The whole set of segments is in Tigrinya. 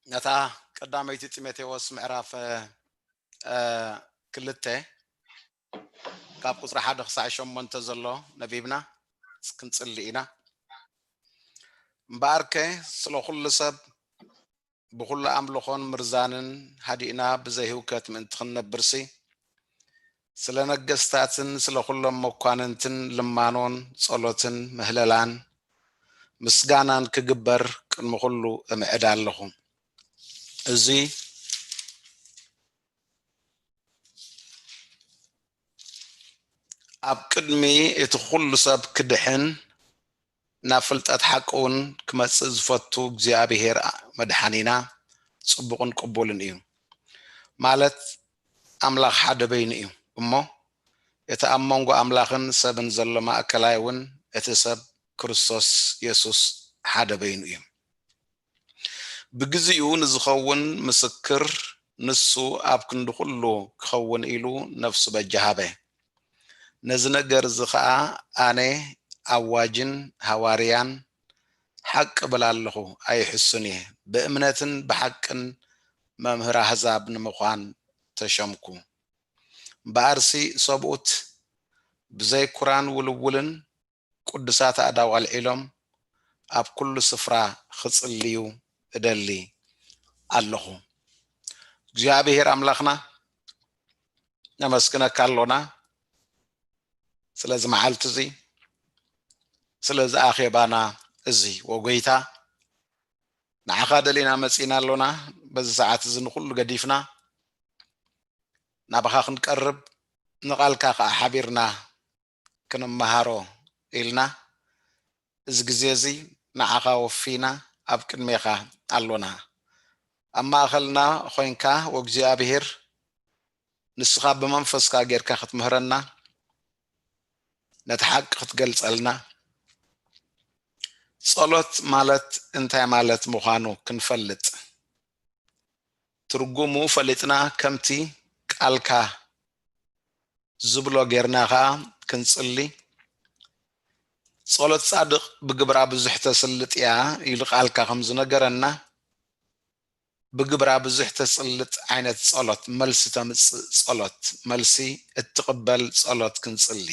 ነታ ቀዳመይቲ ጢሞቴዎስ ምዕራፍ እ፣ እ፣ ክልተ ካብ ቁፅሪ ሓደ ክሳዕ ሸሞንተ ዘሎ ነቢብና ክንፅሊ ኢና። እምበኣርከ ስለ ኩሉ ሰብ ብኹሉ ኣምልኾን ምርዛንን ሃዲእና ብዘይህውከት ምእንቲ ክንነብርሲ፣ ስለ ነገስታትን ስለ ኩሎም መኳንንትን ልማኖን ጸሎትን ምህለላን ምስጋናን ክግበር ቅድሚ ኩሉ እምዕድ ኣለኹ። እዚ ኣብ ቅድሚ እቲ ኩሉ ሰብ ክድሕን ናብ ፍልጠት ሓቂ እውን ክመጽእ ዝፈቱ እግዚኣብሔር መድሓኒና ጽቡቕን ቅቡልን እዩ። ማለት ኣምላኽ ሓደ በይኑ እዩ እሞ፣ እቲ ኣብ መንጎ ኣምላኽን ሰብን ዘሎ ማእከላይ እውን እቲ ሰብ ክርስቶስ የሱስ ሓደ በይኑ እዩ። ብግዜኡ ንዝኸውን ምስክር ንሱ ኣብ ክንዲ ኩሉ ክኸውን ኢሉ ነፍሱ በጃ ሃበ። ነዚ ነገር እዚ ኸኣ ኣነ ኣዋጅን ሃዋርያን ሓቂ እብል ኣለኹ፣ ኣይሕሱን እየ። ብእምነትን ብሓቅን መምህር ኣህዛብ ንምዃን ተሸምኩ። እምበኣርሲ ሰብኡት ብዘይ ኩራን ውልውልን ቅዱሳት ኣእዳው ኣልዒሎም ኣብ ኩሉ ስፍራ ክጽልዩ እደሊ ኣለኹ። እግዚኣብሔር ኣምላኽና ነመስግነካ ኣሎና ስለዚ መዓልቲ እዚ፣ ስለዚ ኣኼባና እዚ። ወጎይታ ንዓኻ ደሊና መጺና ኣሎና። በዚ ሰዓት እዚ ንኹሉ ገዲፍና ናባኻ ክንቀርብ ንቓልካ ከኣ ሓቢርና ክንመሃሮ ኢልና እዚ ግዜ እዚ ንዓኻ ወፊና ኣብ ቅድሜኻ ኣሎና። ኣብ ማእኸልና ኾይንካ ወእግዚኣብሔር ንስኻ ብመንፈስካ ጌርካ ክትምህረና፣ ነቲ ሓቂ ክትገልጸልና፣ ጸሎት ማለት እንታይ ማለት ምዃኑ ክንፈልጥ፣ ትርጉሙ ፈሊጥና ከምቲ ቃልካ ዝብሎ ጌርና ኸኣ ክንጽሊ፣ ጸሎት ጻድቕ ብግብራ ብዙሕ ተስልጥ እያ ኢሉ ቃልካ ከም ዝነገረና፣ ብግብራ ብዙሕ ተስልጥ ዓይነት ጸሎት፣ መልሲ ተምጽእ ጸሎት፣ መልሲ እትቕበል ጸሎት ክንጽሊ።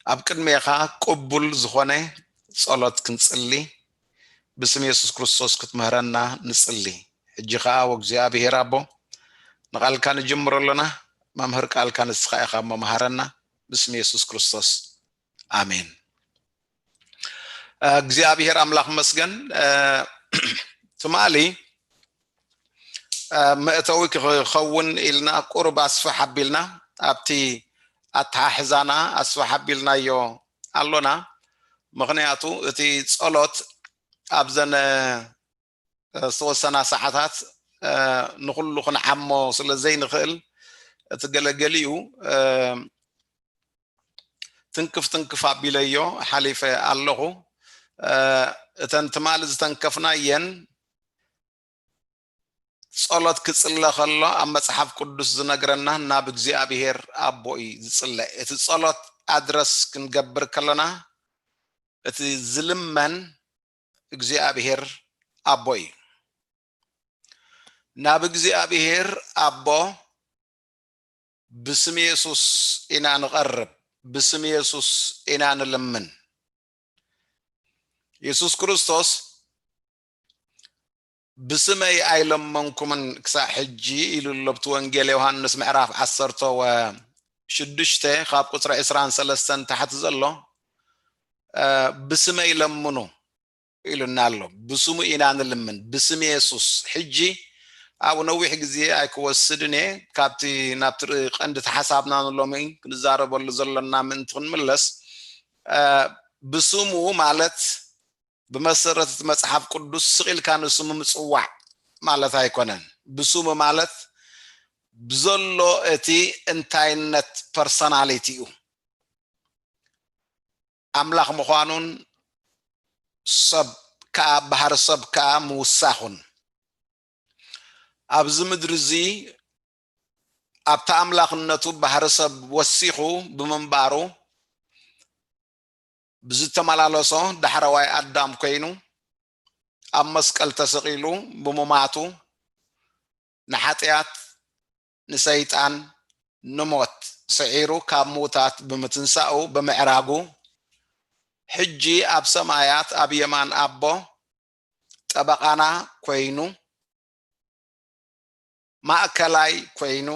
ኣብ ቅድሜኻ ቅቡል ዝኾነ ጸሎት ክንጽሊ ብስም የሱስ ክርስቶስ ክትምህረና ንጽሊ። ሕጂ ኸኣ ወእግዚኣብሔር ኣቦ ንቓልካ ንጅምሮ ኣሎና። መምህር ቃልካ ንስኻ ኢኻ እሞ መሃረና ብስም የሱስ ክርስቶስ ኣሜን። እ፣ እግዚኣብሔር ኣምላኽ መስገን። እ፣ ትማሊ እ፣ መእተዊ ክኸውን ኢልና ቁሩብ ኣስፍሕ ኣቢልና ኣብቲ ኣተሓሕዛና ኣስፍሕ ኣቢልናዮ ኣሎና። ምኽንያቱ እቲ ጸሎት ኣብዘን እ፣ ዝተወሰና ሰዓታት እ፣ ንኹሉ ክንዓሞ ስለ ዘይንኽእል እቲ ገለገሊኡ እ፣ ትንክፍ ትንክፍ ኣቢለዮ ሓሊፈ ኣለኹ። እ፣ እተን ትማሊ ዝተንከፍናየን ጸሎት ክጽለ ከሎ ኣብ መጽሓፍ ቅዱስ ዝነግረና ናብ እግዚኣብሔር ኣቦ እዩ ዝጽለ። እቲ ጸሎት ኣድረስ ክንገብር ከለና እቲ ዝልመን እግዚኣብሔር ኣቦ እዩ። ናብ እግዚኣብሔር ኣቦ ብስም የሱስ ኢና ንቐርብ፣ ብስም የሱስ ኢና ንልምን። የሱስ ክርስቶስ ብስመይ ኣይለመንኩምን ክሳዕ ሕጂ ኢሉ ኣሎ። ኣብቲ ወንጌል ዮሃንስ ምዕራፍ ዓሰርተ ወሽዱሽተ ካብ ቁፅሪ ዕስራን ሰለስተን ታሕቲ ዘሎ እ፣ ብስመይ ለምኑ ኢሉና ኣሎ። ብስሙ ኢና ንልምን፣ ብስም የሱስ። ሕጂ ኣብኡ ነዊሕ ግዜ ኣይክወስድን እየ። ካብቲ ናብቲ ር-፣ ቀንዲ ተሓሳብና ንሎሚ ክንዛረበሉ ዘሎና ምእንቲ ክንምለስ እ፣ ብስሙ ማለት ብመሰረት እቲ መጽሓፍ ቅዱስ ስቕ ኢልካ ንስሙ ምጽዋዕ ማለት ኣይኮነን። ብስሙ ማለት ብዘሎ እቲ እንታይነት ፐርሰናሊቲኡ ኣምላኽ ምዃኑን ሰብ ከኣ ባህሪ ሰብ ከኣ ምውሳኹን ኣብዚ ምድሪ እዚ ኣብቲ ኣምላኽነቱ ባህሪ ሰብ ወሲኹ ብምንባሩ ብዝተመላለሶ ዳሕረዋይ ኣዳም ኮይኑ ኣብ መስቀል ተሰቒሉ ብምማቱ፣ ንሓጢኣት፣ ንሰይጣን፣ ንሞት ስዒሩ ካብ ምዉታት ብምትንሳኡ፣ ብምዕራጉ፣ ሕጂ ኣብ ሰማያት ኣብ የማን ኣቦ ጠበቓና ኮይኑ፣ ማእከላይ ኮይኑ፣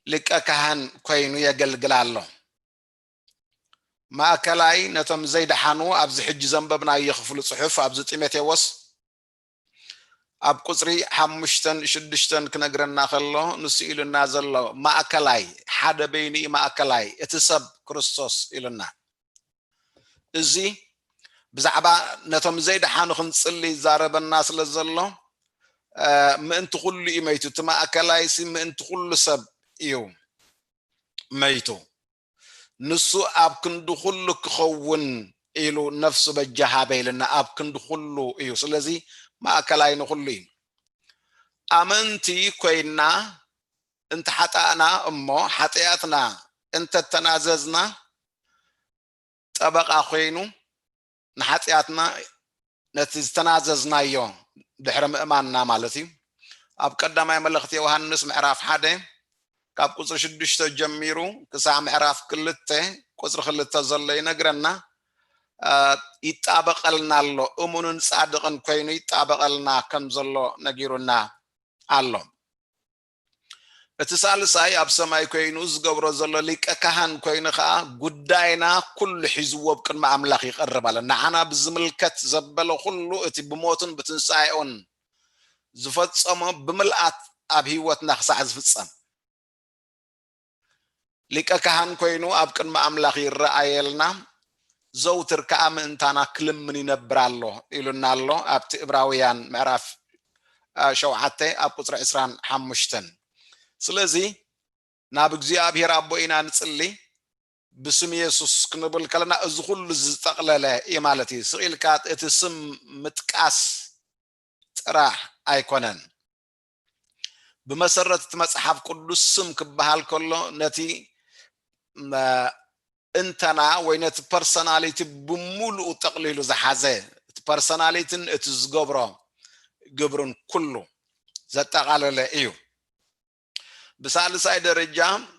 ሊቀ ካህን ኮይኑ የገልግል ኣሎ። ማእከላይ ነቶም ዘይደሓኑ፣ ኣብዚ ሕጂ ዘንበብናዮ ክፍሊ ጽሑፍ፣ ኣብዚ ጢሞቴዎስ ኣብ ቁጽሪ ሓሙሽተን ሽዱሽተን ክነግረና ከሎ፣ ንሱ ኢሉና ዘሎ ማእከላይ፣ ሓደ በይኑ እዩ ማእከላይ፣ እቲ ሰብ ክርስቶስ ኢሉና። እዚ ብዛዕባ ነቶም ዘይደሓኑ ክንጽሊ ይዛረበና ስለ ዘሎ፣ እ፣ ምእንቲ ኩሉ እዩ መይቱ። እቲ ማእከላይ ሲ ምእንቲ ኩሉ ሰብ እዩ መይቱ። ንሱ ኣብ ክንዲ ኩሉ ክኸውን ኢሉ ነፍሱ በጃ ሃበ ኢልና፣ ኣብ ክንዲ ኩሉ እዩ። ስለዚ ማእከላይ ንኩሉ እዩ። ኣመንቲ ኮይና እንተሓጣእና እሞ ሓጢኣትና እንተተናዘዝና፣ ጠበቓ ኮይኑ ንሓጢኣትና፣ ነቲ ዝተናዘዝናዮ ድሕሪ ምእማንና ማለት እዩ። ኣብ ቀዳማይ መልእኽቲ ዮሃንስ ምዕራፍ ሓደ ካብ ቁጽሪ ሽዱሽተ ጀሚሩ ክሳዕ ምዕራፍ ክልተ ቁጽሪ ክልተ ዘሎ ይነግረና። እ፣ ይጣበቐልና ኣሎ፣ እሙንን ጻድቕን ኮይኑ ይጣበቐልና ከም ዘሎ ነጊሩና ኣሎ። እቲ ሳልሳይ ኣብ ሰማይ ኮይኑ ዝገብሮ ዘሎ ሊቀ ካህን ኮይኑ ኸኣ ጉዳይና ኩሉ ሒዝዎ ኣብ ቅድሚ ኣምላኽ ይቐርብ ኣሎ። ንዓና ብዝምልከት ዘበለ ኩሉ እቲ ብሞቱን ብትንሳኤኡን ዝፈጸሞ ብምልኣት ኣብ ህይወትና ክሳዕ ዝፍጸም። ሊቀ ካህን ኮይኑ ኣብ ቅድሚ ኣምላኽ ይረኣየልና፣ ዘውትር ከኣ ምእንታና ክልምን ይነብር ኣሎ ኢሉና ኣሎ ኣብቲ ዕብራውያን ምዕራፍ፣ አ፣ ሸውዓተ ኣብ ቁጽሪ ዕስራን ሓሙሽተን። ስለዚ ናብ እግዚኣብሔር ኣቦ ኢና ንጽሊ፣ ብስም የሱስ ክንብል ከለና እዚ ኩሉ ዝጠቕለለ እዩ ማለት እዩ። ስቕ ኢልካ እቲ ስም ምጥቃስ ጥራሕ ኣይኮነን። ብመሰረት እቲ መጽሓፍ ቅዱስ ስም ክበሃል ከሎ ነቲ፣ መ-፣ እንተና ወይ ነቲ ፐርሰናሊቲ ብምሉኡ ጠቕሊሉ ዝሓዘ፣ እቲ ፐርሰናሊቲን እቲ ዝገብሮ ግብርን ኩሉ ዘጠቓለለ እዩ። ብሳልሳይ ደረጃ፣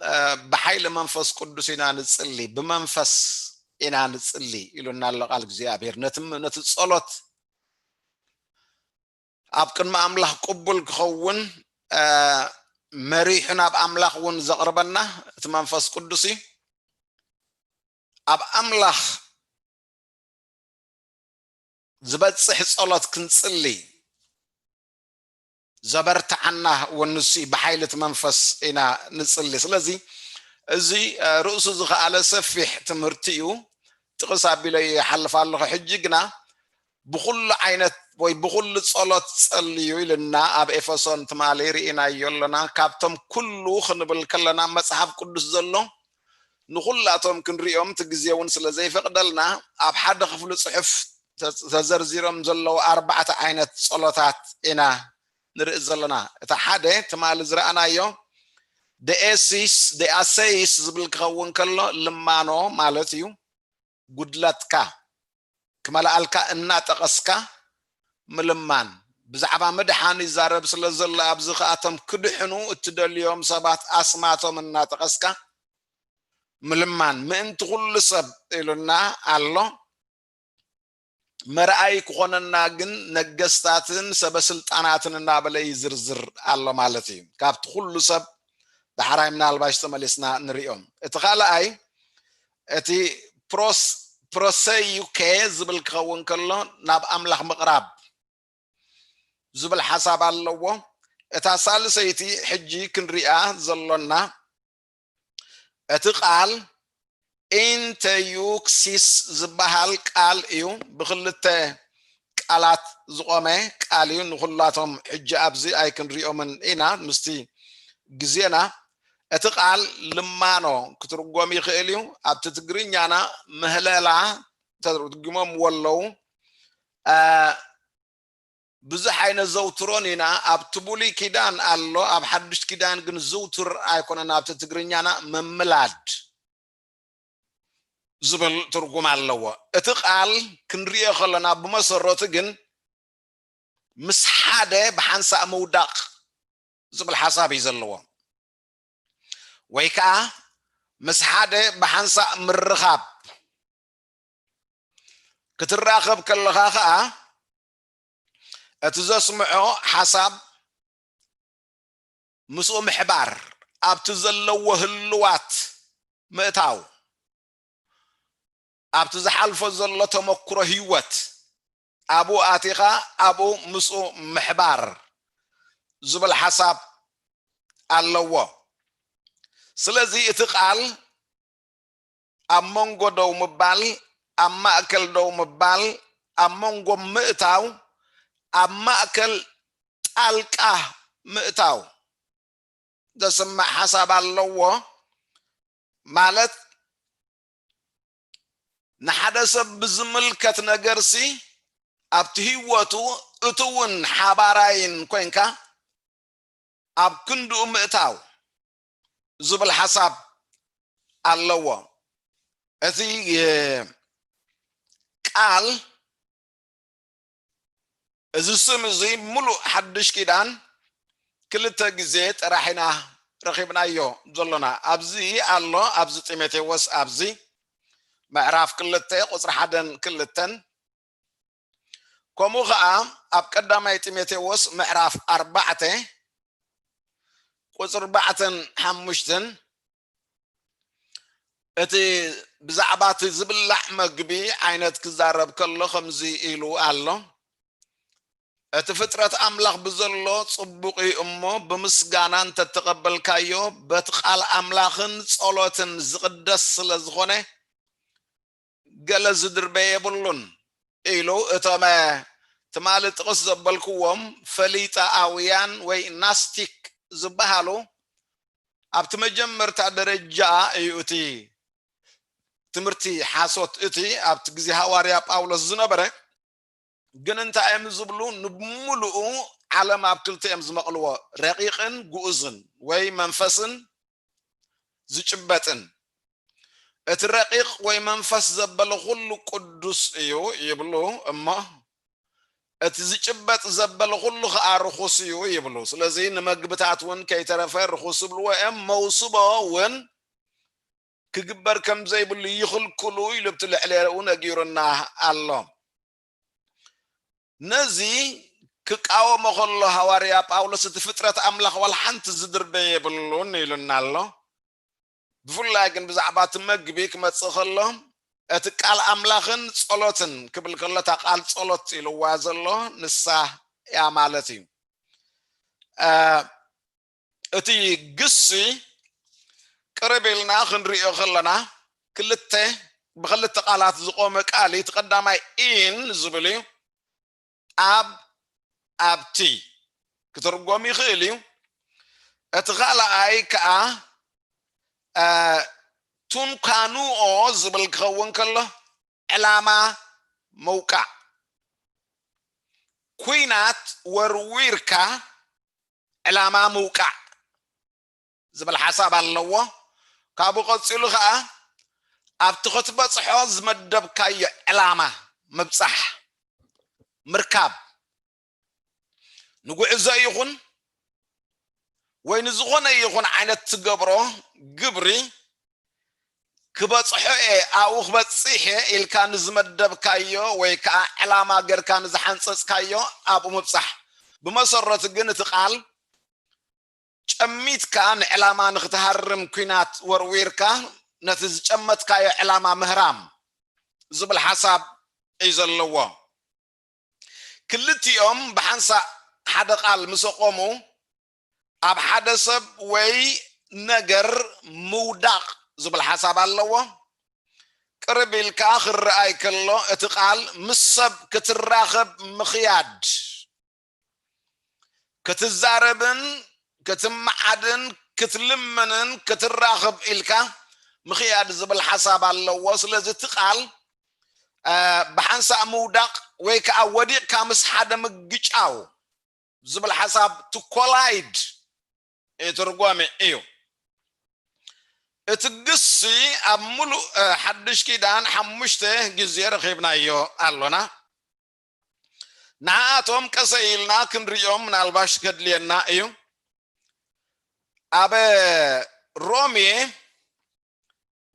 እ፣ ብሓይሊ መንፈስ ቅዱስ ኢና ንጽሊ፣ ብመንፈስ ኢና ንጽሊ ኢሉና ኣሎ ቃል እግዚኣብሔር። ነቲ ም-፣ ነቲ ጸሎት ኣብ ቅድሚ ኣምላኽ ቅቡል ክኸውን፣ እ፣ መሪሑ ናብ ኣምላኽ እውን ዘቕርበና እቲ መንፈስ ቅዱስ እዩ። ኣብ ኣምላኽ ዝበጽሕ ጸሎት ክንጽሊ ዘበርትዓና እውን ንሱ እዩ። ብሓይሊ እቲ መንፈስ ኢና ንጽሊ። ስለዚ እዚ፣ እ፣ ርእሱ ዝኸኣለ ሰፊሕ ትምህርቲ እዩ። ጥቕስ ኣቢለ ይሓልፍ ኣለኹ። ሕጂ ግና ብኹሉ ዓይነት ወይ ብኹሉ ጸሎት ጸልዩ ኢልና ኣብ ኤፌሶን ትማሊ ርኢናዮ ኣለና። ካብቶም ኩሉ ክንብል ከለና መጽሓፍ ቅዱስ ዘሎ ንኹላቶም ክንሪኦም እቲ ግዜ እውን ስለ ዘይፈቕደልና ኣብ ሓደ ክፍሊ ጽሑፍ ተ-፣ ተዘርዚሮም ዘለዉ ኣርባዕተ ዓይነት ጸሎታት ኢና ንርኢ ዘለና። እቲ ሓደ ትማሊ ዝረኣናዮ ደኤሲስ፣ ደኣሰይስ ዝብል ክኸውን ከሎ ልማኖ ማለት እዩ። ጉድለትካ ክመልኣልካ እናጠቐስካ ምልማን። ብዛዕባ ምድሓን ይዛረብ ስለ ዘሎ ኣብዚ ከኣቶም ክድሕኑ እትደልዮም ሰባት ኣስማቶም እናጠቐስካ ምልማን። ምእንቲ ኩሉ ሰብ ኢሉና ኣሎ። መርኣይ ክኾነና ግን ነገስታትን ሰበስልጣናትን እናበለ ይዝርዝር ኣሎ ማለት እዩ። ካብቲ ኩሉ ሰብ ዳሕራይ ምናልባሽ ተመሊስና ንሪኦም። እቲ ካልኣይ እቲ ፕሮስ-፣ ፕሮሰዩኬ ዝብል ክኸውን ከሎ ናብ ኣምላኽ ምቕራብ ዝብል ሓሳብ ኣለዎ። እታ ሳልሰይቲ ሕጂ ክንሪኣ ዘሎና እቲ ቃል ኢንተዩክሲስ ዝበሃል ቃል እዩ። ብክልተ ቃላት ዝቖመ ቃል እዩ። ንኹላቶም ሕጂ ኣብዚ ኣይክንሪኦምን ኢና ምስቲ ግዜና። እቲ ቃል ልማኖ ክትርጎም ይኽእል እዩ። ኣብቲ ትግርኛና ምህለላ ተርጉሞምዎ ኣለዉ። አ፣ ብዙሕ ኣይነዘውትሮን ኢና። ኣብቲ ብሉይ ኪዳን ኣሎ፣ ኣብ ሓድሽ ኪዳን ግን ዝውቱር ኣይኮነን። ኣብቲ ትግርኛና ምምላድ፣ ዝብል ትርጉም ኣለዎ። እቲ ቃል ክንሪኦ ከለና ብመሰረቱ ግን ምስ ሓደ ብሓንሳእ ምውዳቕ ዝብል ሓሳብ እዩ ዘለዎ። ወይ ከዓ ምስ ሓደ ብሓንሳእ ምርኻብ። ክትራኸብ ከለኻ ከዓ እቲ ዘስምዖ ሓሳብ ምስኡ ምሕባር፣ ኣብቲ ዘለዎ ህልዋት ምእታው፣ ኣብቲ ዝሓልፎ ዘሎ ተመክሮ ህይወት ኣብኡ ኣቲኻ ኣብኡ ምስኡ ምሕባር ዝብል ሓሳብ ኣለዎ። ስለዚ እቲ ቃል ኣብ መንጎ ደው ምባል፣ ኣብ ማእከል ደው ምባል፣ ኣብ መንጎ ምእታው፣ ኣብ ማእከል ጣልቃ ምእታው ዘስምዕ ሓሳብ ኣለዎ። ማለት ንሓደ ሰብ ብዝምልከት ነገርሲ ኣብቲ ህይወቱ እቲ እውን ሓባራይን ኮንካ ኣብ ክንድኡ ምእታው ዝብል ሓሳብ ኣለዎ። እቲ ቃል እዚ ስም እዚ ሙሉእ ሓድሽ ኪዳን ክልተ ግዜ ጥራሕ ኢና ረኺብናዮ ዘሎና። ኣብዚ ኣሎ፣ ኣብዚ ጢሞቴዎስ፣ ኣብዚ ምዕራፍ ክልተ ቁፅሪ ሓደን ክልተን፣ ከምኡ ኸዓ ኣብ ቀዳማይ ጢሞቴዎስ ምዕራፍ ኣርባዕተ ቁፅሪ ኣርባዕተን ሓሙሽተን፣ እቲ ብዛዕባ እቲ ዝብላዕ መግቢ ዓይነት ክዛረብ ከሎ ከምዚ ኢሉ ኣሎ። እቲ ፍጥረት ኣምላኽ ብዘሎ ጽቡቕ እዩ እሞ፣ ብምስጋና እንተተቐበልካዮ፣ በቲ ቃል ኣምላኽን ጸሎትን ዝቕደስ ስለ ዝኾነ፣ ገለ ዝድርበ የብሉን ኢሉ፣ እቶም ትማሊ ጥቕስ ዘበልክዎም ፈሊጣውያን ወይ ናስቲክ ዝበሃሉ ኣብቲ መጀመርታ ደረጃ እዩ እቲ ትምህርቲ ሓሶት እቲ ኣብቲ ግዜ ሃዋርያ ጳውሎስ ዝነበረ። ግን እንታይ እዮም ዝብሉ? ንብምሉኡ ዓለም ኣብ ክልተ እዮም ዝመቕልዎ፣ ረቂቕን ግኡዝን ወይ መንፈስን ዝጭበጥን። እቲ ረቂቕ ወይ መንፈስ ዘበለ ኩሉ ቅዱስ እዩ ይብሉ እሞ፣ እቲ ዝጭበጥ ዘበለ ኩሉ ኸዓ ርኹስ እዩ ይብሉ። ስለዚ ንመግብታት እውን ከይተረፈ ርኹስ ይብልዎ እዮም። መውስቦ እውን ክግበር ከም ዘይብሉ ይኽልክሉ ኢሉ ኣብቲ ልዕሌኡ ነጊሩና ኣሎ። ነዚ ክቃወሞ ከሎ ሃዋርያ ጳውሎስ እቲ ፍጥረት ኣምላኽ ዋላ ሓንቲ ዝድርበ የብሉን ኢሉና ኣሎ። ብፍላይ ግን ብዛዕባ እቲ መግቢ ክመጽእ ከሎ እቲ ቃል ኣምላኽን ጸሎትን ክብል ከሎ እታ ቃል ጸሎት ኢልዋ ዘሎ ንሳ እያ ማለት እዩ። እ፣ እቲ ግሲ ቅርብ ኢልና ክንሪኦ ከለና ክልተ ብክልተ ቃላት ዝቆመ ቃል እዩ። እቲ ቀዳማይ ኢን ዝብል እዩ። ኣብ ኣብቲ ክትርጎም ይኽእል እዩ። እቲ ካልኣይ ከዓ እ፣ ቱንካኑኦ ዝብል ክኸውን ከሎ ዕላማ ምውቃዕ፣ ኲናት ወርዊርካ ዕላማ ምውቃዕ ዝብል ሓሳብ ኣለዎ። ካብኡ ቀጺሉ ኸዓ ኣብቲ ክትበጽሖ ዝመደብካዮ ዕላማ ምብጻሕ፣ ምርካብ፣ ንጉዕዞ ይኹን ወይ ንዝኾነ ይኹን ዓይነት ትገብሮ ግብሪ ክበጽሖ እየ፣ ኣብኡ ክበጽሕ እየ ኢልካ ንዝመደብካዮ ወይ ከዓ ዕላማ ጌርካ ንዝሓንጸጽካዮ ኣብኡ ምብጻሕ። ብመሰረቱ ግን እቲ ቃል ጨሚትካ ንዕላማ ንክትሃርም ኲናት ወርዊርካ ነቲ ዝጨመትካዮ ዕላማ ምህራም ዝብል ሓሳብ እዩ ዘለዎ። ክልቲኦም ብሓንሳእ ሓደ ቃል ምስ ኣቆሙ ኣብ ሓደ ሰብ ወይ ነገር ምውዳቕ ዝብል ሓሳብ ኣለዎ። ቅርብ ኢልካ ክረኣይ ከሎ እቲ ቃል ምስ ሰብ ክትራኸብ ምኽያድ፣ ክትዛረብን ክትመዓድን ክትልምንን ክትራኸብ ኢልካ ምኽያድ ዝብል ሓሳብ ኣለዎ። ስለዚ እቲ ቃል እ፣ ብሓንሳእ ምውዳቕ ወይ ከዓ ወዲቕካ ምስ ሓደ ምግጫው ዝብል ሓሳብ to collide እዩ ትርጓሜ እዩ። እቲ ግሲ ኣብ ሙሉእ ሓድሽ ኪዳን ሓሙሽተ ግዜ ረኺብናዮ ኣሎና። ንዓኣቶም ቀሰ ኢልና ክንሪኦም ምናልባሽ ከድልየና እዩ። ኣብ ሮሜ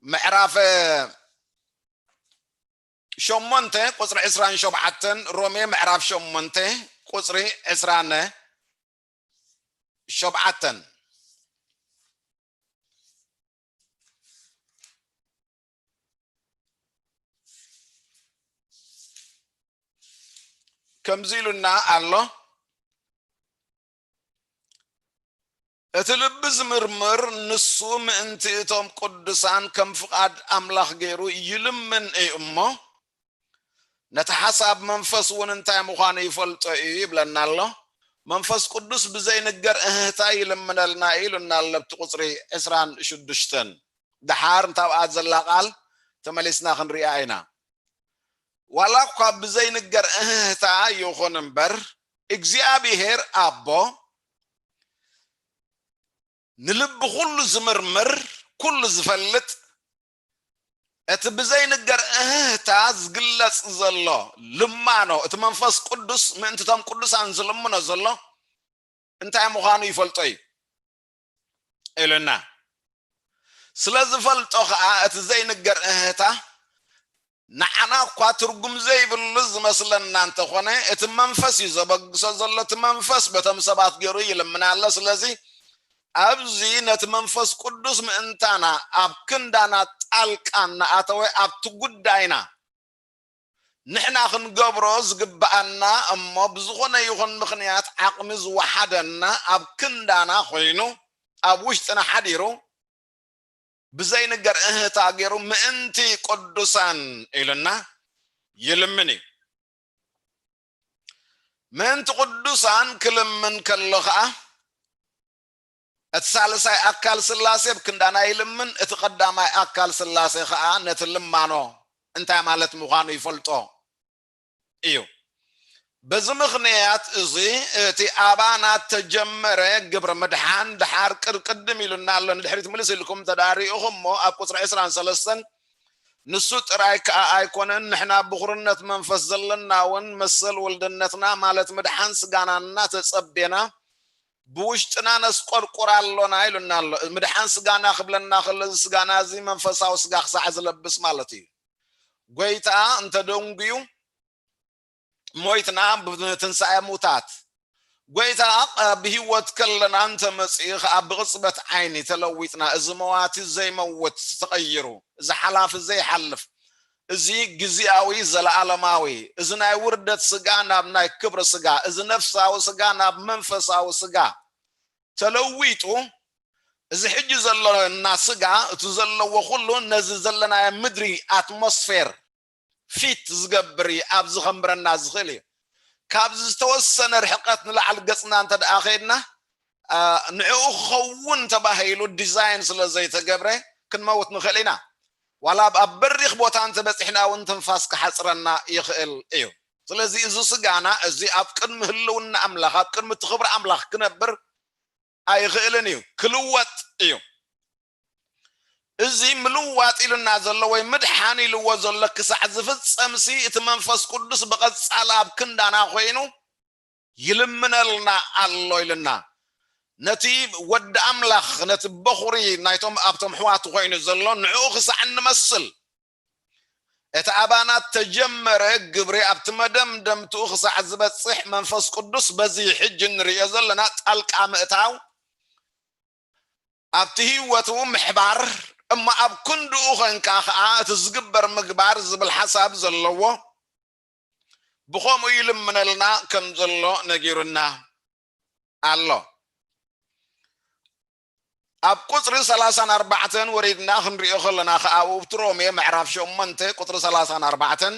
ምዕራፍ ሸሞንተ ቁፅሪ ዕስራን ሸውዓተን፣ ሮሜ ምዕራፍ ሸሞንተ ቁፅሪ ዕስራን ሸውዓተን። ከምዚ ኢሉና ኣሎ። እቲ ልቢ ዝምርምር ንሱ ምእንቲ እቶም ቅዱሳን ከም ፍቓድ ኣምላኽ ገይሩ ይልምን እዩ እሞ፣ ነቲ ሓሳብ መንፈስ እውን እንታይ ምዃኑ ይፈልጦ እዩ ይብለና ኣሎ። መንፈስ ቅዱስ ብዘይንገር እህህታ ይልምነልና እዩ ኢሉና ኣሎ ኣብቲ ቁፅሪ ዕስራን ሽዱሽተን። ደሓር እንታብኣ ዘላ ቃል ተመሊስና ክንሪኣ ኢና። ዋላ እኳ ብዘይንገር እህህታ ይኹን እምበር እግዚኣብሔር ኣቦ ንልቢ ኩሉ ዝምርምር ኩሉ ዝፈልጥ እቲ ብዘይንገር እህህታ ዝግለጽ ዘሎ ልማኖ እቲ መንፈስ ቅዱስ ምእንትቶም ቅዱሳን ዝልምኖ ዘሎ እንታይ ምዃኑ ይፈልጦ እዩ ኢሉና። ስለ ዝፈልጦ ከዓ እቲ ዘይንገር እህህታ ንዓና እኳ ትርጉም ዘይብሉ ዝመስለና እንተኾነ እቲ መንፈስ እዩ ዘበግሶ ዘሎ። እቲ መንፈስ በቶም ሰባት ገይሩ ይልምና ኣሎ። ስለዚ ኣብዚ ነቲ መንፈስ ቅዱስ ምእንታና ኣብ ክንዳና ጣልቃ እናኣተወ ኣብቲ ጉዳይና ንሕና ክንገብሮ ዝግብኣና እሞ ብዝኾነ ይኹን ምኽንያት ዓቕሚ ዝወሓደና ኣብ ክንዳና ኮይኑ ኣብ ውሽጥና ሓዲሩ ብዘይንገር እህታ ገይሩ ምእንቲ ቅዱሳን ኢሉና ይልምን እዩ። ምእንቲ ቅዱሳን ክልምን ከሎ ኸዓ እቲ ሳልሳይ ኣካል ስላሴ ብክንዳና ይልምን፣ እቲ ቀዳማይ ኣካል ስላሴ ኸዓ ነቲ ልማኖ እንታይ ማለት ምዃኑ ይፈልጦ እዩ። በዚ ምኽንያት እዚ እቲ ኣባና ተጀመረ ግብረ ምድሓን ደሓር ቅድቅድም ኢሉና ኣሎ። ንድሕሪት ምልስ ኢልኩም ተዳሪእኹም እሞ ኣብ ቁፅሪ ዕስራን ሰለስተን ንሱ ጥራይ ከኣ ኣይኮነን፣ ንሕና ብኹርነት መንፈስ ዘለና እውን መሰል ወልድነትና ማለት ምድሓን ስጋና እናተጸቤና ብውሽጥና ነስቆርቁር ኣሎና ኢሉና ኣሎ። ምድሓን ስጋና ክብለና ከሎ እዚ ስጋና እዚ መንፈሳዊ ስጋ ክሳዕ ዝለብስ ማለት እዩ። ጎይታ እንተደንጉዩ ሞይትና ብትንሳኤ ሙታት ጎይታ ብህይወት ከለና እንተመፅኡ ከዓ ብቕፅበት ዓይኒ ተለዊጥና እዚ መዋቲ ዘይመውት ተቐይሩ እዚ ሓላፊ ዘይሓልፍ እዚ ግዜያዊ ዘለዓለማዊ እዚ ናይ ውርደት ስጋ ናብ ናይ ክብሪ ስጋ እዚ ነፍሳዊ ስጋ ናብ መንፈሳዊ ስጋ ተለዊጡ እዚ ሕጂ ዘሎና ስጋ እቲ ዘለዎ ኩሉ ነዚ ዘለናዮ ምድሪ ኣትሞስፌር ፊት ዝገብር እዩ ኣብዚ ከንብረና ዝኽእል እዩ። ካብዚ ዝተወሰነ ርሕቀት ንላዕሊ ገፅና እንተ ደኣ ከይድና ንዕኡ ክኸውን ተባሂሉ ዲዛይን ስለ ዘይተገብረ ክንመውት ንኽእል ኢና። ዋላ ኣብ በሪኽ ቦታ እንተበፂሕና እውን ትንፋስ ክሓፅረና ይኽእል እዩ። ስለዚ እዚ ስጋና እዚ ኣብ ቅድሚ ህልውና ኣምላኽ ኣብ ቅድሚ እቲ ክብሪ ኣምላኽ ክነብር ኣይኽእልን እዩ፣ ክልወጥ እዩ። እዚ ምልዋጥ ኢሉና ዘሎ ወይ ምድሓን ኢልዎ ዘሎ ክሳዕ ዝፍጸምሲ እቲ መንፈስ ቅዱስ ብቐጻሊ ኣብ ክንዳና ኮይኑ ይልምነልና ኣሎ ኢልና ነቲ ወዲ ኣምላኽ ነቲ በኹሪ ናይቶም ኣብቶም ኣሕዋቱ ኮይኑ ዘሎ ንዕኡ ክሳዕ እንመስል እቲ ኣባና ተጀመረ ግብሪ ኣብቲ መደምደምትኡ ክሳዕ ዝበፅሕ መንፈስ ቅዱስ በዚ ሕጂ እንሪኦ ዘለና ጣልቃ ምእታው ኣብቲ ህይወቱ ምሕባር እሞ ኣብ ክንድኡ ኮንካ ከዓ እቲ ዝግበር ምግባር ዝብል ሓሳብ ዘለዎ ብኸምኡ ይልምነልና ከም ዘሎ ነጊሩና ኣሎ። ኣብ ቁፅሪ ሰላሳን ኣርባዕተን ወሪድና ክንሪኦ ከለና ከዓ ኣብቲ ሮሜ ምዕራፍ ሸሞንተ ቁፅሪ ሰላሳን ኣርባዕተን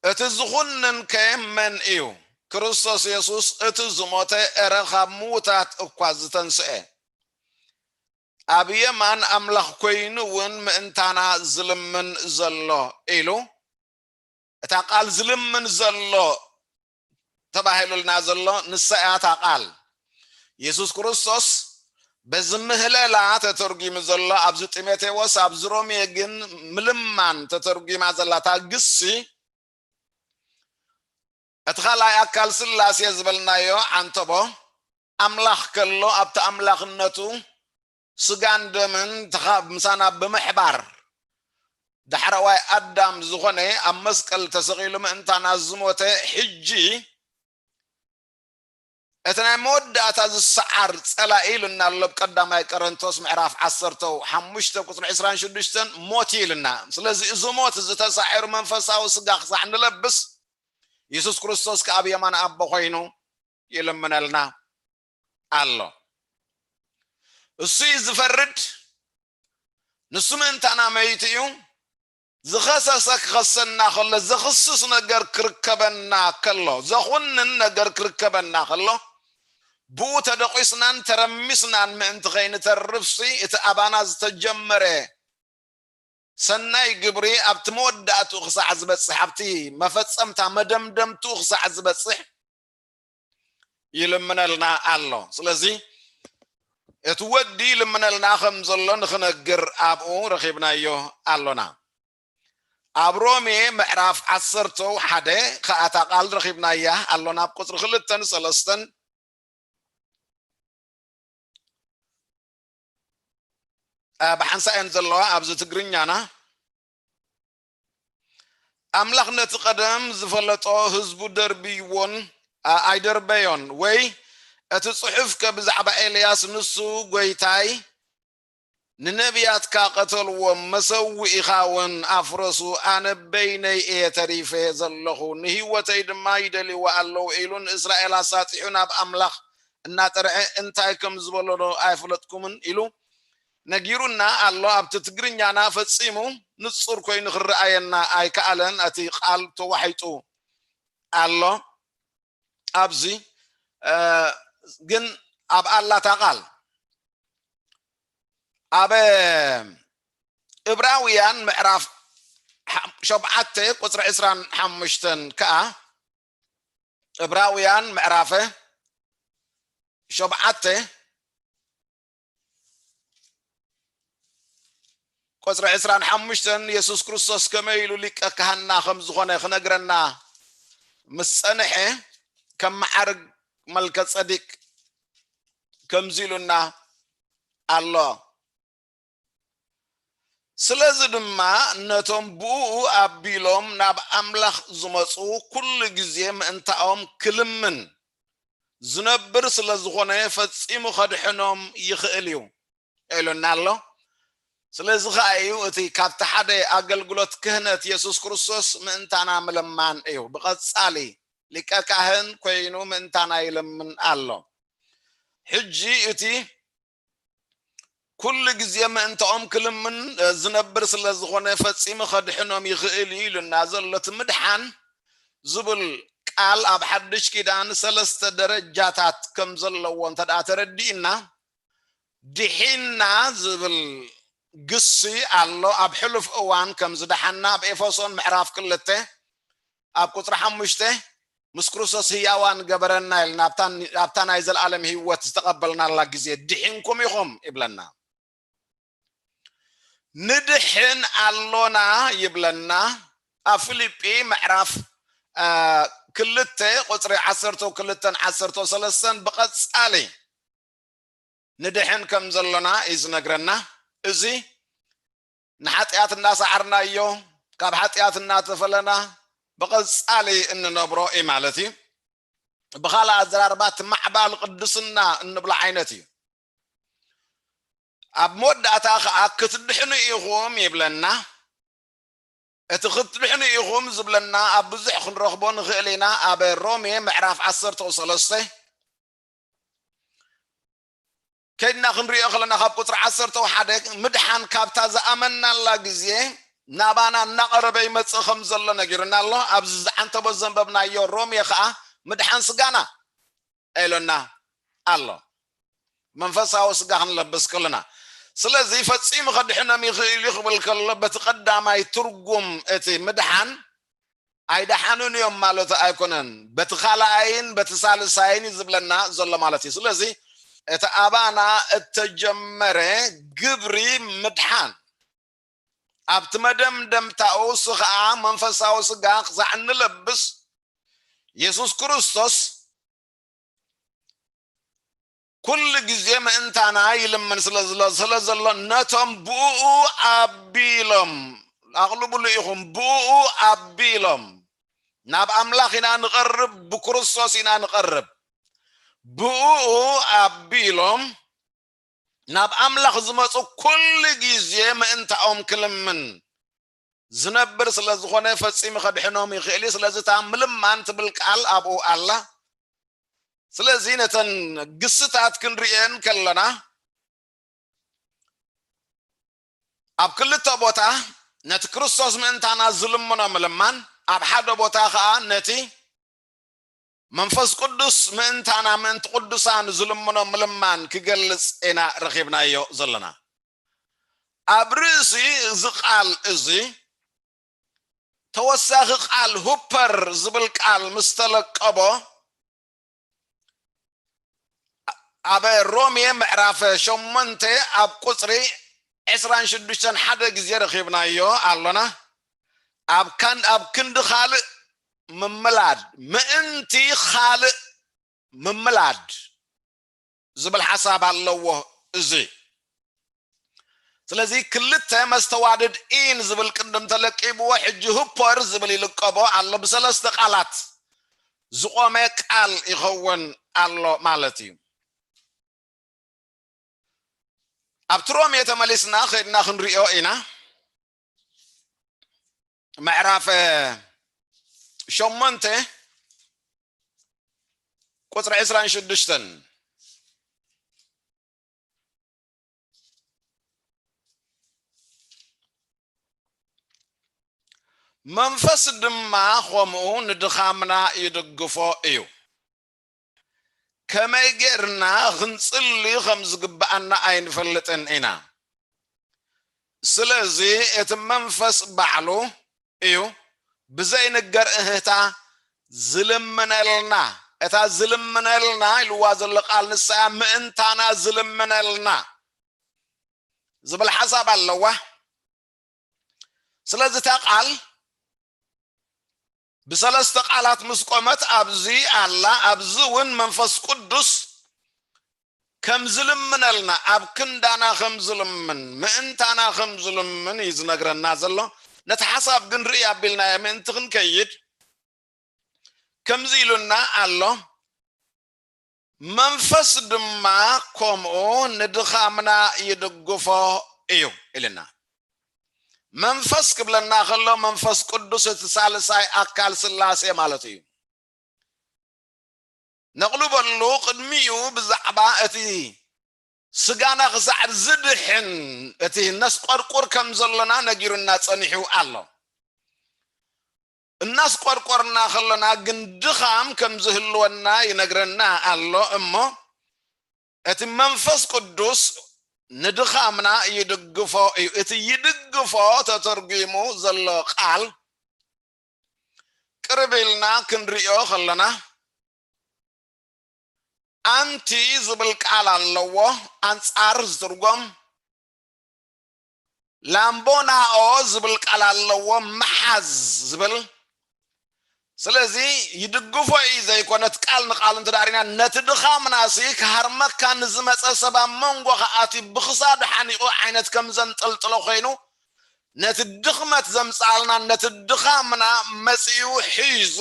እቲ ዝኹንን ከ መን እዩ? ክርስቶስ የሱስ እቲ ዝሞተ እረ ካብ ምዉታት እኳ ዝተንስአ ኣብ የማን ኣምላኽ ኮይኑ እውን ምእንታና ዝልምን ዘሎ ኢሉ እታ ቃል ዝልምን ዘሎ ተባሂሉልና ዘሎ ንሳ እያ እታ ቃል የሱስ ክርስቶስ በዚ ምህለላ ተተርጒሙ ዘሎ ኣብዚ ጢሞቴዎስ፣ ኣብዚ ሮሜ ግን ምልማን ተተርጒማ ዘላ እታ ግሲ፣ እቲ ካልኣይ ኣካል ስላሴ ዝበልናዮ ዓንተቦ ኣምላኽ ከሎ ኣብቲ ኣምላኽነቱ ስጋን ደምን ተኻ-፣ ምሳና ብምሕባር ዳሕረዋይ ኣዳም ዝኾነ ኣብ መስቀል ተሰቒሉ ምእንታና ዝሞተ ሕጂ እቲ ናይ መወዳእታ ዝሰዓር ጸላኢ ኢሉና ኣሎ። ብ ቀዳማይ ቆረንቶስ ምዕራፍ ዓሰርተ ሓሙሽተ ቁጽሪ ዕስራን ሽዱሽተን ሞት እዩ ኢልና። ስለዚ እዚ ሞት ዝተሳዒሩ መንፈሳዊ ስጋ ክሳዕ ንለብስ የሱስ ክርስቶስ ከኣ ኣብ የማን ኣቦ ኮይኑ ይልምነልና ኣሎ። እሱ እዩ ዝፈርድ። ንሱ ምእንታና መይቱ እዩ። ዝኸሰሰ ክኸሰና ከሎ፣ ዘኽስስ ነገር ክርከበና ከሎ፣ ዘኹንን ነገር ክርከበና ከሎ፣ ብኡ ተደቂስናን ተረሚስናን ምእንቲ ከይንተርፍሲ፣ እቲ ኣባና ዝተጀመረ ሰናይ ግብሪ ኣብቲ መወዳእትኡ ክሳዕ ዝበጽሕ፣ ኣብቲ መፈጸምታ መደምደምትኡ ክሳዕ ዝበጽሕ ይልምነልና ኣሎ። ስለዚ እቲ ወዲ ይልምነልና ከም ዘሎ ንኽነግር ኣብኡ ረኺብናዮ ኣሎና። ኣብ ሮሜ ምዕራፍ ዓሰርተ ሓደ ከኣ እታ ቃል ረኺብናያ ኣሎና። ኣብ ቁጽሪ ክልተን ሰለስተን እ፣ ብሓንሳእ እየን ዘለዋ ኣብዚ ትግርኛና። ኣምላኽ ነቲ ቀደም ዝፈለጦ ህዝቡ ደርብይዎን፣ እ፣ ኣይደርበዮን። ወይ እቲ ጽሑፍከ ብዛዕባ ኤልያስ ንሱ፣ "ጐይታይ፣ ንነቢያትካ ቀተልዎም፣ መሰውኢኻ እውን ኣፍረሱ፣ ኣነ በይነይ እየ ተሪፈ ዘለኹ፣ ንህይወተይ ድማ ይደልይዋ ኣለዉ" ኢሉ ንእስራኤል ኣሳጢሑ ናብ ኣምላኽ እናጠርዐ እንታይ ከም ዝበሎ ዶ ኣይፈለጥኩምን ኢሉ ነጊሩና ኣሎ። ኣብቲ ትግርኛና ፈጺሙ ንጹር ኮይኑ ክረኣየና ኣይከኣለን። እቲ ቃል ተዋሒጡ ኣሎ። ኣብዚ፣ እ፣ ግን ኣብ ኣላታ ቃል ኣብ እብራውያን ምዕራፍ ሓ-፣ ሸውዓተ ቁጽሪ ዕስራን ሓሙሽተን ከኣ፣ እብራውያን ምዕራፈ ሸውዓተ ቁጽሪ ዕስራን ሓሙሽተን የሱስ ክርስቶስ ከመይ ኢሉ ሊቀ ካህንና ከም ዝኾነ ክነግረና ምስ ጸንሐ፣ ከም መዓርግ መልከ ጸዲቅ ከምዚ ኢሉና ኣሎ። ስለዚ ድማ ነቶም ብእኡ ኣቢሎም ናብ ኣምላኽ ዝመጹ ኩሉ ግዜ ምእንታኦም ክልምን ዝነብር ስለ ዝኾነ ፈጺሙ ከድሕኖም ይኽእል እዩ ኢሉና ኣሎ። ስለዚ ኸኣ እዩ እቲ ካብቲ ሓደ ኣገልግሎት ክህነት የሱስ ክርስቶስ ምእንታና ምልማን እዩ። ብቐጻሊ ሊቀ ካህን ኮይኑ ምእንታና ይልምን ኣሎ። ሕጂ እቲ ኩሉ ግዜ ምእንታኦም ክልምን፣ እ፣ ዝነብር ስለ ዝኾነ ፈጺሙ ከድሕኖም ይኽእል እዩ ኢሉና ዘሎ። እቲ ምድሓን ዝብል ቃል ኣብ ሓድሽ ኪዳን ሰለስተ ደረጃታት ከም ዘለዎ እንተ ደኣ ተረዲእና፣ ድሒና ዝብል ግሲ ኣሎ። ኣብ ሕሉፍ እዋን ከም ዝደሓና ኣብ ኤፌሶን ምዕራፍ ክልተ ኣብ ቁጽሪ ሓሙሽተ ምስ ክርስቶስ ህያዋን ገበረና ኢልና ኣብታ፣ ኣብታ ናይ ዘለኣለም ህይወት ዝተቐበልናላ ግዜ ድሒንኩም ኢኹም ይብለና። ንድሕን ኣሎና ይብለና። ኣብ ፊልጲ ምዕራፍ፣ አ፣ ክልተ ቁጽሪ ዓሰርተ ክልተን ዓሰርተ ሰለስተን ብቐጻሊ ንድሕን ከም ዘሎና እዩ ዝነግረና። እዚ ንሓጢኣት እናሰዓርናዮ፣ ካብ ሓጢኣት እናተፈለና ብቐጻሊ እንነብሮ እዩ ማለት እዩ። ብኻልእ ኣዘራርባ እቲ ማዕባል ቅድስና እንብሎ ዓይነት እዩ። ኣብ መወዳእታ ኸኣ ክትድሕኑ ኢኹም ይብለና። እቲ ክትድሕኑ ኢኹም ዝብለና ኣብ ብዙሕ ክንረኽቦ ንኽእል ኢና። ኣብ ሮሜ ምዕራፍ ዓሰርተ ሰለስተ ከይድና ክንሪኦ ከለና ካብ ቁጽሪ ዓሰርተ ሓደ ምድሓን ካብታ ዝኣመናላ ግዜ ናባና እናቐረበ ይመጽእ ከም ዘሎ ነጊሩና ኣሎ። ኣብዚ ዝዓንተቦ ዘንበብናዮ ሮሜ ኸኣ ምድሓን ስጋና ኢሉና ኣሎ። መንፈሳዊ ስጋ ክንለብስ ከለና። ስለዚ ፈጺሙ ከድሕኖም ይኽእል እዩ ክብል ከሎ በቲ ቀዳማይ ትርጉም እቲ ምድሓን ኣይደሓኑን እዮም ማለቱ ኣይኮነን። በቲ ካልኣይን በቲ ሳልሳይን እዩ ዝብለና ዘሎ ማለት እዩ። ስለዚ እቲ ኣባና እተጀመረ ግብሪ ምድሓን ኣብቲ መደምደምታኡ፣ እሱ ኸኣ መንፈሳዊ ስጋ ክሳዕ እንለብስ፣ የሱስ ክርስቶስ ኩሉ ግዜ ምእንታና ይልምን ስለ ዝሎ-፣ ስለ ዘሎ፣ ነቶም ብእኡ ኣቢሎም፣ ኣቕልቡሉ ኢኹም፣ ብእኡ ኣቢሎም ናብ ኣምላኽ ኢና ንቐርብ፣ ብክርስቶስ ኢና ንቐርብ። ብእኡ ኣቢሎም ናብ ኣምላኽ ዝመጹ ኩሉ ግዜ ምእንታኦም ክልምን ዝነብር ስለ ዝኾነ፣ ፈጺሙ ከድሕኖም ይኽእል እዩ። ስለዚ እታ ምልማን ትብል ቃል ኣብኡ ኣላ። ስለዚ ነተን ግስታት ክንርእየን ከለና፣ ኣብ ክልተ ቦታ ነቲ ክርስቶስ ምእንታና ዝልምኖ ምልማን፣ ኣብ ሓደ ቦታ ኸኣ ነቲ መንፈስ ቅዱስ ምእንታና፣ ምእንቲ ቅዱሳን ዝልምኖ ምልማን ክገልጽ ኢና ረኺብናዮ ዘለና። ኣብ ርእሲ እዚ ቃል እዚ ተወሳኺ ቃል ሁፐር ዝብል ቃል ምስ ተለቀቦ፣ ኣብ ሮሜ ምዕራፍ ሸሞንተ ኣብ ቁጽሪ ዕስራን ሽዱሽተን ሓደ ግዜ ረኺብናዮ ኣሎና። ኣብ ካን-፣ ኣብ ክንዲ ካልእ ምምላድ፣ ምእንቲ ካልእ ምምላድ ዝብል ሓሳብ ኣለዎ እዚ። ስለዚ ክልተ መስተዋድድ ኢን ዝብል ቅድም ተለቂብዎ፣ ሕጂ ሁፐር ዝብል ይልቀቦ ኣሎ። ብሰለስተ ቃላት ዝቆመ ቃል ይኸውን ኣሎ ማለት እዩ። ኣብቲ ሮሜ ተመሊስና ኸድና ክንሪኦ ኢና። ምዕራፍ ሸሞንተ ቁጽሪ ዕስራን ሽዱሽተን። መንፈስ ድማ ኸምኡ ንድኻምና ይድግፎ እዩ። ከመይ ጌርና ኽንጽሊ ኸም ዝግብኣና ኣይንፈልጥን ኢና። ስለዚ እቲ መንፈስ ባዕሉ እዩ ብዘይንገር እህታ ዝልምነልና። እታ ዝልምነልና ኢልዋ ዘሎ ቃል ንሳ እያ ምእንታና ዝልምነልና ዝብል ሓሳብ ኣለዋ። ስለዚ እታ ቃል ብሰለስተ ቃላት ምስ ቆመት ኣብዚ ኣላ። ኣብዚ እውን መንፈስ ቅዱስ ከም ዝልምነልና፣ ኣብ ክንዳና ከም ዝልምን፣ ምእንታና ከም ዝልምን እዩ ዝነግረና ዘሎ። ነቲ ሓሳብ ግን ርኢ ኣቢልናዮ ምእንቲ ክንከይድ ከምዚ ኢሉና ኣሎ። መንፈስ ድማ ከምኡ ንድኻምና ይድግፎ እዩ ኢልና። መንፈስ ክብለና ከሎ መንፈስ ቅዱስ እቲ ሳልሳይ ኣካል ስላሴ ማለት እዩ። ነቕልበሉ ቅድሚኡ ብዛዕባ እቲ ስጋና ክሳዕ ዝድሕን እቲ ነስቆርቁር ከም ዘለና ነጊሩና ጸኒሑ ኣሎ። እናስቆርቆርና ከለና ግን ድኻም ከም ዝህልወና ይነግረና ኣሎ። እሞ እቲ መንፈስ ቅዱስ ንድኻምና ይድግፎ እዩ። እቲ ይድግፎ ተተርጒሙ ዘሎ ቃል ቅርብ ኢልና ክንሪኦ ከለና፣ ኣንቲ ዝብል ቃል ኣለዎ፣ ኣንጻር ዝትርጎም። ላምቦናኦ ዝብል ቃል ኣለዎ፣ ምሓዝ ዝብል። ስለዚ ይድግፎ እዩ ዘይኮነ፣ እቲ ቃል ንቃል እንተ ደኣ ርኢና፣ ነቲ ድኻምናሲ ክሃርመካ ንዝመጸ ሰብ ኣብ መንጎ ከኣትዩ ብኽሳዱ ሓኒቑ ዓይነት ከም ዘንጠልጥሎ ኮይኑ፣ ነቲ ድኽመት ዘምጽኣልና፣ ነቲ ድኻምና መጺኡ ሒዙ፣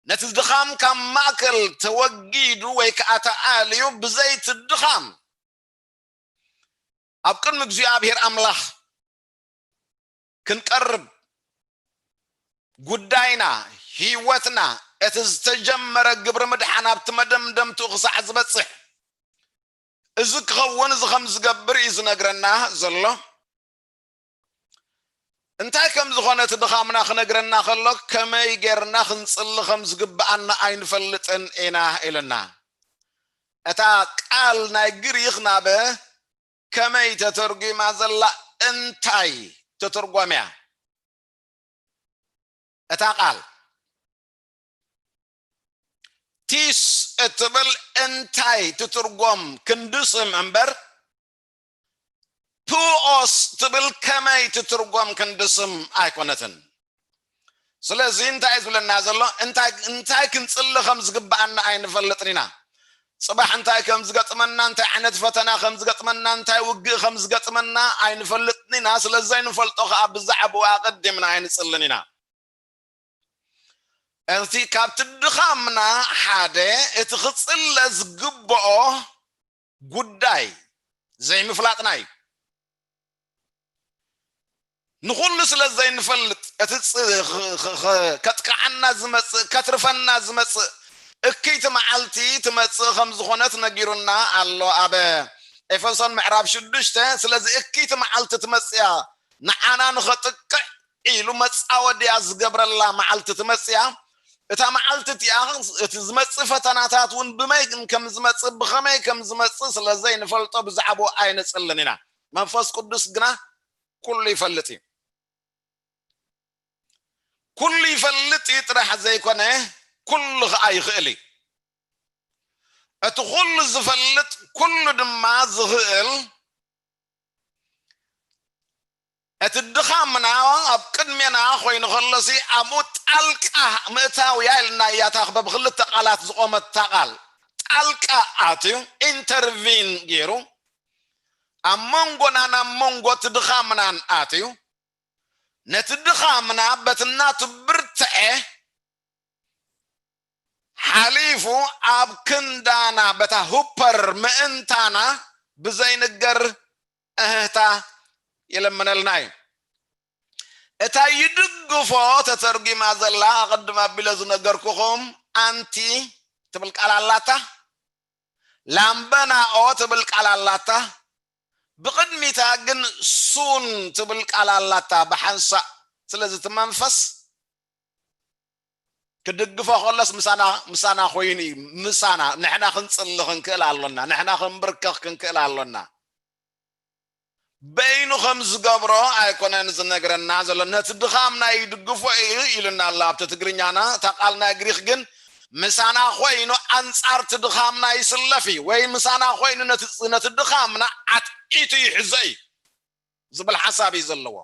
ነቲ ድኻም ካብ ማእከል ተወጊዱ ወይ ከኣ ተኣልዩ፣ ብዘይቲ ድኻም ኣብ ቅድሚ እግዚኣብሔር ኣምላኽ ክንቀርብ፣ ጉዳይና፣ ህይወትና፣ እቲ ዝተጀመረ ግብሪ ምድሓን ኣብቲ መደምደምትኡ ክሳዕ ዝበጽሕ፣ እዚ ክኸውን፣ እዚ ከም ዝገብር እዩ ዝነግረና ዘሎ። እንታይ ከም ዝኾነ እቲ ድኻምና ክነግረና ከሎ፣ ከመይ ጌርና ክንጽሊ ከም ዝግብኣና ኣይንፈልጥን ኢና ኢልና። እታ ቃል ናይ ግሪኽ ናብ ከመይ ተተርጒማ ዘላ፣ እንታይ ተተርጓምያ? እታ ቃል ቲስ እትብል እንታይ ትትርጎም ክንዲ ስም እምበር፣ ፕኦስ ትብል ከመይ ትትርጎም ክንዲ ስም ኣይኮነትን። ስለዚ እንታይ እዩ ዝብለና ዘሎ? እንታይ እንታይ ክንጽሊ ከም ዝግብኣና ኣይንፈልጥን ኢና። ጽባሕ እንታይ ከም ዝገጥመና፣ እንታይ ዓይነት ፈተና ከም ዝገጥመና፣ እንታይ ውግእ ከም ዝገጥመና ኣይንፈልጥን ኢና። ስለ ዘይንፈልጦ ከኣ ብዛዕባኡ ኣቐዲምና ኣይንጽልን ኢና። እቲ ካብቲ ድኻምና ሓደ እቲ ክጽለ ዝግብኦ ጉዳይ ዘይምፍላጥና እዩ። ንኹሉ ስለ ዘይንፈልጥ እቲ ጽ- ኽ- ኽ- ኽ- ከጥቅዓና ዝመጽእ ከትርፈና ዝመጽእ እክይቲ መዓልቲ ትመጽእ ከም ዝኾነት ነጊሩና ኣሎ ኣብ ኤፌሶን ምዕራፍ ሽዱሽተ። ስለዚ እክይቲ መዓልቲ ትመጽእ እያ፣ ንዓና ንኸጥቅዕ ኢሉ መጻወድያ ዝገብረላ መዓልቲ ትመጽእ እያ። እታ መዓልቲ እቲኣ እቲ ዝመጽእ ፈተናታት እውን ብመይ ግን ከም ዝመጽእ ብኸመይ ከም ዝመጽእ ስለ ዘይንፈልጦ ብዛዕባኡ ኣይንጽልን ኢና። መንፈስ ቅዱስ ግና ኩሉ ይፈልጥ እዩ። ኩሉ ይፈልጥ እዩ ጥራሕ ዘይኮነ ኩሉ ኸዓ ይኽእል እዩ። እቲ ኩሉ ዝፈልጥ ኩሉ ድማ ዝኽእል እቲ ድኻምና ኣብ ቅድሜና ኮይኑ ከሎሲ ኣብኡ ጣልቃ ምእታውያ ኢልና እያ እታ ክበብ ክልተ ቃላት ዝቆመት እታ ቃል ጣልቃ ኣትዩ ኢንተርቪን ገይሩ ኣብ መንጎናን ኣብ መንጎ እቲ ድኻምናን ኣትዩ ነቲ ድኻምና በቲ እናቱ ብርትዐ ሓሊፉ ኣብ ክንዳና በታ ሁፐር ምእንታና ብዘይንገር እህህታ ይልምነልና እዩ። እታ ይድግፎ ተተርጒማ ዘላ ኣቐድም ኣቢለ ዝነገርኩኹም ኣንቲ ትብል ቃል ኣላታ፣ ላምበናኦ ትብል ቃል ኣላታ፣ ብቕድሚታ ግን ሱን ትብል ቃል ኣላታ ብሓንሳእ። ስለዚ እቲ መንፈስ ክድግፎ ከሎስ ምሳና ምሳና ኮይኑ እዩ። ምሳና ንሕና ክንጽሊ ክንክእል ኣሎና፣ ንሕና ክንብርከኽ ክንክእል ኣሎና። በይኑ ከም ዝገብሮ ኣይኮነን ዝነግረና ዘሎ፣ ነቲ ድኻምና ይድግፎ እዩ ኢሉና ኣሎ ኣብቲ ትግርኛና። እታ ቃል ናይ ግሪክ ግን ምሳና ኮይኑ ኣንጻርቲ ድኻምና ይስለፍ እዩ፣ ወይ ምሳና ኮይኑ ነቲ ነቲ ድኻምና ዓትዒቱ ይሕዞ እዩ ዝብል ሓሳብ እዩ ዘለዎ።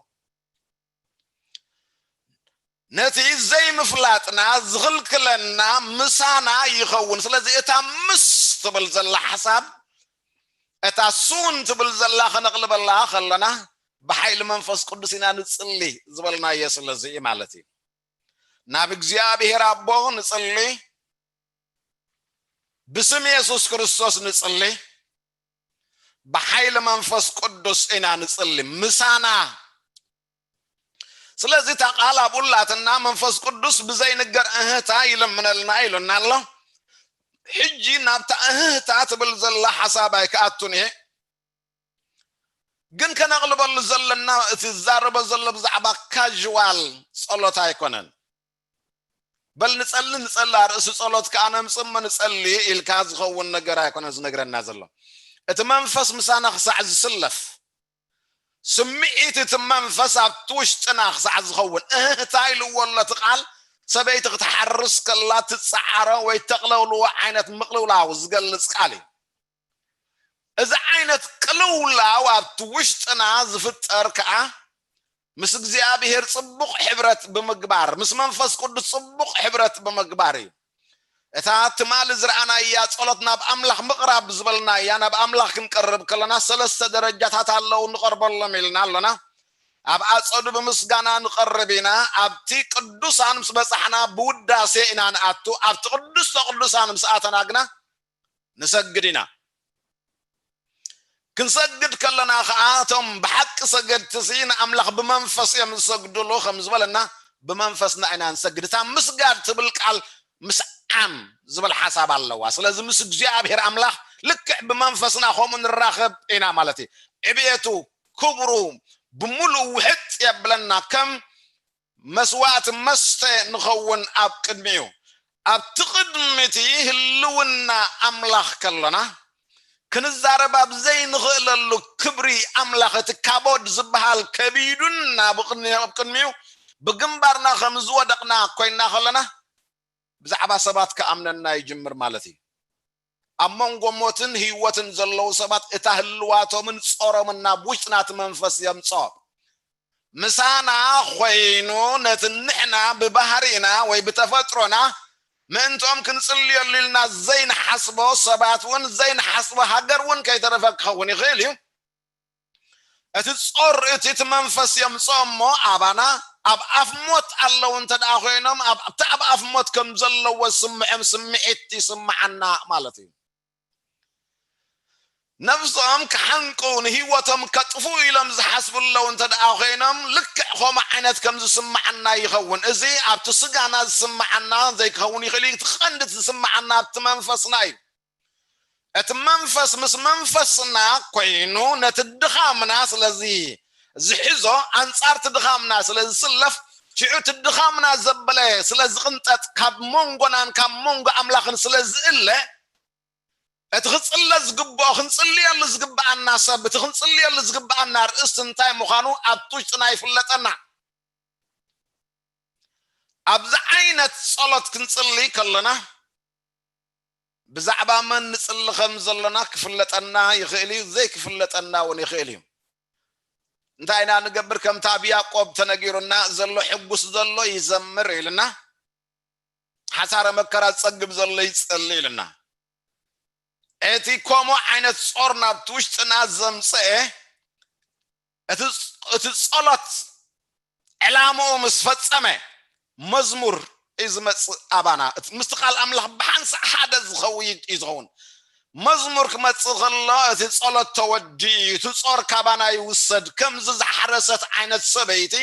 ነቲ ዘይምፍላጥና ዝኽልክለና ምሳና ይኸውን። ስለዚ እታ ምስ ትብል ዘላ ሓሳብ እታ ሱን ትብል ዘላ ከነቕልበላ ከለና ብሓይሊ መንፈስ ቅዱስ ኢና ንጽሊ ዝበልናዮ ስለዚ እዩ ማለት እዩ። ናብ እግዚኣብሔር ኣቦ ንጽሊ፣ ብስም የሱስ ክርስቶስ ንጽሊ፣ ብሓይሊ መንፈስ ቅዱስ ኢና ንጽሊ ምሳና። ስለዚ እታ ቃል ኣብኡ ኣላትና መንፈስ ቅዱስ ብዘይንገር እህታ ይልምነልና ኢሉና ኣሎ። ሕጂ ናብታ እህታ ትብል ዘላ ሓሳብ ኣይክኣቱን እየ። ግን ከነቕልበሉ ዘለና እቲ ዝዛረቦ ዘሎ ብዛዕባ ካዥዋል ጸሎት ኣይኮነን። በል ንጸሊ ንጸሊ ኣርእሲ ጸሎት ከኣ ነምጽእ እሞ ንጸሊ ኢልካ ዝኸውን ነገር ኣይኮነን ዝነግረና ዘሎ። እቲ መንፈስ ምሳና ክሳዕ ዝስለፍ ስምዒት እቲ መንፈስ ኣብቲ ውሽጥና ክሳዕ ዝኸውን እህታ ኢልዎ ኣሎ እቲ ቃል። ሰበይቲ ክትሓርስ ከላ ትጸዓሮ ወይ ተቕለውልዎ ዓይነት ምቕልውላው ዝገልጽ ቃል እዩ። እዚ ዓይነት ቅልውላው ኣብቲ ውሽጥና ዝፍጠር ከኣ ምስ እግዚኣብሔር ጽቡቕ ሕብረት ብምግባር ምስ መንፈስ ቅዱስ ጽቡቕ ሕብረት ብምግባር እዩ። እታ ትማሊ ዝረኣናያ ጸሎት ናብ ኣምላኽ ምቕራብ ዝበልናያ ናብ ኣምላኽ ክንቀርብ ከለና ሰለስተ ደረጃታት ኣለዉ ንቐርበሎም ኢልና ኣሎና። ኣብ ኣጸዱ ብምስጋና ንቐርብ ኢና። ኣብቲ ቅዱሳን ምስ በጻሕና ብውዳሴ ኢና ንኣቱ። ኣብቲ ቅዱስተ ቅዱሳን ምስ ኣተና ግና ንሰግድ ኢና። ክንሰግድ ከለና ከዓ እቶም ብሓቂ ሰገድቲ ሲ ንኣምላኽ ብመንፈስ እዮም ዝሰግድሉ ከም ዝበለና ብመንፈስና ኢና ንሰግድ። እታ ምስጋድ ትብል ቃል ምስዓም ዝብል ሓሳብ ኣለዋ። ስለዚ ምስ እግዚኣብሔር ኣምላኽ ልክዕ ብመንፈስና ከምኡ ንራኸብ ኢና ማለት እዩ። ዕብየቱ ክብሩ ብምሉእ ውሕጥ የብለና። ከም መስዋእቲ መስተ ንኸውን ኣብ ቅድሚኡ ኣብቲ ቅድሚ እቲ ህልውና ኣምላኽ ከሎና ክንዛረብ ኣብ ዘይንኽእለሉ ክብሪ ኣምላኽ እቲ ካቦድ ዝበሃል ከቢዱና ብቅድሚ- ኣብ ቅድሚኡ ብግንባርና ከም ዝወደቕና ኮይንና ከለና ብዛዕባ ሰባት ክኣምነና ይጅምር ማለት እዩ። ኣብ መንጎ ሞትን ህይወትን ዘለዉ ሰባት እታ ህልዋቶምን ጾሮምን ናብ ውሽጥና እቲ መንፈስ የምጽኦ። ምሳና ኮይኑ ነቲ ንሕና ብባህሪና ወይ ብተፈጥሮና ምእንቶም ክንጽልየሉ ኢልና ዘይንሓስቦ ሰባት እውን ዘይንሓስቦ ሃገር እውን ከይተረፈ ክኸውን ይኽእል እዩ። እቲ ጾር እቲ እቲ መንፈስ የምጽኦ እሞ ኣባና ኣብ ኣፍ ሞት ኣለዉ እንተ ደኣ ኮይኖም ኣብቲ ኣብ ኣፍ ሞት ከም ዘለዎ ዝስምዖም ስምዒት ይስምዓና ማለት እዩ። ነብሶም ክሓንቁ ንህይወቶም ከጥፉ ኢሎም ዝሓስቡ ኣለዉ እንተ ደኣ ኮይኖም ልክዕ ከምኡ ዓይነት ከም ዝስምዓና ይኸውን። እዚ ኣብቲ ስጋና ዝስምዓና ዘይክኸውን ይኽእል እዩ። እቲ ቀንዲ ዝስምዓና ኣብቲ መንፈስና እዩ። እቲ መንፈስ ምስ መንፈስና ኮይኑ ነቲ ድኻምና ስለዚ ዝሕዞ ኣንጻርቲ ድኻምና ስለ ዝስለፍ ሽዑ እቲ ድኻምና ዘበለ ስለ ዝቕንጠጥ ካብ መንጎናን ካብ መንጎ ኣምላኽን ስለ ዝእለ እቲ ክጽለ ዝግብኦ ክንጽልየሉ ዝግብኣና ሰብ እቲ ክንጽልየሉ ዝግብኣና ርእስቲ እንታይ ምዃኑ ኣብቲ ውሽጥና ይፍለጠና። ኣብዚ ዓይነት ጸሎት ክንጽሊ ከለና ብዛዕባ መን ንጽሊ ከም ዘለና ክፍለጠና ይኽእል እዩ፣ ዘይክፍለጠና እውን ይኽእል እዩ። እንታይ ኢና ንገብር? ከምቲ ኣብ ያዕቆብ ተነጊሩና ዘሎ ሕጉስ ዘሎ ይዘምር ኢልና ሓሳረ መከራ ዝጸግብ ዘሎ ይጸሊ ኢልና። እቲ ከምኡ ዓይነት ጾር ናብቲ ውሽጥና ዘምጽአ እቲ ጸሎት ዕላምኡ ምስ ፈጸመ መዝሙር እዩ ዝመጽእ ኣባና። ምስቲ ቃል ኣምላኽ ብሓንሳእ ሓደ ዝኸውን እዩ ዝኸውን። መዝሙር ክመጽእ ከሎ እቲ ጸሎት ተወዲኡ እዩ። እቲ ጾር ካባና ይውሰድ። ከምዚ ዝሓረሰት ዓይነት ሰበይቲ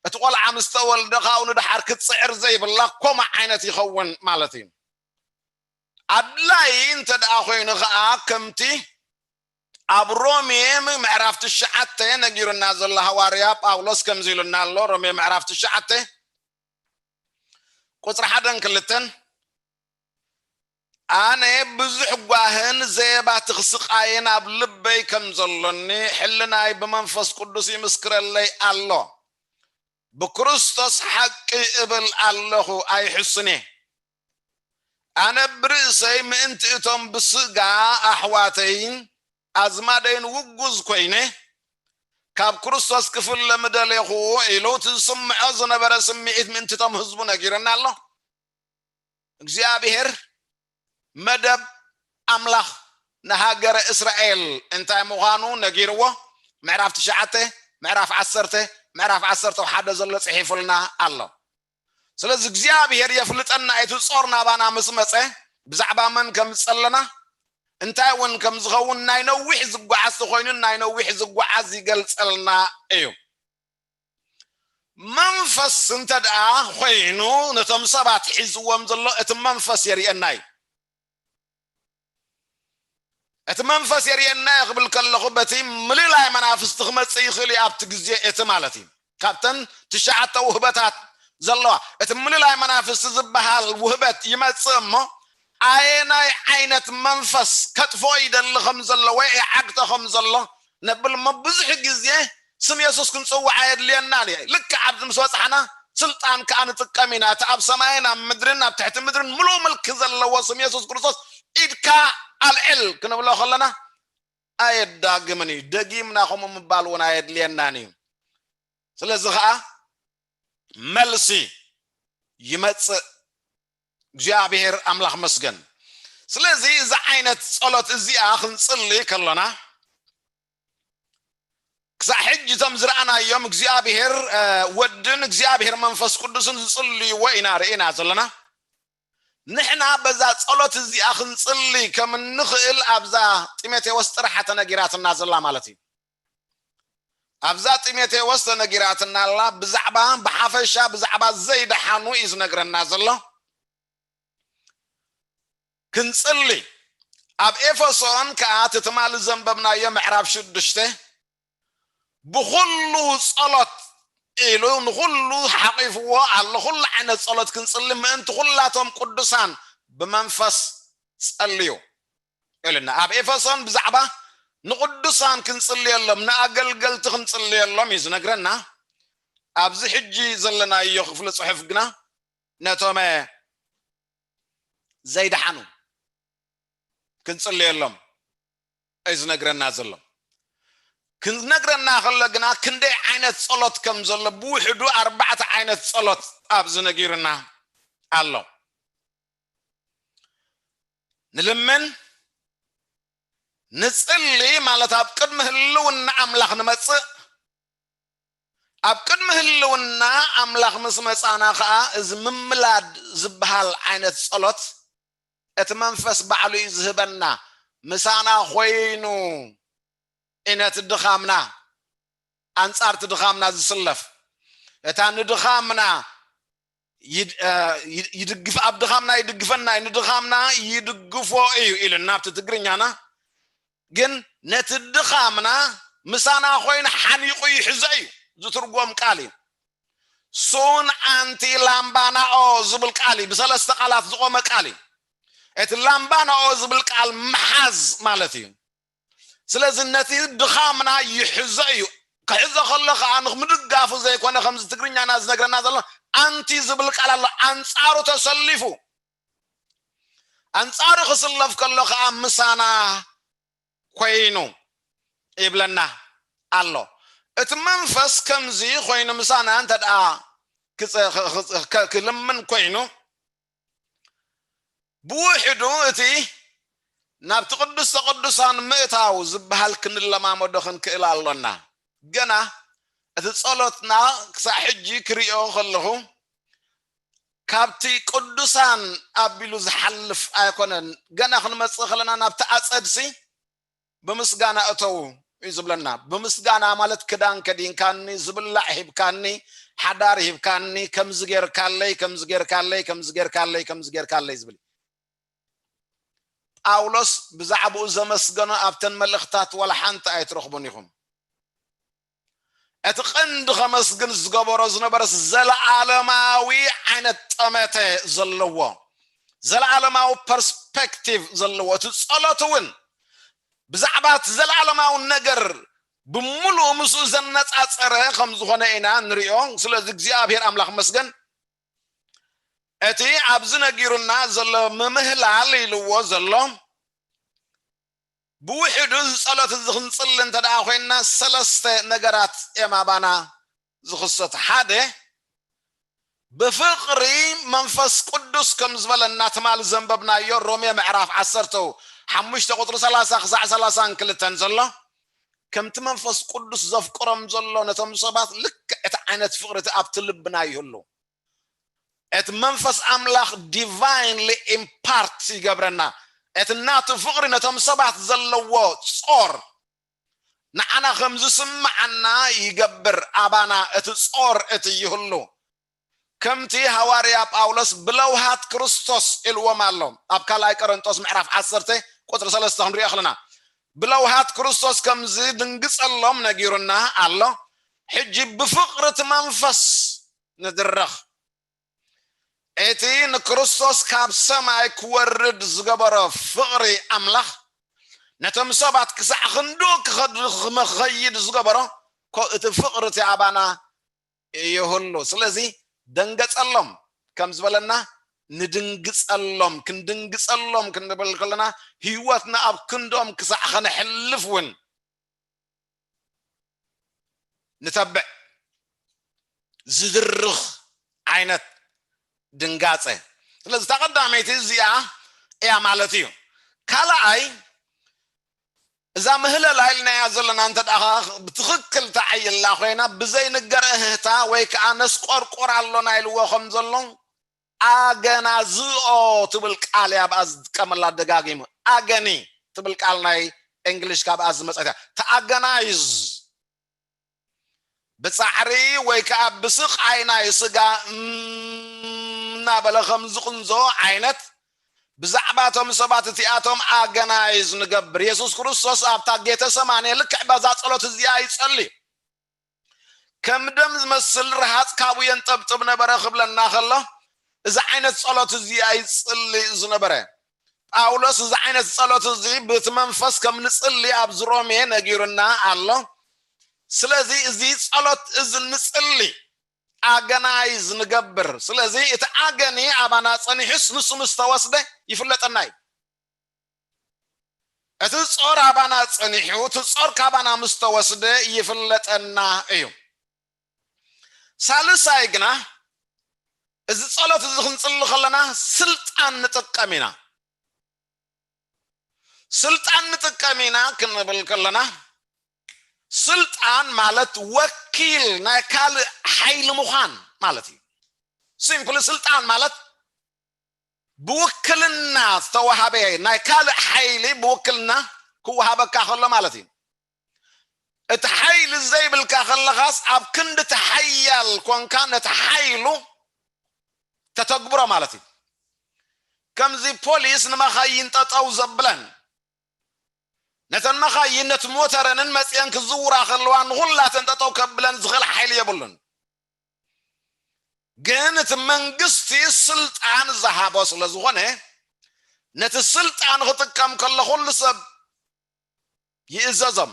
እቲ ቆልዓ ምስ ተወልደ ካብኡ ንደሓር ክትጽዕር ዘይብላ ኮማ ዓይነት ይኸውን ማለት እዩ። ኣድላይ እንተ ደኣ ኮይኑ ኸዓ ከምቲ ኣብ ሮሜ ምዕራፍ ትሽዓተ ነጊሩና ዘሎ ሃዋርያ ጳውሎስ ከምዚ ኢሉና ኣሎ። ሮሜ ምዕራፍ ትሽዓተ ቁፅሪ ሓደን ክልተን ኣነ ብዙሕ ጓህን ዘየባትኽ ስቓይን ኣብ ልበይ ከም ዘሎኒ ሕልናይ ብመንፈስ ቅዱስ ይምስክረለይ ኣሎ። ብክርስቶስ ሓቂ እብል ኣለኹ ኣይሕስኔ። ኣነ ብርእሰይ ምእንቲ እቶም ብስጋ ኣሕዋተይን ኣዝማደይን ውጉዝ ኮይነ ካብ ክርስቶስ ክፍለ ምደሌኹ ኢሉ እቲ ዝስምዖ ዝነበረ ስምዒት ምእንቲ እቶም ህዝቡ ነጊርና ኣሎ። እግዚኣብሔር መደብ ኣምላኽ ንሃገረ እስራኤል እንታይ ምዃኑ ነጊርዎ ምዕራፍ ትሽዓተ ምዕራፍ ዓሰርተ ምዕራፍ ዓሰርተ ሓደ ዘሎ ጽሒፉልና ኣሎ። ስለዚ እግዚኣብሔር የፍልጠና እቲ ጾር ናባና ምስ መጸ ብዛዕባ መን ከም ዝጸለና እንታይ እውን ከም ዝኸውን ናይ ነዊሕ ዝጓዓዝ ተኾይኑ ናይ ነዊሕ ዝጓዓዝ ይገልጸልና እዩ። መንፈስ እንተ ደኣ ኮይኑ ነቶም ሰባት ሒዝዎም ዘሎ እቲ መንፈስ የርእየና እዩ። እቲ መንፈስ የርእየና እዩ ክብል ከለኹ በቲ ምልላይ መናፍስቲ ክመጽእ ይኽእል እዩ ኣብቲ ግዜ እቲ ማለት እዩ። ካብተን ትሽዓተ ውህበታት ዘለዋ እቲ ምልላይ መናፍስቲ ዝበሃል ውህበት ይመጽእ እሞ ኣየናይ ዓይነት መንፈስ ከጥፎ ይደሊ ከም ዘሎ ወይ ይዓግቶ ከም ዘሎ ነብል እሞ ብዙሕ ግዜ ስም የሱስ ክንጽውዓ የድልየና እዩ። ልክዕ ኣብዚ ምስ በጻሕና ስልጣን ከዓ ንጥቀም ኢና። እቲ ኣብ ሰማይን ኣብ ምድርን ኣብ ትሕቲ ምድርን ምሉእ ምልኪ ዘለዎ ስም የሱስ ክርስቶስ ኢድካ ኣልዕል ክንብሎ ከለና ኣየዳግምን እዩ። ደጊምና ከምኡ ምባል እውን ኣየድልየናን እዩ። ስለዚ ከዓ መልሲ ይመጽእ። እግዚኣብሔር ኣምላኽ መስገን። ስለዚ እዚ ዓይነት ጸሎት እዚኣ ክንጽሊ ከሎና ክሳብ ሕጂ እቶም ዝረኣናዮም እግዚኣብሔር ወድን እግዚኣብሔር መንፈስ ቅዱስን ዝጽልይዎ ኢና ርኢና ዘለና። ንሕና በዛ ጸሎት እዚኣ ክንጽሊ ከም እንኽእል ኣብዛ ጢሞቴዎስ ጥራሓ ተነጊራትና ዘላ ማለት እዩ። ኣብዛ ጢሞቴዎስ ተነጊራትና ኣላ። ብዛዕባ ብሓፈሻ ብዛዕባ ዘይደሓኑ እዩ ዝነግረና ዘሎ። ክንጽሊ ኣብ ኤፌሶን ከዓ እቲ ትማሊ ዘንበብናዮ ምዕራፍ ሽዱሽተ ብኹሉ ጸሎት ኢሉ ንኹሉ ሓቂፍዎ ኣሎ። ኩሉ ዓይነት ጸሎት ክንጽሊ ምእንቲ ኩላቶም ቅዱሳን ብመንፈስ ጸልዩ ኢሉና። ኣብ ኤፌሶን ብዛዕባ ንቅዱሳን ክንጽልየሎም ንኣገልገልቲ ክንጽልየሎም እዩ ዝነግረና። ኣብዚ ሕጂ ዘለናዮ ክፍሊ ጽሑፍ ግና ነቶም ዘይደሓኑ ክንጽልየሎም እዩ ዝነግረና ዘሎ። ክነግረና ከሎ ግና ክንደይ ዓይነት ጸሎት ከም ዘሎ ብውሕዱ ኣርባዕተ ዓይነት ጸሎት ኣብዚ ነጊሩና ኣሎ። ንልምን፣ ንጽሊ፣ ማለት ኣብ ቅድሚ ህልውና ኣምላኽ ንመጽእ። ኣብ ቅድሚ ህልውና ኣምላኽ ምስ መጻና ኸኣ እዚ ምምላድ ዝበሃል ዓይነት ጸሎት እቲ መንፈስ ባዕሉ እዩ ዝህበና። ምሳና ኮይኑ እዩ ነቲ ድኻምና፣ ኣንጻር እቲ ድኻምና ዝስለፍ። እታ ንድኻምና ይድ-፣ እ፣ ይድ-፣ ይድግፍ፣ ኣብ ድኻምና ይድግፈና እዩ፣ ንድኻምና ይድግፎ እዩ ኢሉና ኣብቲ ትግርኛና። ግን ነቲ ድኻምና ምሳና ኮይኑ ሓኒቑ ይሕዞ እዩ ዝትርጎም ቃል እዩ። ሱን ኣንቲ ላምባናኦ ዝብል ቃል እዩ፣ ብሰለስተ ቃላት ዝቖመ ቃል እዩ። እቲ ላምባናኦ ዝብል ቃል ምሓዝ ማለት እዩ። ስለዚ ነቲ ድኻምና ይሕዞ እዩ። ክሕዞ ከሎ ኸዓ ንኽምድጋፉ ዘይኮነ፣ ከምዚ ትግርኛና ዝነግረና ዘሎ ኣንቲ ዝብል ቃል ኣሎ። ኣንጻሩ ተሰሊፉ፣ ኣንጻሩ ክስለፍ ከሎ ኸዓ ምሳና ኮይኑ ይብለና ኣሎ። እቲ መንፈስ ከምዚ ኮይኑ ምሳና እንተ ደኣ ክጸ-፣ ክ-፣ ክ-፣ ክ-፣ ክልምን ኮይኑ፣ ብውሕዱ እቲ ናብቲ ቅዱስ ቅዱሳን ምእታው ዝበሃል ክንለማመዶ ክንክእል ኣሎና። ገና እቲ ጸሎትና ክሳዕ ሕጂ ክሪኦ ከለኹ፣ ካብቲ ቅዱሳን ኣቢሉ ዝሓልፍ ኣይኮነን። ገና ክንመጽእ ከለና ናብቲ ኣጸድሲ ብምስጋና እተዉ እዩ ዝብለና። ብምስጋና ማለት ክዳን ከዲንካኒ፣ ዝብላዕ ሂብካኒ፣ ሓዳር ሂብካኒ፣ ከምዚ ጌርካለይ፣ ከምዚ ጌርካለይ፣ ከምዚ ጌርካለይ፣ ከምዚ ጌርካለይ ዝብል። ጳውሎስ ብዛዕባኡ ዘመስገኖ ኣብተን መልእኽታት ዋላ ሓንቲ ኣይትረኽቡን ኢኹም። እቲ ቀንዲ ከመስግን ዝገበሮ ዝነበረስ ዘለዓለማዊ ዓይነት ጠመተ ዘለዎ፣ ዘለዓለማዊ ፐርስፔክቲቭ ዘለዎ፣ እቲ ጸሎት እውን ብዛዕባ እቲ ዘለዓለማዊ ነገር ብምሉኡ ምስኡ ዘነጻጸረ ከም ዝኾነ ኢና ንሪኦ። ስለዚ እግዚኣብሔር ኣምላኽ መስገን። እቲ ኣብዚ ነጊሩና ዘሎ ምምህላል ኢልዎ ዘሎ ብውሕዱ እዚ ጸሎት እዚ ክንጽሊ እንተ ደኣ ኮይንና ሰለስተ ነገራት እዮም ኣባና ዝኽሰቱ። ሓደ፣ ብፍቕሪ መንፈስ ቅዱስ ከም ዝበለና ትማሊ ዘንበብናዮ ሮሜ ምዕራፍ ዓሰርተ ሓሙሽተ ቁጽሪ ሰላሳ ክሳዕ ሰላሳን ክልተን ዘሎ፣ ከምቲ መንፈስ ቅዱስ ዘፍቅሮም ዘሎ ነቶም ሰባት ልክዕ እቲ ዓይነት ፍቕሪ እቲ ኣብቲ ልብና ይህሉ። እቲ መንፈስ ኣምላኽ ዲቫይንሊ ኢምፓርት ይገብረና። እቲ ናቱ ፍቕሪ ነቶም ሰባት ዘለዎ ጾር ንዓና ከም ዝስምዓና ይገብር። ኣባና እቲ ጾር እቲ ይህሉ። ከምቲ ሃዋርያ ጳውሎስ ብለውሃት ክርስቶስ ኢልዎም ኣሎ። ኣብ ካልኣይ ቆሮንጦስ ምዕራፍ ዓሰርተ ቁጽሪ ሰለስተ ክንሪኦ ከለና፣ ብለውሃት ክርስቶስ ከም ዝድንግጸሎም ነጊሩና ኣሎ። ሕጂ ብፍቕሪ እቲ መንፈስ ንድረኽ። እቲ ንክርስቶስ ካብ ሰማይ ክወርድ ዝገበሮ ፍቕሪ ኣምላኽ ነቶም ሰባት ክሳዕ ክንድኡ ክኸድ-፣ ክኸይድ ዝገበሮ፣ ኮ-፣ እቲ ፍቕሪ እቲ ኣባና ይህሉ። ስለዚ ደንገጸሎም ከም ዝበለና ንድንግጸሎም፣ ክንድንግጸሎም ክንብል ከለና ህይወትና ኣብ ክንዶም ክሳዕ ከነሕልፍ እውን ንተብዕ ዝድርኽ ዓይነት ድንጋጸ። ስለዚ እታ ቀዳመይቲ እዚኣ እያ ማለት እዩ። ካልኣይ፣ እዛ ምህለላ ኢልናያ ዘለና እንተ ደኣ ብትኽክል ተዓይላ ኮይና ብዘይንገር እህህታ ወይ ከዓ ነስቆርቆር ኣሎና ኢልዎ ከም ዘሎ ኣገናዝኦ ትብል ቃል እያ ኣብኣ ዝጥቀመላ ደጋጊሙ። ኣገኒ ትብል ቃል ናይ እንግሊሽ ካብኣ ዝመጸት እያ። ተኣገናይዝ ብጻዕሪ ወይ ከዓ ብስቓይ ናይ ስጋ እም እናበለ ከም ዝቕንዞ ዓይነት ብዛዕባ እቶም ሰባት እቲኣቶም ኣገናይዝ ንገብር። የሱስ ክርስቶስ ኣብታ ጌተሰማኔ ልክዕ በዛ ጸሎት እዚኣ ይጸሊ። ከም ደም ዝመስል ረሃጽ ካብኡ የንጠብጥብ ነበረ ክብለና ከሎ፣ እዚ ዓይነት ጸሎት እዚ ኣይጽሊ ዝነበረ። ጳውሎስ እዚ ዓይነት ጸሎት እዚ በቲ መንፈስ ከም ንጽሊ ኣብዚ ሮሜ ነጊሩና ኣሎ። ስለዚ እዚ ጸሎት እዚ ንጽሊ ኣገናይዝ ንገብር። ስለዚ እቲ ኣገኒ ኣባና ጸኒሑስ ንሱ ምስ ተወስደ ይፍለጠና እዩ። እቲ ጾር ኣባና ጸኒሑ፣ እቲ ጾር ካባና ምስ ተወስደ ይፍለጠና እዩ። ሳልሳይ ግና፣ እዚ ጸሎት እዚ ክንጽሊ ከለና ስልጣን ንጥቀም ኢና። ስልጣን ንጥቀም ኢና ክንብል ከለና፣ ስልጣን ማለት ወኪል ናይ ካልእ ሓይሊ ምዃን ማለት እዩ። ሲምፕሊ ስልጣን ማለት ብውክልና ዝተዋሃበ ናይ ካልእ ሓይሊ ብውክልና ክወሃበካ ከሎ ማለት እዩ። እቲ ሓይሊ ዘይብልካ ከለኻስ ኣብ ክንዲ እቲ ሓያል ኮንካ ነቲ ሓይሉ ተተግብሮ ማለት እዩ። ከምዚ ፖሊስ ንመኻይን ጠጠው ዘብለን ነተን መኻይን ነቲ ሞተረንን መፅየን ክዝውራ ከለዋ ንኹላተን ጠጠው ከብለን ዝኽእል ሓይሊ የብሉን። ግን እቲ መንግስቲ ስልጣን ዝሃቦ ስለ ዝኾነ ነቲ ስልጣን ክጥቀም ከሎ ኩሉ ሰብ ይእዘዞም።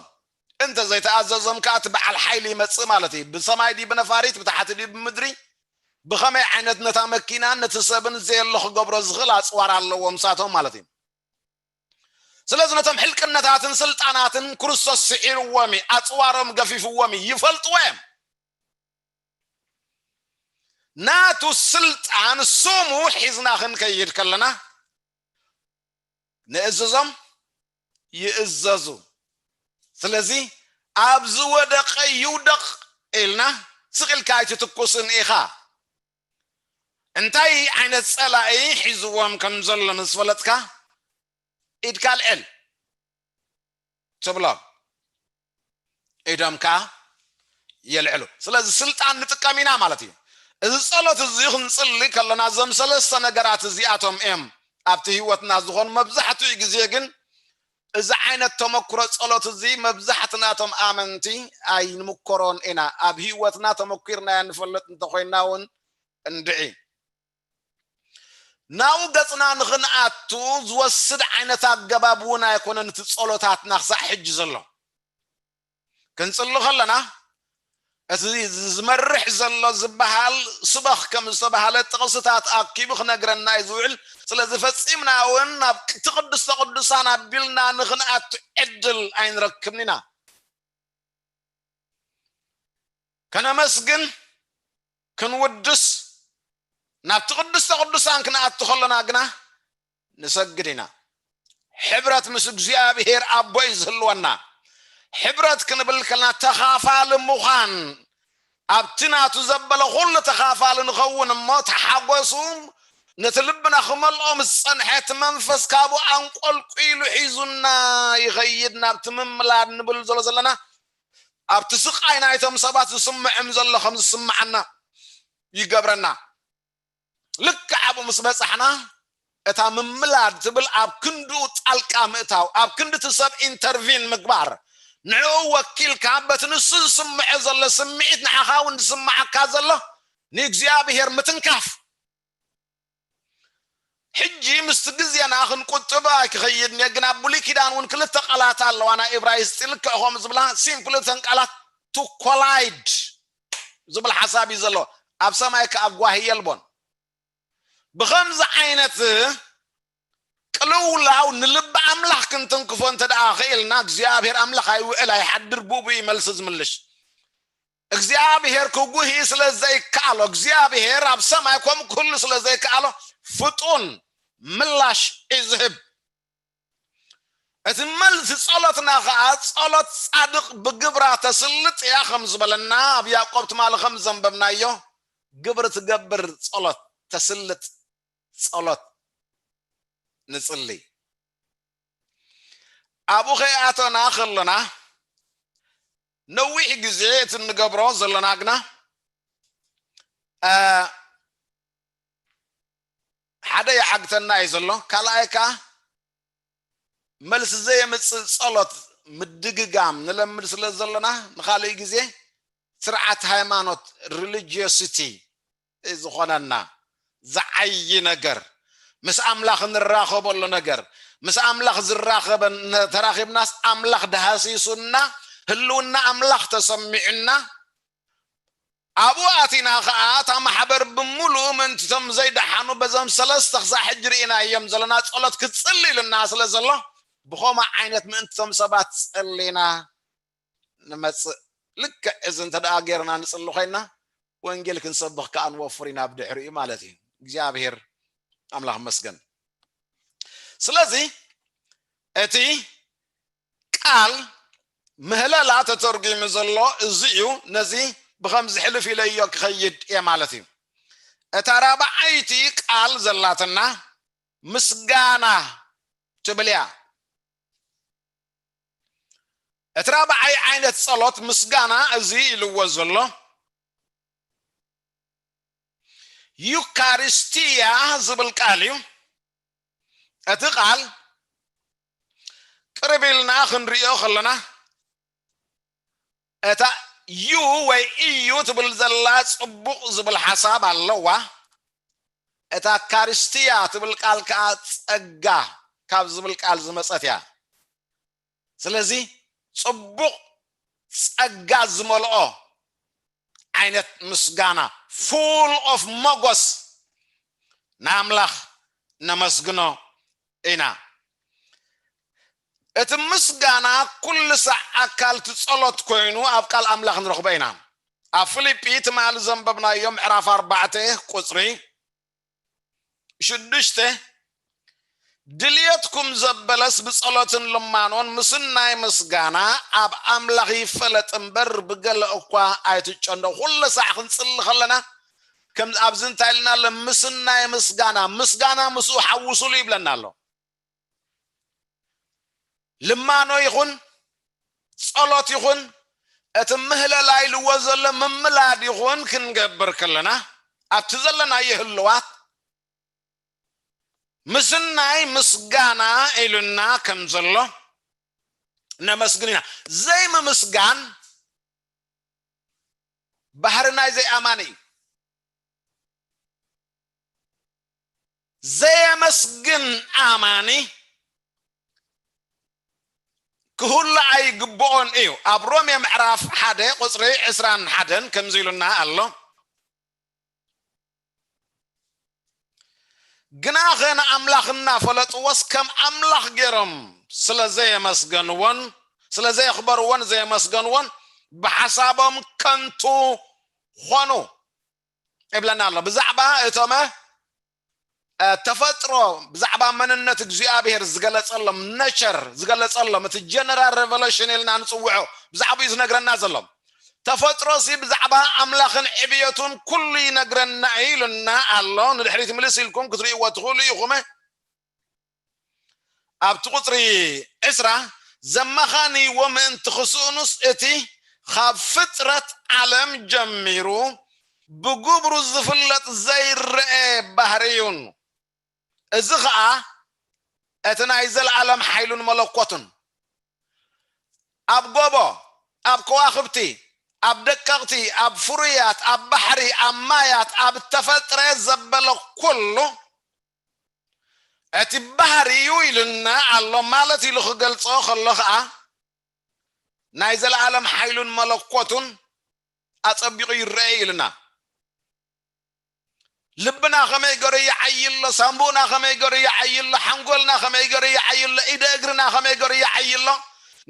እንተ ዘይተኣዘዞም ከዓ እቲ በዓል ሓይሊ ይመፅእ ማለት እዩ። ብሰማይ ድዩ ብነፋሪት፣ ብታሕቲ ድዩ ብምድሪ፣ ብኸመይ ዓይነት ነታ መኪናን ነቲ ሰብን ዘየሎ ክገብሮ ዝኽእል ኣፅዋር ኣለዎም ንሳቶም ማለት እዩ። ስለዚ ነቶም ሕልቅነታትን ስልጣናትን ክርስቶስ ስዒርዎም እዩ፣ ኣፅዋሮም ገፊፍዎም እዩ፣ ይፈልጥዎ እዮም። ናቱ ስልጣን ስሙ ሒዝና ክንከይድ ከለና ንእዝዞም ይእዘዙ። ስለዚ ኣብ ዝወደቐ ይውደቕ ኢልና ስቕ ኢልካ ኣይትትኩስን ኢኻ። እንታይ ዓይነት ጸላኢ ሒዝዎም ከም ዘሎ ምስ ፈለጥካ ኢድካ ኣልዕል ትብሎ፣ ኢዶም ከኣ የልዕሉ። ስለዚ ስልጣን ንጥቀም ኢና ማለት እዩ። እዚ ጸሎት እዚ ክንጽሊ ከለና እዞም ሰለስተ ነገራት እዚኣቶም እዮም ኣብቲ ህይወትና ዝኾኑ። መብዛሕትኡ ግዜ ግን እዚ ዓይነት ተመክሮ ጸሎት እዚ መብዛሕትናቶም ኣመንቲ ኣይንምኮሮን ኢና። ኣብ ህይወትና ተመኪርናዮ ንፈልጥ እንተኾይንና እውን እንድዒ። ናብኡ ገጽና ንኽንኣቱ ዝወስድ ዓይነት ኣገባብ እውን ኣይኮነን እቲ ጸሎታትና ክሳዕ ሕጂ ዘሎ። ክንጽሊ ከለና እቲ ዝመርሕ ዘሎ ዝበሃል ስበኽ ከም ዝተባህለ ጥቕስታት ኣኪቡ ክነግረና እዩ ዝውዕል። ስለዚ ፈጺምና እውን ናብ እቲ ቅድስተ ቅዱሳን ኣቢልና ንኽንኣቱ ዕድል ኣይንረክብን ኢና። ከነመስግን ክንውድስ ናብቲ ቅድስተ ቅዱሳን ክንኣቱ ከለና ግና ንሰግድ ኢና። ሕብረት ምስ እግዚኣብሔር ኣቦ እዩ ዝህልወና። ሕብረት ክንብል ከለና ተኻፋሊ ምዃን፣ ኣብቲ ናቱ ዘበለ ኩሉ ተኻፋሊ ንኸውን እሞ ተሓጎሱ። ነቲ ልብና ክመልኦ ምስ ጸንሐ እቲ መንፈስ ካብኡ ኣንቆልቂሉ ሒዙና ይኸይድ ናብቲ ምምላድ ንብል ዘሎ ዘለና ኣብቲ ስቓይ ናይቶም ሰባት ዝስምዕም ዘሎ ከም ዝስምዓና ይገብረና። ልክዕ ኣብኡ ምስ በጻሕና እታ ምምላድ ትብል ኣብ ክንድኡ ጣልቃ ምእታው፣ ኣብ ክንዲ እቲ ሰብ ኢንተርቪን ምግባር፣ ንዕኡ ወኪልካ በቲ ንሱ ዝስምዖ ዘሎ ስምዒት ንዓኻ እውን ዝስምዓካ ዘሎ ንእግዚኣብሔር ምትንካፍ። ሕጂ ምስቲ ግዜና ክንቁጥብ ኣይክኸይድን እየ፣ ግን ኣብ ብሉይ ኪዳን እውን ክልተ ቃላት ኣለዋ ናይ እብራይስጢ ልክዕ ከም ዝብላ ሲምፕል እተን ቃላት ቱ ኮላይድ ዝብል ሓሳብ እዩ ዘለዎ። ኣብ ሰማይ ከኣ ጓሂ የልቦን። ብኸምዚ ዓይነት ቅልውላው ንልቢ ኣምላኽ ክንትንክፎ እንተ ደኣ ኽኢልና እግዚኣብሔር ኣምላኽ ኣይውዕል ኣይሓድር ብኡ ብኡ እዩ መልሲ ዝምልሽ። እግዚኣብሔር ክጉሂ ስለ ዘይከኣሎ እግዚኣብሔር ኣብ ሰማይ ከምኡ ክህሉ ስለ ዘይከኣሎ ፍጡን ምላሽ እዩ ዝህብ። እቲ መልሲ ጸሎትና ኸዓ ጸሎት ጻድቕ ብግብራ ተስልጥ እያ ከም ዝበለና ኣብ ያዕቆብ ትማሊ ከም ዘንበብናዮ ግብሪ ትገብር ጸሎት ተስልጥ ጸሎት ንጽሊ ኣብኡ ከይኣተና ከለና ነዊሕ ግዜ እቲ እንገብሮ ዘለና ግና ሓደ ይዓግተና እዩ ዘሎ። ካልኣይ ከዓ መልሲ ዘየምፅእ ፀሎት ምድግጋም ንለምድ ስለ ዘለና ንካልእ ግዜ ስርዓት ሃይማኖት ሪሊጂዮሲቲ ዝኾነና ዝዓይ ነገር ምስ ኣምላኽ ንራኸበሉ ነገር ምስ ኣምላኽ ዝራኸበን ተራኺብናስ ኣምላኽ ደሃሲሱና ህልውና ኣምላኽ ተሰሚዑና ኣብኡ ኣቲና ኸዓ እታ ማሕበር ብምሉእ ምእንትቶም ዘይደሓኑ በዞም ሰለስተ ክሳዕ ሕጂ ርኢናዮም ዘለና ጸሎት ክትጽሊ ኢልና ስለ ዘሎ፣ ብኸምኡ ዓይነት ምእንትቶም ሰባት ጸሊና ንመጽእ። ልክዕ እዚ እንተ ደኣ ጌርና ንጽሊ ኮይና፣ ወንጌል ክንሰብኽ ከኣ ንወፍር ኢና ብድሕሪኡ ማለት እዩ። እግዚኣብሔር ኣምላኽ መስገን። ስለዚ እቲ ቃል ምህለላ ተተርጒሙ ዘሎ እዚ እዩ። ነዚ ብኸምዚ ሕልፍ ኢለዮ ክኸይድ እየ ማለት እዩ። እታ ራብዓይቲ ቃል ዘላትና ምስጋና ትብል እያ። እቲ ራብዓይ ዓይነት ጸሎት ምስጋና እዚ ኢልዎ ዘሎ ዩካሪስቲያ ዝብል ቃል እዩ። እቲ ቃል ቅርብ ኢልና ክንሪኦ ከለና እታ ዩ ወይ እዩ ትብል ዘላ ጽቡቕ ዝብል ሓሳብ ኣለዋ። እታ ካሪስቲያ ትብል ቃል ከኣ ጸጋ ካብ ዝብል ቃል ዝመጸት እያ። ስለዚ ጽቡቕ ጸጋ ዝመልኦ ዓይነት ምስጋና፣ full of ሞጎስ ንኣምላኽ ነመስግኖ ኢና። እቲ ምስጋና ኩሉ ሳዕ ኣካል እቲ ጸሎት ኮይኑ ኣብ ቃል ኣምላኽ ንረኽቦ ኢና። ኣብ ፊልጲ ትማሊ ዘንበብናዮ ምዕራፍ ኣርባዕተ ቁጽሪ ሽዱሽተ፣ ድልየትኩም ዘበለስ ብጸሎትን ልማኖን ምስናይ ምስጋና ኣብ ኣምላኽ ይፈለጥ እምበር ብገለ እኳ ኣይትጨነቑ። ኩሉ ሳዕ ክንጽሊ ከለና ከም ኣብዚ እንታይ ኢልና ኣሎ? ምስናይ ምስጋና፣ ምስጋና ምስኡ ሓውሱሉ ይብለና ኣሎ። ልማኖ ይኹን ጸሎት ይኹን እቲ ምህለላ ኢልዎ ዘሎ ምምላድ ይኹን ክንገብር ከለና ኣብቲ ዘለናዮ ህልዋት ምስናይ ምስጋና ኢሉና ከም ዘሎ ነመስግን ኢና። ዘይምምስጋን ባህሪ ናይ ዘይኣማኒ እዩ። ዘየመስግን ኣማኒ ክህሉ ኣይግብኦን እዩ። ኣብ ሮሜ ምዕራፍ ሓደ ቁጽሪ ዕስራን ሓደን ከምዚ ኢሉና ኣሎ። ግናኸ ንኣምላኽ እናፈለጥዎስ ከም ኣምላኽ ገይሮም ስለ ዘየመስገንዎን ስለ ዘየኽበርዎን ዘየመስገንዎን ብሓሳቦም ከንቱ ኾኑ ይብለና ኣሎ። ብዛዕባ እቶም ተፈጥሮ ብዛዕባ መንነት እግዚኣብሔር ዝገለጸሎም ነቸር ዝገለጸሎም እቲ ጀነራል ሬቨሌሽን ኢልና ንጽውዖ ብዛዕባኡ ዝነግረና ዘሎ። ተፈጥሮ ሲ ብዛዕባ ኣምላኽን ዕብየቱን ኩሉ ይነግረና ኢሉና ኣሎ። ንድሕሪት ምልስ ኢልኩም ክትርእይዎ ትኽእሉ ኢኹም። ኣብቲ ቁፅሪ ዕስራ ዘመኻንይዎ ምእንቲ ክስእኑስ እቲ ካብ ፍጥረት ዓለም ጀሚሩ ብግብሩ ዝፍለጥ ዘይረአ ባህርዩን እዚ ኸዓ እቲ ናይ ዘለዓለም ሓይሉን መለኮቱን ኣብ ጎቦ ኣብ ከዋኽብቲ ኣብ ደቀቕቲ ኣብ ፍሩያት ኣብ ባሕሪ ኣብ ማያት ኣብ እተፈጥረ ዘበለ ኩሉ እቲ ባህሪ እዩ ኢሉና ኣሎ ማለት ኢሉ ክገልጾ ከሎ ኸዓ ናይ ዘለዓለም ሓይሉን መለኮቱን ኣጸቢቑ ይረአ ኢልና። ልብና ከመይ ገሩ ይዓይሎ፣ ሳንቡእና ከመይ ገሩ ይዓይሎ፣ ሓንጎልና ከመይ ገሩ ይዓይሎ፣ ኢደ እግርና ከመይ ገሩ ይዓይሎ፣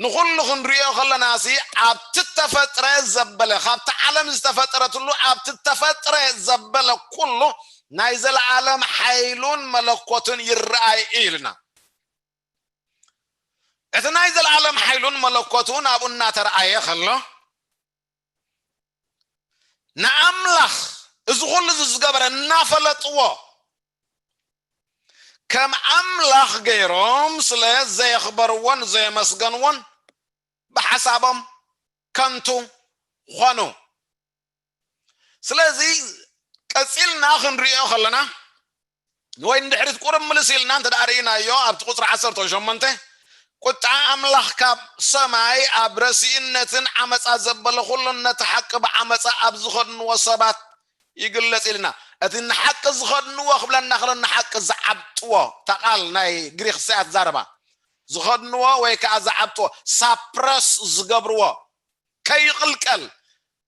ንኹሉ ክንሪኦ ከለና ሲ ኣብቲ ተፈጥረ ዘበለ ካብቲ ዓለም ዝተፈጠረትሉ ኣብቲ ተፈጥረ ዘበለ ኩሉ ናይ ዘለዓለም ሓይሉን መለኮቱን ይረኣይ እዩ ኢልና። እቲ ናይ ዘለዓለም ሓይሉን መለኮቱን ኣብኡ እናተረኣየ ከሎ ንኣምላኽ እዚ ኩሉ እዚ ዝገበረ እናፈለጥዎ ከም ኣምላኽ ገይሮም ስለ ዘየኽበርዎን ዘየመስገንዎን ብሓሳቦም ከንቱ ኾኑ። ስለዚ ቀፂልና ክንሪኦ ከለና ወይ ንድሕሪት ቁርብ ምልስ ኢልና እንተ ደኣ ርኢናዮ ኣብቲ ቁፅሪ ዓሰርተ ሸሞንተ ቁጣ ኣምላኽ ካብ ሰማይ ኣብ ረሲእነትን ዓመፃ ዘበለ ኩሉን ነቲ ሓቂ ብዓመፃ ኣብ ዝኸድንዎ ሰባት ይግለፅ ኢልና እቲ ንሓቂ ዝኸድንዎ ክብለና ከሎ ንሓቂ ዝዓብጥዎ እታ ቃል ናይ ግሪክ እያ ትዛረባ ዝኸድንዎ ወይ ከዓ ዝዓብጥዎ ሳፕረስ ዝገብርዎ ከይቕልቀል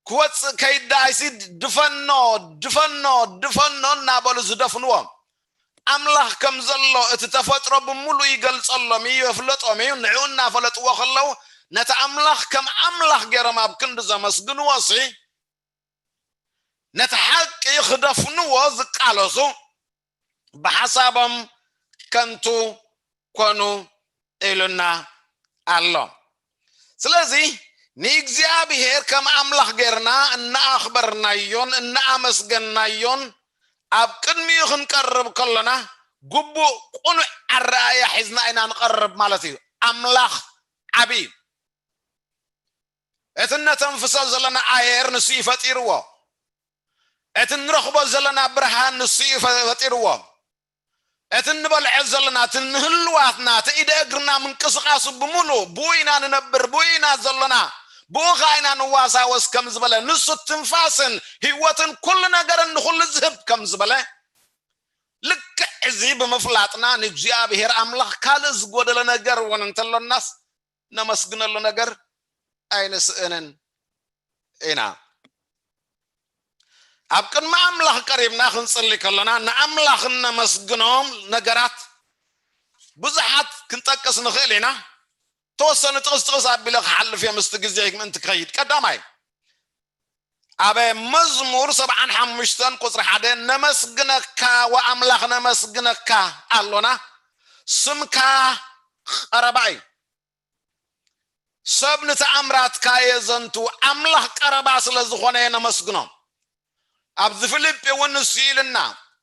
ክወፅእ ከይዳይሲ ድፈኖ፣ ድፈኖ፣ ድፈኖ እናበሉ ዝደፍንዎ። ኣምላኽ ከም ዘሎ እቲ ተፈጥሮ ብምሉእ ይገልጸሎም እዩ፣ የፍለጦም እዩ። ንዕኡ እናፈለጥዎ ከለዉ ነቲ ኣምላኽ ከም ኣምላኽ ገይሮም ኣብ ክንዲ ዘመስግንዎ ሲ ነቲ ሓቂ ክደፍንዎ ዝቃለሱ ብሓሳቦም ከንቱ ኮኑ ኢሉና ኣሎ። ስለዚ ንእግዚኣብሔር ከም ኣምላኽ ጌርና እናኣኽበርናዮን እናኣመስገንናዮን ኣብ ቅድሚኡ ክንቀርብ ከሎና ግቡእ ቅኑዕ ኣረኣእያ ሒዝና ኢና ንቐርብ ማለት እዩ። ኣምላኽ ዓቢ እዩ። እቲ እነተንፍሶ ዘለና ኣየር ንሱ እዩ ፈጢርዎ። እቲ እንረኽቦ ዘለና ብርሃን ንሱ እዩ ፈ-፣ ፈጢርዎ። እቲ እንበልዖ ዘለና፣ እቲ ንህልዋትና፣ እቲ ኢደ እግርና ምንቅስቃሱ ብምሉእ ብኡ ኢና ንነብር፣ ብኡ ኢና ዘለና፣ ብኡ ኸዓ ኢና ንዋሳወስ ከም ዝበለ፣ ንሱ ትንፋስን ህይወትን ኩሉ ነገርን ንኹሉ ዝህብ ከም ዝበለ፣ ልክዕ እዚ ብምፍላጥና ንእግዚኣብሔር ኣምላኽ ካልእ ዝጎደለ ነገር እውን እንተሎናስ ነመስግነሉ ነገር ኣይንስእንን ኢና። ኣብ ቅድሚ ኣምላኽ ቀሪብና ክንጽሊ ከለና ንኣምላኽ እነመስግኖም ነገራት ብዙሓት ክንጠቅስ ንኽእል ኢና። ተወሰኑ ጥቕስ ጥቕስ ኣቢለ ክሓልፍ እየ ምስቲ ግዜ ምእንቲ ክኸይድ። ቀዳማይ፣ ኣብ መዝሙር ሰብዓን ሓሙሽተን ቁጽሪ ሓደ፣ "ነመስግነካ ወኣምላኽ ነመስግነካ ኣሎና፣ ስምካ ቀረባ እዩ። ሰብ ንተኣምራትካ የዘንቱ፣ ኣምላኽ ቀረባ ስለ ዝኾነ ነመስግኖ።" ኣብዚ ፊልጲ እውን ንሱ ኢልና፣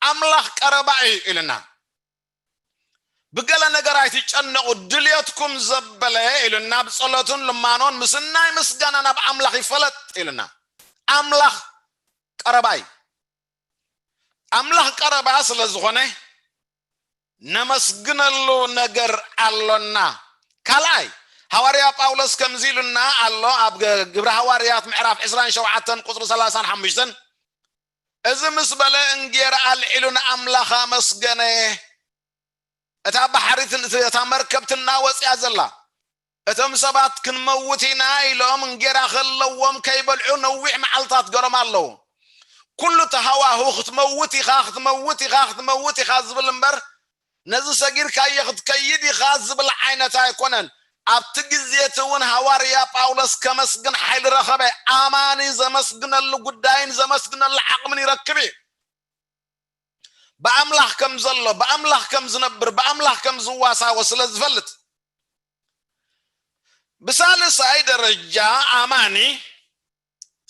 "ኣምላኽ ቀረባ እዩ" ኢልና። "ብገለ ነገር ኣይትጨነቑ፣ ድልየትኩም ዘበለ" ኢሉና፣ "ብጸሎትን ልማኖን ምስናይ ምስጋና ናብ ኣምላኽ ይፈለጥ" ኢሉና። ኣምላኽ ቀረባ እዩ። ኣምላኽ ቀረባ ስለ ዝኾነ ነመስግነሉ ነገር ኣሎና። ካልኣይ፣ ሃዋርያ ጳውሎስ ከምዚ ኢሉና ኣሎ ኣብ ገ-፣ ግብሪ ሃዋርያት ምዕራፍ ዕስራን ሸውዓተን ቁጽሪ ሰላሳን ሓሙሽተን፣ እዚ ምስ በለ እንጌራ ኣልዒሉ ንኣምላኽ ኣመስገነ። እታ ባሕሪትን እቲ፣ እታ መርከብ ትናወጽ እያ ዘላ። እቶም ሰባት ክንመውት ኢና ኢሎም እንጌራ ከለዎም ከይበልዑ ነዊሕ መዓልታት ገሮም ኣለዉ። ኩሉ እቲ ሃዋሁ ክትመውት ኢኻ፣ ክትመውት ኢኻ፣ ክትመውት ኢኻ ዝብል እምበር ነዚ ሰጊርካዮ ክትከይድ ኢኻ ዝብል ዓይነት ኣይኮነን። ኣብቲ ግዜ እቲ እውን ሃዋርያ ጳውሎስ ከመስግን ሓይሊ ረኸበ። ኣማኒ ዘመስግነሉ ጉዳይን ዘመስግነሉ ዓቕምን ይረክብ እዩ። ብኣምላኽ ከም ዘሎ፣ ብኣምላኽ ከም ዝነብር፣ ብኣምላኽ ከም ዝዋሳወ ስለ ዝፈልጥ። ብሳልሳይ ደረጃ ኣማኒ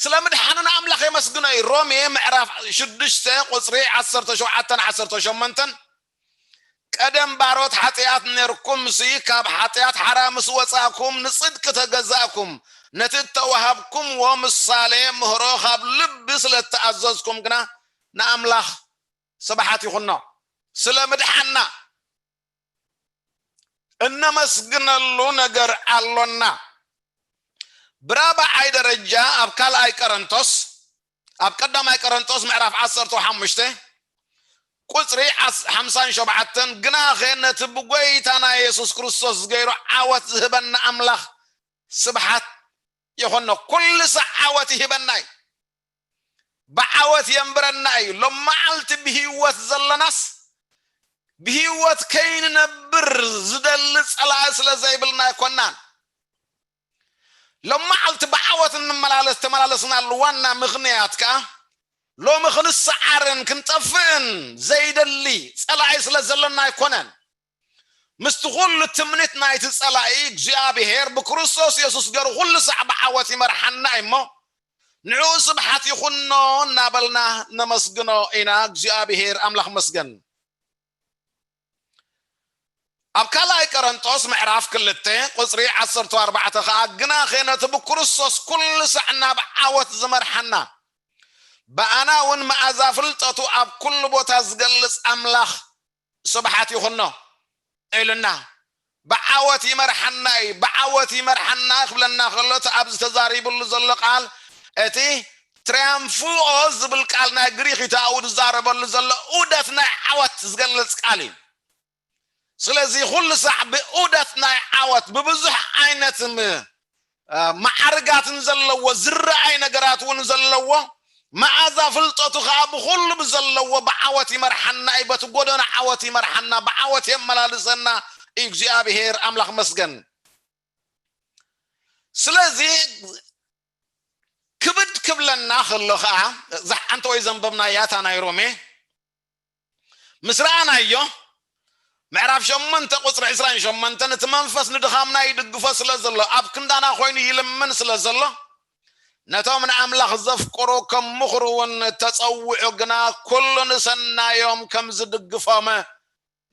ስለ ምድሓኑ ንኣምላኽ የመስግኖ እዩ። ሮሜ ምዕራፍ ሽዱሽተ ቁጽሪ ዓሰርተ ሸውዓተን ዓሰርተ ሸሞንተን፣ "ቀደም ባሮት ሓጢኣት ኔርኩም ሲ፣ ካብ ሓጢኣት ሓራ ምስ ወጻእኩም ንጽድቂ ተገዛእኩም፣ ነቲ እተዋሃብኩምዎ ምሳሌ ምህሮ ካብ ልቢ ስለ እተኣዘዝኩም ግና ንኣምላኽ ስብሓት ይኹኖ ስለ ምድሓና እነመስግነሉ ነገር ኣሎና።" ብራብዓይ ደረጃ ኣብ ካልኣይ ቀረንቶስ፣ ኣብ ቀዳማይ ቀረንቶስ ምዕራፍ ዓሰርተ ሓሙሽተ ቁጽሪ ዓስ-፣ ሓምሳን ሸውዓተን፣ "ግናኸ ነቲ ብጎይታና የሱስ ክርስቶስ ዝገይሮ ዓወት ዝህበና ኣምላኽ ስብሓት ይኹኖ።" ኩሉ ሳዕ ዓወት ይህበና እዩ። ብዓወት የንብረና እዩ። ሎመዓልቲ ብህይወት ዘለናስ ብህይወት ከይንነብር ዝደሊ ጸላኢ ስለ ዘይብልና ኣይኮናን። ሎመዓልቲ ብዓወት እንመላለስ ተመላለስናሉ ዋና ምኽንያት ከኣ ሎሚ ክንሰዓርን ክንጠፍእን ዘይደሊ ጸላኢ ስለ ዘለና ኣይኮነን። ምስቲ ኩሉ ትምኒት ናይቲ ጸላኢ እግዚኣብሔር ብክርስቶስ የሱስ ገሩ ኩሉ ሳዕ ብዓወት ይመርሓና እሞ ንዕኡ ስብሓት ይኹኖ እናበልና ነመስግኖ ኢና። እግዚኣብሔር ኣምላኽ መስገን። ኣብ ካልኣይ ቀረንጦስ ምዕራፍ ክልተ ቁጽሪ ዓሰርተ ኣርባዕተ ከኣ፣ "ግናኸ ነቲ ብክርስቶስ ኩሉ ሳዕ ናብ ዓወት ዝመርሓና፣ ብኣና እውን መኣዛ ፍልጠቱ ኣብ ኩሉ ቦታ ዝገልጽ ኣምላኽ ስብሓት ይኹኖ" ኢሉና። ብዓወት ይመርሓና እዩ። ብዓወት ይመርሓና ክብለና ከሎ፣ እቲ ኣብዚ ተዛሪብሉ ዘሎ ቃል፣ እቲ ትሪያምፉኦ ዝብል ቃል ናይ ግሪክ እዩ። እቲ ኣብኡ ዝዛረበሉ ዘሎ ዑደት ናይ ዓወት ዝገልጽ ቃል እዩ። ስለዚ ኩሉ ሳዕ ብዑደት ናይ ዓወት ብብዙሕ ዓይነት ም-፣ ማዕርጋትን ዘለዎ ዝረኣይ ነገራት እውን ዘለዎ መዓዛ ፍልጠቱ ከዓ ብኩሉ ብዘለዎ ብዓወት ይመርሓና እዩ። በቲ ጎደና ዓወት ይመርሓና፣ ብዓወት የመላልሰና እዩ። እግዚኣብሔር ኣምላኽ መስገን። ስለዚ ክብድ ክብለና ከሎ ከዓ ዝሓንቲ ወይ ዘንበብናያ እታ ናይ ሮሜ ምስ ረኣናዮ ምዕራፍ ሸሞንተ ቁፅሪ ዕስራን ሸሞንተን እቲ መንፈስ ንድኻምና ይድግፎ ስለ ዘሎ ኣብ ክንዳና ኮይኑ ይልምን ስለ ዘሎ ነቶም ንኣምላኽ ዘፍቅሩ ከም ምኽሩ እውን እተጸውዑ ግና ኩሉ ንሰናዮም ከም ዝድግፎም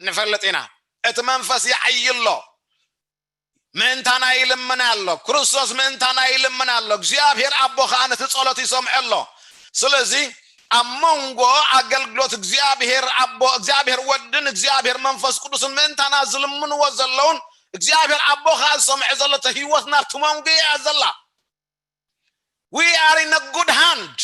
ንፈልጥ ኢና። እቲ መንፈስ ይዓይሎ ምእንታና ይልምን ኣሎ። ክርስቶስ ምእንታና ይልምን ኣሎ። እግዚኣብሔር ኣቦ ከዓ ነቲ ጸሎት ይሰምዖ ኣሎ። ስለዚ ኣብ መንጎ ኣገልግሎት እግዚኣብሔር ኣቦ እግዚኣብሔር ወድን እግዚኣብሔር መንፈስ ቅዱስን ምእንታና ዝልምንዎ ዘለውን እግዚኣብሔር ኣቦ ከዓ ዝሰምዖ ዘሎ እቲ ህይወትና ኣብቲ መንጎ እያ ዘላ። We are in a good hand.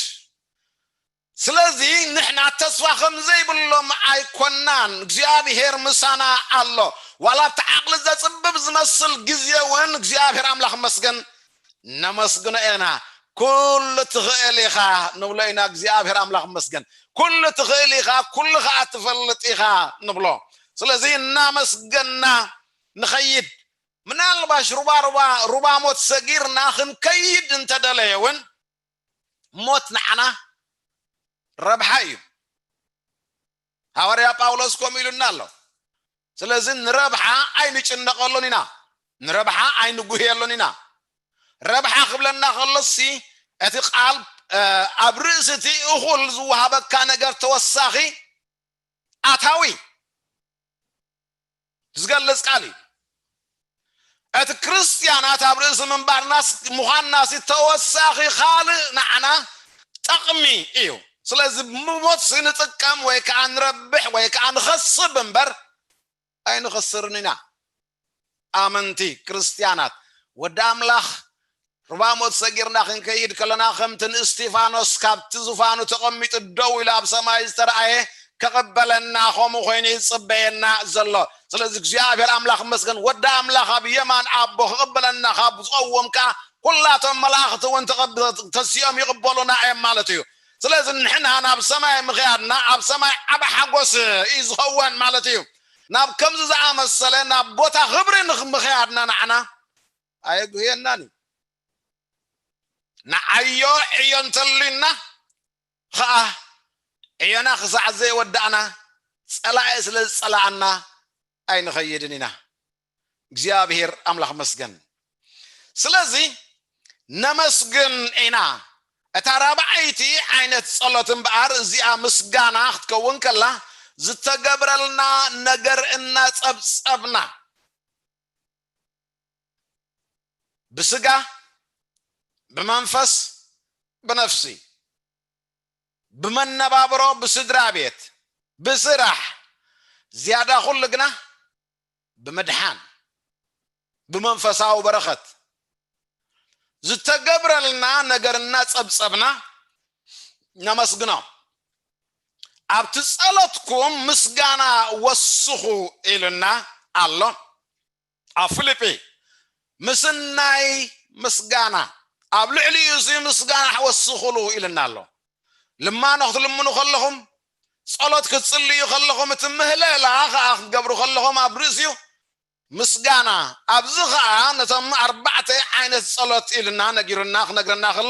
ስለዚ ንሕና ተስፋ ከም ዘይብሎም ኣይኮናን። እግዚኣብሔር ምሳና ኣሎ። ዋላ ኣብቲ ዓቕሊ ዘጽብብ ዝመስል ግዜ እውን እግዚኣብሔር ኣምላኽ መስገን ነመስግኖ ኢና። ኩሉ ትኽእል ኢኻ ንብሎ ኢና። እግዚኣብሔር ኣምላኽ መስገን። ኩሉ ትኽእል ኢኻ፣ ኩሉ ኸዓ ትፈልጥ ኢኻ ንብሎ። ስለዚ እናመስገና ንኸይድ። ምናልባሽ ሩባ ሩባ ሩባ ሞት ሰጊርና ክንከይድ እንተደለየ እውን ሞት ንዓና ረብሓ እዩ። ሃዋርያ ጳውሎስ ከምኡ ኢሉና ኣሎ። ስለዚ ንረብሓ ኣይንጭነቐሉን ኢና፣ ንረብሓ ኣይንጉህየሉን ኢና። ረብሓ ክብለና ከሎሲ እቲ ቃል ኣብ ርእሲ እቲ እኹል ዝወሃበካ ነገር ተወሳኺ ኣታዊ ዝገልጽ ቃል እዩ። እቲ ክርስትያናት ኣብ ርእሲ ምንባርናስ ምዃንናሲ ተወሳኺ ካልእ ንዓና ጠቕሚ እዩ። ስለዚ ብሞትሲ ንጥቀም ወይ ከዓ ንረብሕ ወይ ከዓ ንኸስብ እምበር ኣይንኸስርን ኢና። ኣመንቲ ክርስትያናት ወዲ ኣምላኽ ሩባ ሞት ሰጊርና ክንከይድ ከለና ከምቲ ንእስቲፋኖስ ካብቲ ዙፋኑ ተቐሚጡ ደው ኢሉ ኣብ ሰማይ ዝተረኣየ ክቕበለና ከምኡ ኮይኑ ይጽበየና ዘሎ። ስለዚ እግዚኣብሔር ኣምላኽ መስገን ወዲ ኣምላኽ ኣብ የማን ኣቦ ክቕበለና ካብ ዝቐውም ከኣ ኩላቶም መላእኽቲ እውን ተሲኦም ይቕበሉና እዮም ማለት እዩ። ስለዚ ንሕና ናብ ሰማይ ምኽያድና ኣብ ሰማይ ዓብ ሓጎስ እዩ ዝኸውን ማለት እዩ። ናብ ከምዚ ዝኣመሰለ ናብ ቦታ ክብሪ ምኽያድና ንዓና ኣየጉህየናን እዩ። ንዓዮ ዕዮ እንተልዩና ኸዓ ዕዮና ክሳዕ ዘይወዳእና ጸላኢ ስለ ዝጸላኣና ኣይንኸይድን ኢና። እግዚኣብሔር ኣምላኽ መስገን። ስለዚ ነመስግን ኢና። እታ ራብዓይቲ ዓይነት ጸሎት እምበኣር እዚኣ ምስጋና ክትከውን ከላ ዝተገብረልና ነገር እናጸብጸብና ብስጋ ብመንፈስ ብነፍሲ ብመነባብሮ ብስድራ ቤት ብስራሕ ዝያዳ ኩሉ ግና ብምድሓን ብመንፈሳዊ በረኸት ዝተገብረልና ነገር እናጸብጸብና ነመስግኖ። ኣብቲ ጸሎትኩም ምስጋና ወስኹ ኢሉና ኣሎ። ኣብ ፊልጲ ምስናይ ምስጋና ኣብ ልዕሊኡ እዚ ምስጋና ወስኹሉ ኢልና ኣሎ። ልማኖ ክትልምኑ ከለኹም ጸሎት ክትጽልዩ ከለኹም እቲ ምህለላ ከዓ ክትገብሩ ከለኹም ኣብ ርእሲኡ ምስጋና ኣብዚ ከዓ ነቶም ኣርባዕተ ዓይነት ጸሎት ኢልና ነጊሩና ክነግረና ከሎ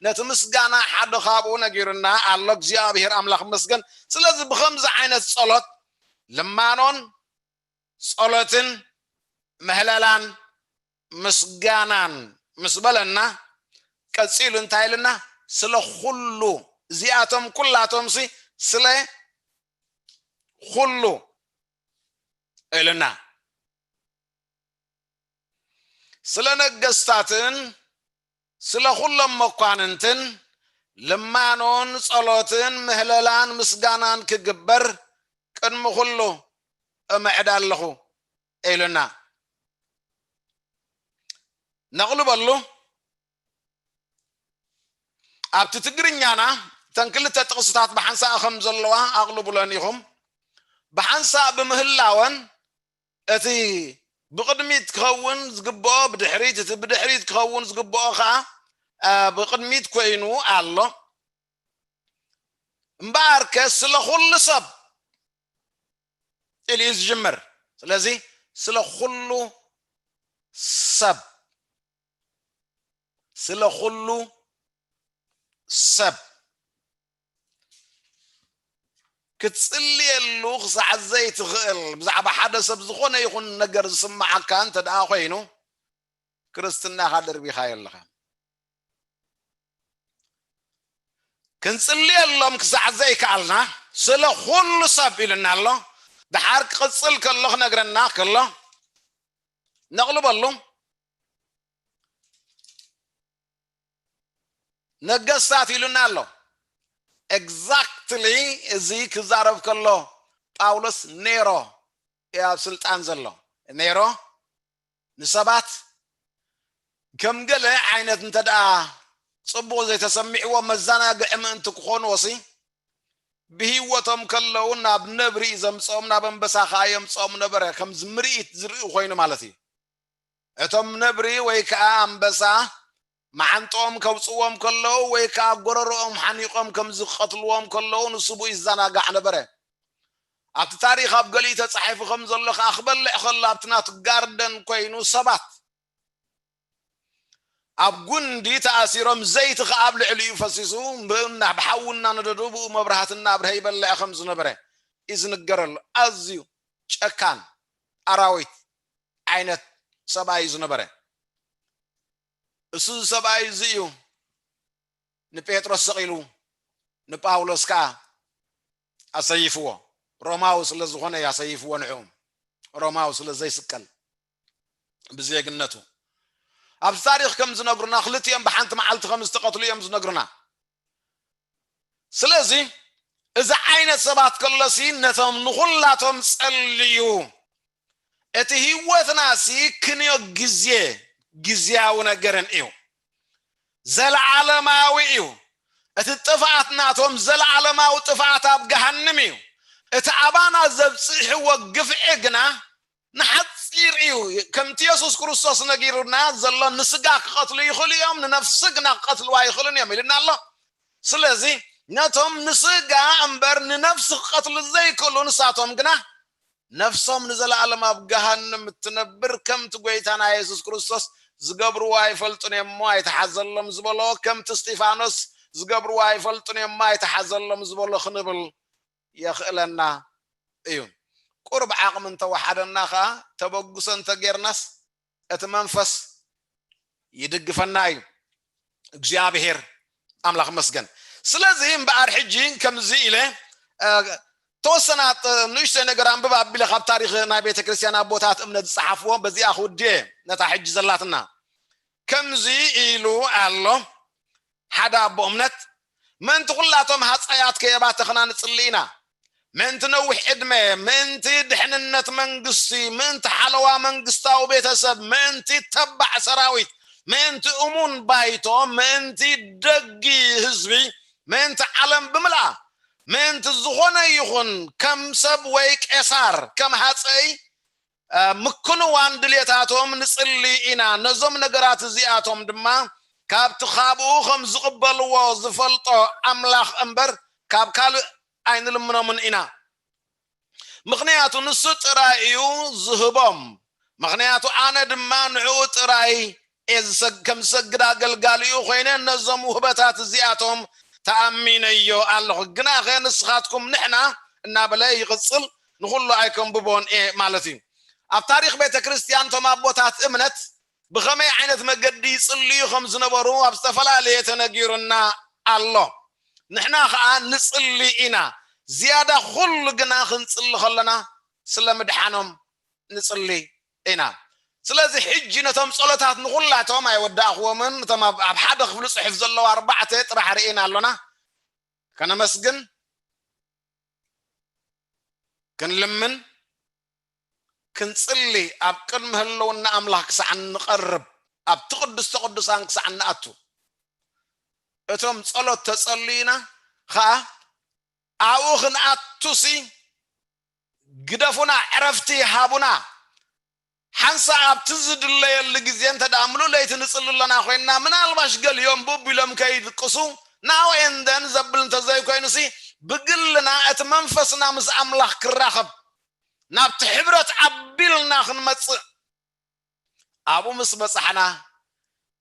ነቲ ምስጋና ሓደ ካብኡ ነጊሩና ኣሎ። እግዚኣብሔር ኣምላኽ መስገን። ስለዚ ብኸምዚ ዓይነት ጸሎት ልማኖን ጸሎትን ምህለላን ምስጋናን ምስ በለና ቀጺሉ እንታይ ኢልና ስለ ኩሉ እዚኣቶም ኩላቶም ሲ ስለ ኩሉ ኢልና ስለ ነገስታትን ስለ ኩሎም መኳንንትን ልማኖን ጸሎትን ምህለላን ምስጋናን ክግበር ቅድሚ ኩሉ እምዕድ ኣለኹ ኢሉና። ነቕልበሉ ኣብቲ ትግርኛና እተን ክልተ ጥቕስታት ብሓንሳእ ከም ዘለዋ ኣቕልቡለን ኢኹም። ብሓንሳእ ብምህላወን እቲ ብቕድሚት ክኸውን ዝግብኦ ብድሕሪት፣ እቲ ብድሕሪት ክኸውን ዝግብኦ ከዓ ብቕድሚት ኮይኑ ኣሎ። እምበኣርከ ስለ ኩሉ ሰብ ኢሉ እዩ ዝጅምር። ስለዚ ስለ ኩሉ ሰብ፣ ስለ ኩሉ ሰብ ክትጽልየሉ ክሳዕ ዘይትኽእል፣ ብዛዕባ ሓደ ሰብ ዝኾነ ይኹን ነገር ዝስምዓካ እንተ ደኣ ኮይኑ፣ ክርስትናኻ ደርቢኻዮ ኣለኻ። ክንጽልየሎም ክሳዕ ዘይከኣልና፣ ስለ ኩሉ ሰብ ኢሉና ኣሎ። ደሓር ክቕጽል ከሎ ክነግረና ከሎ ነቕልበሉ። ነገስታት ኢሉና ኣሎ። ኤግዛክትሊ እዚ ክዛረብ ከሎ ጳውሎስ ኔሮ እዩ ኣብ ስልጣን ዘሎ። ኔሮ ንሰባት ከም ገለ ዓይነት እንተ ደኣ ጽቡቕ ዘይተሰሚዕዎ መዘናግዒ ምእንቲ ክኾንዎሲ ብህይወቶም ከለዉ ናብ ነብሪ እዩ ዘምጽኦም፣ ናብ ኣንበሳ ከኣ የምጽኦም ነበረ። ከም ምርኢት ዝርኢ ኮይኑ ማለት እዩ። እቶም ነብሪ ወይ ከኣ ኣንበሳ መዓንጥኦም ከውጽዎም ከለዉ ወይ ከኣ ጎረርኦም ሓኒቖም ከም ዝቐትልዎም ከለዉ ንሱ ብኡ ይዘናጋዕ ነበረ። ኣብቲ ታሪኽ ኣብ ገሊኡ ተጻሒፉ ከም ዘሎ ከኣ ክበልዕ ከሎ ኣብቲ ናቱ ጋርደን ኮይኑ ሰባት ኣብ ጉንዲ ተኣሲሮም ዘይቲ ከኣ ኣብ ልዕሊኡ ፈሲሱ ብእና ብሓዊ እናነደዱ ብኡ መብራህቲ እናብርሀ ይበልዕ ከም ዝነበረ እዩ ዝንገረሉ። ኣዝዩ ጨካን ኣራዊት ዓይነት ሰብኣይ እዩ ዝነበረ። እሱ ሰብኣይ እዚ እዩ ንጴጥሮስ ሰቒሉ ንጳውሎስ ከኣ ኣሰይፍዎ። ሮማዊ ስለ ዝኾነ እዩ ኣሰይፍዎ ንዕኡ። ሮማዊ ስለ ዘይስቀል ብዜግነቱ። ኣብዚ ታሪኽ ከም ዝነግሩና ክልቲኦም ብሓንቲ መዓልቲ ከም ዝተቐትሉ እዮም ዝነግሩና። ስለዚ እዚ ዓይነት ሰባት ከሎሲ ነቶም ንኹላቶም ጸልዩ። እቲ ህይወትናሲ ክንዮ ግዜ ግዝያዊ ነገርን እዩ። ዘለዓለማዊ እዩ። እቲ ጥፍኣት ናቶም ዘለዓለማዊ ጥፍኣት ኣብ ገሃንም እዩ። እቲ ኣባና ዘብጽሕዎ ግፍዒ ግና ንሓጺር እዩ። ከምቲ የሱስ ክርስቶስ ነጊሩና ዘሎ ንስጋ ክቐትሉ ይኽእሉ እዮም፣ ንነፍሲ ግና ክቐትልዋ ይኽእሉን እዮም ኢሉና ኣሎ። ስለዚ ነቶም ንስጋ እምበር ንነፍሲ ክቐትሉ ዘይክእሉ ንሳቶም ግና ነፍሶም ንዘለኣለም ኣብ ገሃንም እትነብር ከምቲ ጐይታና የሱስ ክርስቶስ ዝገብርዎ ኣይፈልጡን እዮም እሞ ኣይተሓዘሎም ዝበሎ ከምቲ እስጢፋኖስ ዝገብርዎ ኣይፈልጡን እዮም እሞ ኣይተሓዘሎም ዝበሎ ክንብል የኽእለና እዩ። ቁሩብ ዓቕሚ እንተወሓደና ኸኣ ተበግሶ እንተጌርናስ እቲ መንፈስ ይድግፈና እዩ። እግዚኣብሔር ኣምላኽ መስገን። ስለዚ እምበኣር ሕጂ ከምዚ ኢለ ተወሰናት ንእሽተይ ነገር ኣንብብ ኣቢለ ካብ ታሪኽ ናይ ቤተ ክርስቲያን ኣቦታት እምነት ዝጸሓፍዎ በዚኣ ክውድየ ነታ ሕጂ ዘላትና ከምዚ ኢሉ ኣሎ። ሓደ ኣቦ እምነት ምእንቲ ኩላቶም ሃጸያት ከየባተኽና ንጽሊ ኢና። ምእንቲ ነዊሕ ዕድመ፣ ምእንቲ ድሕንነት መንግስቲ፣ ምእንቲ ሓለዋ መንግስታዊ ቤተሰብ፣ ምእንቲ ተባዕ ሰራዊት፣ ምእንቲ እሙን ባይቶ፣ ምእንቲ ደጊ ህዝቢ፣ ምእንቲ ዓለም ብምልኣ፣ ምእንቲ ዝኾነ ይኹን ከም ሰብ ወይ ቄሳር ከም ሃጸይ ምክንዋን ድልየታቶም ንጽሊ ኢና። ነዞም ነገራት እዚኣቶም ድማ ካብቲ ካብኡ ከም ዝቕበልዎ ዝፈልጦ ኣምላኽ እምበር ካብ ካልእ ኣይንልምኖምን ኢና። ምኽንያቱ ንሱ ጥራይ እዩ ዝህቦም። ምኽንያቱ ኣነ ድማ ንዕኡ ጥራይ እየ ዝሰግ-፣ ከም ዝሰግድ ኣገልጋሊኡ ኮይነ ነዞም ውህበታት እዚኣቶም ተኣሚነዮ ኣለኹ። ግናኸ ንስኻትኩም ንሕና እናበለ ይቕጽል፣ ንኹሉ ኣይከንብቦን እየ ማለት እዩ። ኣብ ታሪኽ ቤተ ክርስቲያን እቶም ኣቦታት እምነት ብኸመይ ዓይነት መገዲ ይጽልዩ ከም ዝነበሩ ኣብ ዝተፈላለየ ተነጊሩና ኣሎ። ንሕና ኸኣ ንጽሊ ኢና። ዝያዳ ኩሉ ግና ክንጽሊ ከለና ስለ ምድሓኖም ንጽሊ ኢና። ስለዚ ሕጂ ነቶም ጸሎታት ንኹላቶም ኣይወዳእኽዎምን። ነቶም ኣብ፣ ኣብ ሓደ ክፍሊ ጽሑፍ ዘለዉ ኣርባዕተ ጥራሕ ርኢና ኣሎና። ከነመስግን፣ ክንልምን፣ ክንጽሊ፣ ኣብ ቅድሚ ህልውና ኣምላኽ ክሳዕ እንቐርብ፣ ኣብቲ ቅድስተ ቅዱሳን ክሳዕ እንኣቱ፣ እቶም ጸሎት ተጸልዩና ኸኣ ኣብኡ ክንኣቱሲ ግደፉና፣ ዕረፍቲ ሃቡና። ሓንሳእ ኣብቲ ዝድለየሉ ግዜ እንተ ደኣ ምሉእ ለይቲ ንጽሊ ኣለና ኮይንና፣ ምናልባሽ ገሊኦም ብብ ኢሎም ከይድቅሱ፣ now and then ዘብል እንተዘይኮይኑሲ፣ ብግልና እቲ መንፈስና ምስ ኣምላኽ ክራኸብ፣ ናብቲ ሕብረት ኣቢልና ክንመጽእ፣ ኣብኡ ምስ በጻሕና፣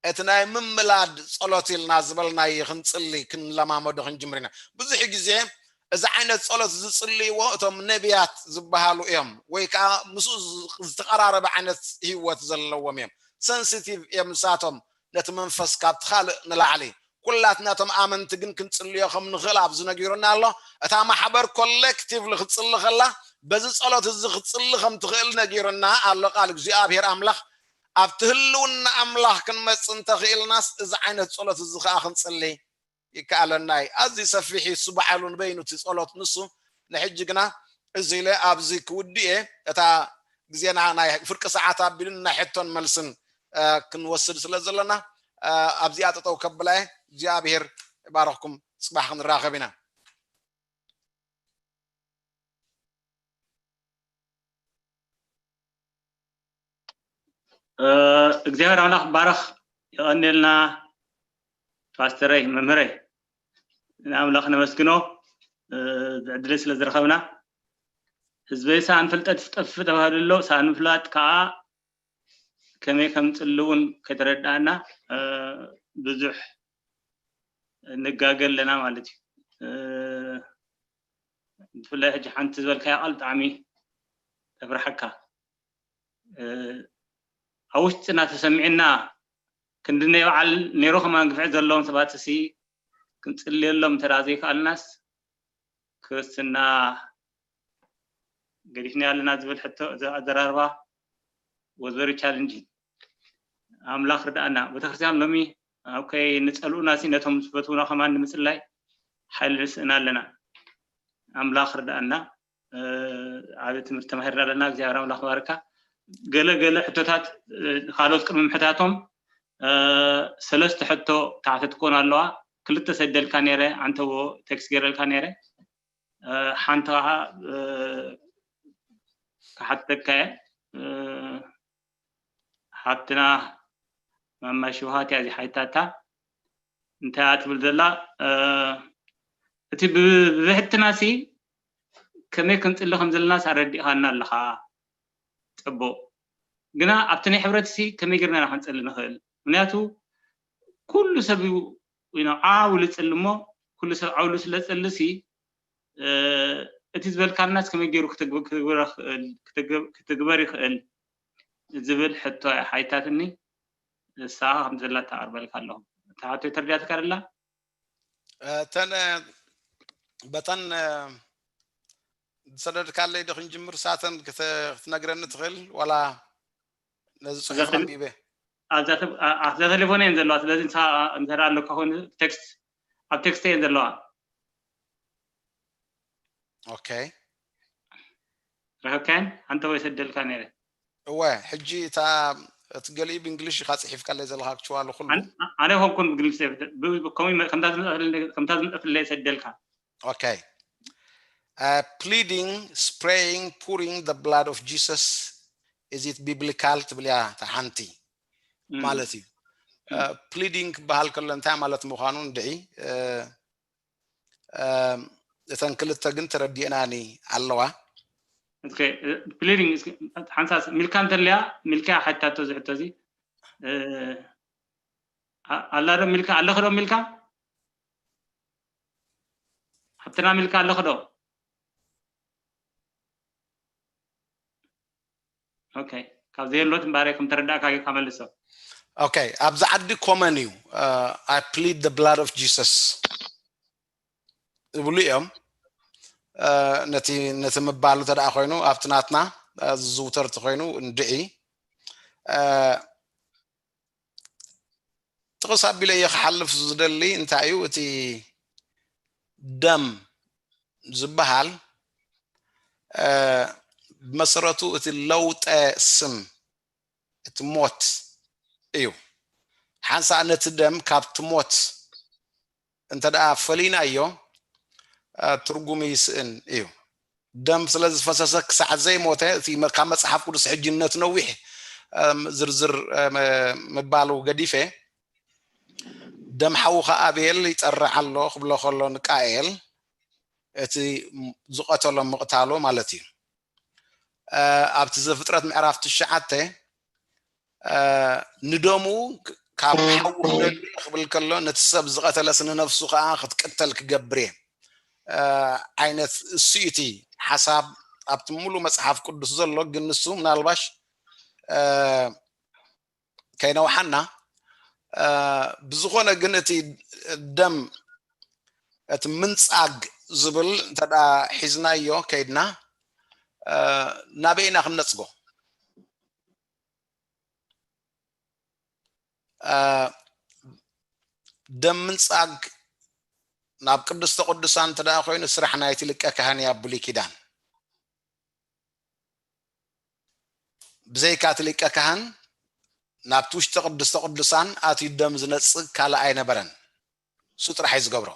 እቲ ናይ ምምላድ ጸሎት ኢልና ዝበልናዮ ክንጽሊ፣ ክንለማመዶ ክንጅምር ኢና። ብዙሕ ግዜ እዚ ዓይነት ጸሎት ዝጽልይዎ እቶም ነቢያት ዝበሃሉ እዮም፣ ወይ ከኣ ምስኡ ዝ-፣ ዝተቐራረበ ዓይነት ህይወት ዘለዎም እዮም። ሰንሲቲቭ እዮም ንሳቶም ነቲ መንፈስ ካብቲ ካልእ ንላዕሊ። ኩላትና እቶም ኣመንቲ ግን ክንጽልዮ ከም ንኽእል ኣብዚ ነጊሩና ኣሎ። እታ ማሕበር ኮሌክቲቭሊ ክትጽሊ ከላ፣ በዚ ጸሎት እዚ ክትጽሊ ከም ትኽእል ነጊሩና ኣሎ ቃል እግዚኣብሔር ኣምላኽ። ኣብቲ ህልውና ኣምላኽ ክንመጽእ እንተኽኢልናስ፣ እዚ ዓይነት ጸሎት እዚ ከኣ ክንጽሊ ይከኣለና እዩ። ኣዝዩ ሰፊሕ እዩ፣ እሱ ባዕሉ ንበይኑ እቲ ጸሎት ንሱ። ንሕጂ ግና እዚ ኢለ ኣብዚ ክውድእ እየ። እታ ግዜና ናይ ፍርቂ ሰዓት ኣቢሉን ናይ ሕቶን መልስን፣ እ፣ ክንወስድ ስለ ዘለና፣ እ፣ ኣብዚኣ ጠጠው ከብላ እየ። እግዚኣብሔር ይባርኽኩም። ጽባሕ ክንራኸብ ኢና። እ፣ እግዚኣብሔር ኣምላኽ ባረኽ፣ የቐንየልና ፓስተረይ፣ መምህረይ። ንኣምላኽ ነመስግኖ፣ እ፣ እዚ ዕድል ስለ ዝረኸብና። ህዝበይ ሰኣን ፍልጠት ይጠፍእ ተባሂሉ ኣሎ፣ ሰኣን ምፍላጥ ከኣ ከመይ ከም ጽሊ እውን ከይተረዳእና፣ እ፣ ብዙሕ ንጋገ ኣለና ማለት እዩ። እ፣ ብፍላይ ሕጂ ሓንቲ ዝበልካያ ቃል ብጣዕሚ ተፍርሓካ። እ፣ ኣብ ውሽጥና ተሰሚዕና ክንድነይ በዓል ነይሩ ከማን ግፍዒ ዘለዎም ሰባት እሲ ክንጽልየሎም እንተ ደኣ ዘይከኣልናስ፣ ክርስትና ገዲፍና ኣለና ዝብል ሕቶ፣ እዚ ኣዘራርባ was very challenging። ኣምላኽ ርድኣና። ቤተክርስትያን ሎሚ ኣብ ከይንጸልኡና ሲ ነቶም ዝፈትዉና ከማን ንምጽላይ ሓይሊ ንስእን ኣለና። ኣምላኽ ርድኣና። እ፣ ዓቢ ትምህርቲ ተማሂርና ኣለና። እግዚኣብሔር ኣምላኽ ባርካ። ገለ ገለ ሕቶታት፣ እ፣ ካልኦት ቅድሚ ምሕታቶም፣ እ፣ ሰለስተ ሕቶ ተሓተትኮን ኣለዋ። ክልተ ሰደልካ ነይረ፣ ኣንተዎ ቴክስት ገይረልካ ነይረ። እ፣ ሓንቲ ከዓ፣ እ፣ ክሓተካ እየ። እ፣ ሓብትና ማማ ሽውሃት እያ እዚ ሓይታታ። እንታይ እያ ትብል ዘላ? እ፣ እቲ ብ-፣ ብብሕትናሲ ከመይ ክንጽሊ ከም ዘለናስ ኣረዲእኻና ኣለኻ። ጽቡቕ። ግና ኣብቲ ናይ ሕብረትሲ ከመይ ጌርና ኢና ክንጽሊ ንኽእል? ምኽንያቱ ኩሉ ሰብ እዩ፣ you know፣ ዓው ኢሉ ዝጽሊ እሞ፣ ኩሉ ሰብ ዓው ኢሉ ስለ ዝጽልሲ፣ እ፣ እቲ ዝበልካናስ ከመይ ገይሩ ክትግብ-፣ ክትግብረ ክእል-፣ ክትግብ-፣ ክትግበር ይኽእል ዝብል ሕቶ እያ ሓይታትኒ። ንሳ ከም ዘላ ተቐርበልካ ኣለኹ። እታ ሕቶ ተረዲኣትካ ደላ? እ፣ እተን፣ እ፣ በተን፣ እ፣ ዝሰደድካለይ ዶ ክንጅምር? ሳተን ክተ-፣ ክትነግረኒ ትኽእል? ዋላ ነዚ እዛ ጽሑፍ ተል-፣ ኣንቢበ? ኣብዛ ተ-፣ ኣ-፣ ኣብዛ ቴሌፎን እየን ዘለዋ። ስለዚ ንሳ እንተ ደኣ ኣለካ ኮይኑ ቴክስት፣ ኣብ ቴክስት እየን ዘለዋ። ኦኬ። ረኸብካየን? ኣንተ ወይ ሰደልካ ነይረ? እወ፣ ሕጂ እታ፣ እቲ ገሊኡ ብእንግሊሽ ኢኻ ጽሒፍካለይ ዘለኻ፣ ኣክቹዋሊ ኩሉ። ኣነ፣ ኣነ ኣይኮንኩን ብእንግሊሽ ዘይ-፣ ብ-፣ ብ-፣ ከምኡ ይመ-፣ ከምታ ዝመጸፍለይ፣ ከምታ ዝመጸፍለይ ሰደልካ። ኦኬ። Uh, pleading, spraying, pouring the blood of Jesus, is it biblical? ትብል እያ እታ ሓንቲ እም። ማለት እዩ። እም። Uh, pleading ክበሃል ከሎ እንታይ ማለት ምዃኑ እንድዒ፣ እ፣ እ፣ እተን ክልተ ግን ተረዲእናኒ ኣለዋ። ኦኬ፣ እ፣ ፕሊዲንግ፣ እስኪ ሓንሳስ ሚልካ እንተልያ፣ ሚልካ ሓታቶ እዚ ሕቶ እዚ። እ፣ ኣ-፣ ኣላ ዶ ሚልካ? ኣለኺ ዶ ሚልካ? ሓብትና ሚልካ ኣለኺ ዶ? ኦኬ፣ ካብ ዘየሎት እምበኣር ከም ተረዳእካ ጌርካ መልሶ። ኦኬ፣ ኣብዚ ዓዲ ኮመን እዩ። Uh, I plead the blood of Jesus ዝብሉ እዮም። Uh, ነቲ፣ ነቲ ምባሉ እንተ ደኣ ኮይኑ፣ ኣብቲ ናትና፣ uh፣ ዝዝውተር እንተኾይኑ እንድዒ። Uh፣ ጥቕስ ኣቢለ እየ ክሓልፍ ዝደሊ እንታይ እዩ፣ እቲ ደም ዝበሃል፣ እ፣ ብመሰረቱ እቲ ለውጠ ስም፣ እቲ ሞት እዩ። ሓንሳእ ነቲ ደም ካብቲ ሞት እንተ ደኣ ፈሊናዮ፣ እ፣ ትርጉሙ ይስእን እዩ። ደም ስለ ዝፈሰሰ ክሳዕ ዘይሞተ፣ እቲ መ-፣ ካብ መጽሓፍ ቅዱስ ሕጂ ነቲ ነዊሕ ዝርዝር ምባሉ ገዲፈ፣ ደም ሓውኻ ኣቤል ይጠርዕ ኣሎ ክብሎ ከሎ ንቃኤል እቲ ዝቐተሎ ምቕታሉ ማለት እዩ። ኣብቲ ዘፍጥረት ምዕራፍ ትሽዓተ ንደሙ ካብ ሓዊ ክደሊ ክብል ከሎ ነቲ ሰብ ዝቐተለስ ንነፍሱ ከዓ ክትቅተል ክገብር እየ ዓይነት እሱ እቲ ሓሳብ ኣብቲ ሙሉ መፅሓፍ ቅዱስ ዘሎ። ግን ንሱ ምናልባሽ ከይነውሓና ብዝኾነ ግን እቲ ደም እቲ ምንፃግ ዝብል እንተ ሒዝናዮ ከይድና ናበይና ክንነፅጎ? ደም ምንፃግ ናብ ቅድስተ ቅዱሳን እንተ ኮይኑ ስራሕ ናይቲ ሊቀ ካህን እያ ብሉይ ኪዳን። ብዘይካ እቲ ሊቀ ካህን ናብቲ ውሽጢ ቅድስተ ቅዱሳን ኣትዩ ደም ዝነፅግ ካልእ ኣይነበረን። እሱ ጥራሕ እዩ ዝገብሮ።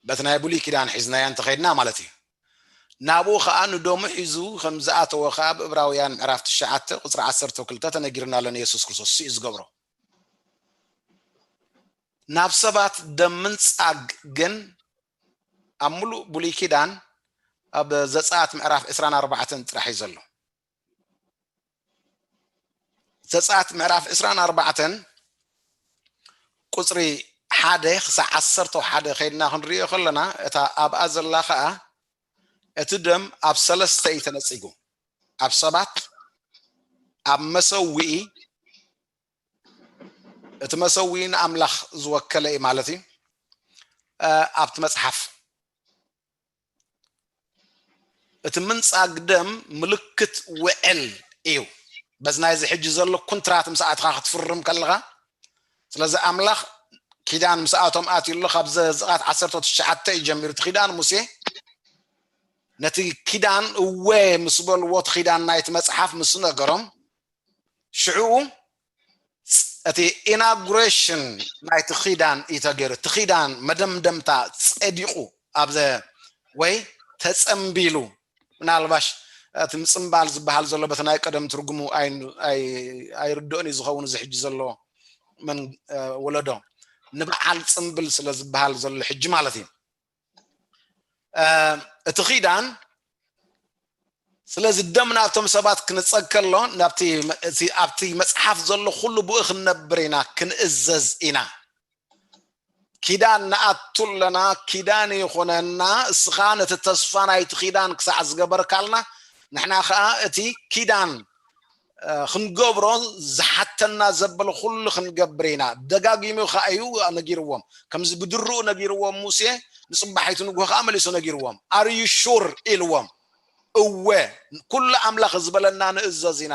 በቲ ናይ ብሉይ ኪዳን ሒዝናያ እንተኸይድና ማለት እዩ። ናብኡ ከዓ ንደሙ ሒዙ ከም ዝኣተወ ከዓ ብእብራውያን ምዕራፍ ትሽዓተ ቁፅሪ ዓሰርተ ክልተ ተነጊርና ኣሎ። ንየሱስ ክርስቶስ እሱ እዩ ዝገብሮ። ናብ ሰባት ደም ምንፃግ ግን ኣብ ሙሉእ ብሉይ ኪዳን ኣብ ዘፀኣት ምዕራፍ ዕስራን ኣርባዕተን ጥራሕ እዩ ዘሎ። ዘፀኣት ምዕራፍ ዕስራን ኣርባዕተን ቁፅሪ ሓደ ክሳብ ዓሰርተ ሓደ ከይድና ክንሪኦ ከለና እታ ኣብኣ ዘላ ከዓ እቲ ደም ኣብ ሰለስተ እዩ ተነፂጉ። ኣብ ሰባት፣ ኣብ መሰዊኢ፣ እቲ መሰዊኢ ንኣምላኽ ዝወከለ እዩ ማለት እዩ። ኣብቲ መፅሓፍ እቲ ምንፃግ ደም ምልክት ውዕል እዩ። በዚ ናይዚ ሕጂ ዘሎ ኩንትራት ምስ ኣትኻ ክትፍርም ከለኻ፣ ስለዚ ኣምላኽ ኪዳን ምስ ኣቶም ኣትዩ ኣሎ። ካብ ዘዝቓት ዓሰርተ ትሽዓተ እዩ ጀሚሩ እቲ ኪዳን ሙሴ። ነቲ ኪዳን እወ ምስ በልዎ እቲ ኪዳን ናይቲ መፅሓፍ ምስ ነገሮም ሽዕኡ እቲ ኢናጉሬሽን ናይቲ ኪዳን እዩ ተገይሩ። እቲ ኪዳን መደምደምታ ፀዲቑ ኣብዘ ወይ ተፀምቢሉ ምናልባሽ እቲ ምፅምባል ዝበሃል ዘሎ በቲ ናይ ቀደም ትርጉሙ ኣይርድኦን እዩ ዝኸውን እዚ ሕጂ ዘሎ መን ወለዶ ንበዓል ፅምብል ስለ ዝበሃል ዘሎ ሕጂ ማለት እዩ። እቲ ኺዳን ስለዚ ደም ናብቶም ሰባት ክንጸግ ከሎ ናብቲ ኣብቲ መጽሓፍ ዘሎ ኩሉ ብኡ ክንነብር ኢና ክንእዘዝ ኢና። ኪዳን ንኣቱ ኣለና፣ ኪዳን ይኹነና፣ እስኻ ነቲ ተስፋ ናይቲ ኪዳን ክሳዕ ዝገበርካልና ንሕና ኸኣ እቲ ኪዳን ክንገብሮ ዝሓተና ዘበለ ኩሉ ክንገብር ኢና። ደጋጊሙ ኸኣ እዩ ነጊርዎም። ከምዚ ብድርኡ ነጊርዎም ሙሴ ንጽባሒቱ ንግሆ ኸኣ መሊሱ ነጊርዎም። Are you sure ኢልዎም። እወ ኩሉ ኣምላኽ ዝበለና ንእዘዝ ኢና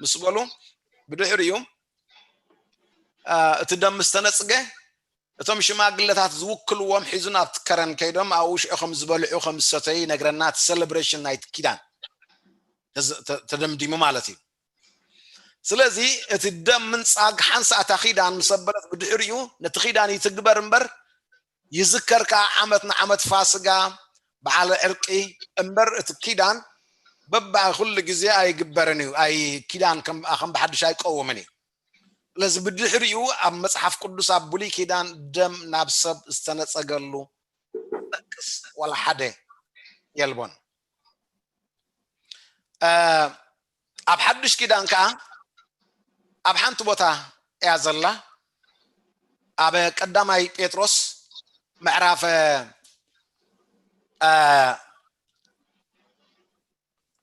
ምስ በሉ ብድሕሪኡ እቲ ደም ምስ ተነጽገ እቶም ሽማግለታት ዝውክልዎም ሒዙ ናብቲ ከረን ከይዶም ኣብኡ ሽዑ ከም ዝበልዑ ከም ዝሰተዩ ይነግረና። እቲ ሰለብሬሽን ናይቲ ኪዳን ተደምዲሙ ማለት እዩ። ስለዚ እቲ ደም ምንጻግ ሓንሳእ እታ ኪዳን ምስ ኣበለት ብድሕሪኡ ነቲ ኪዳን ይትግበር እምበር ይዝከር ከኣ ዓመት ንዓመት ፋስጋ በዓል ዕርቂ እምበር እቲ ኪዳን በባ ኩሉ ግዜ ኣይግበርን እዩ። ኣይ ኪዳን ከም ከም ብሓድሽ ኣይቀውምን እዩ። ስለዚ ብድሕሪኡ ኣብ መጽሓፍ ቅዱስ ኣብ ብሉይ ኪዳን ደም ናብ ሰብ ዝተነጸገሉ ጥቅስ ዋላ ሓደ የልቦን። ኣብ ሓድሽ ኪዳን ከኣ ኣብ ሓንቲ ቦታ እያ ዘላ። ኣብ ቀዳማይ ጴጥሮስ ምዕራፍ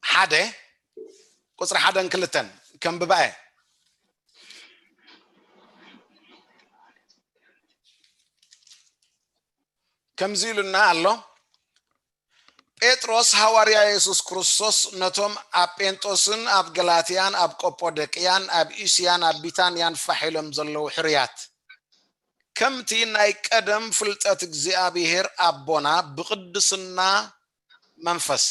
ሓደ ቁጽሪ ሓደን ክልተን ከንብባ እየ። ከምዚ ኢሉና ኣሎ። ጴጥሮስ ሃዋርያ የሱስ ክርስቶስ ነቶም ኣብ ጴንጦስን ኣብ ገላትያን ኣብ ቆጶደቅያን ኣብ እስያን ኣብ ቢታንያን ፋሕ ኢሎም ዘለዉ ሕሩያት ከምቲ ናይ ቀደም ፍልጠት እግዚኣብሔር ኣቦና ብቕድስና መንፈስ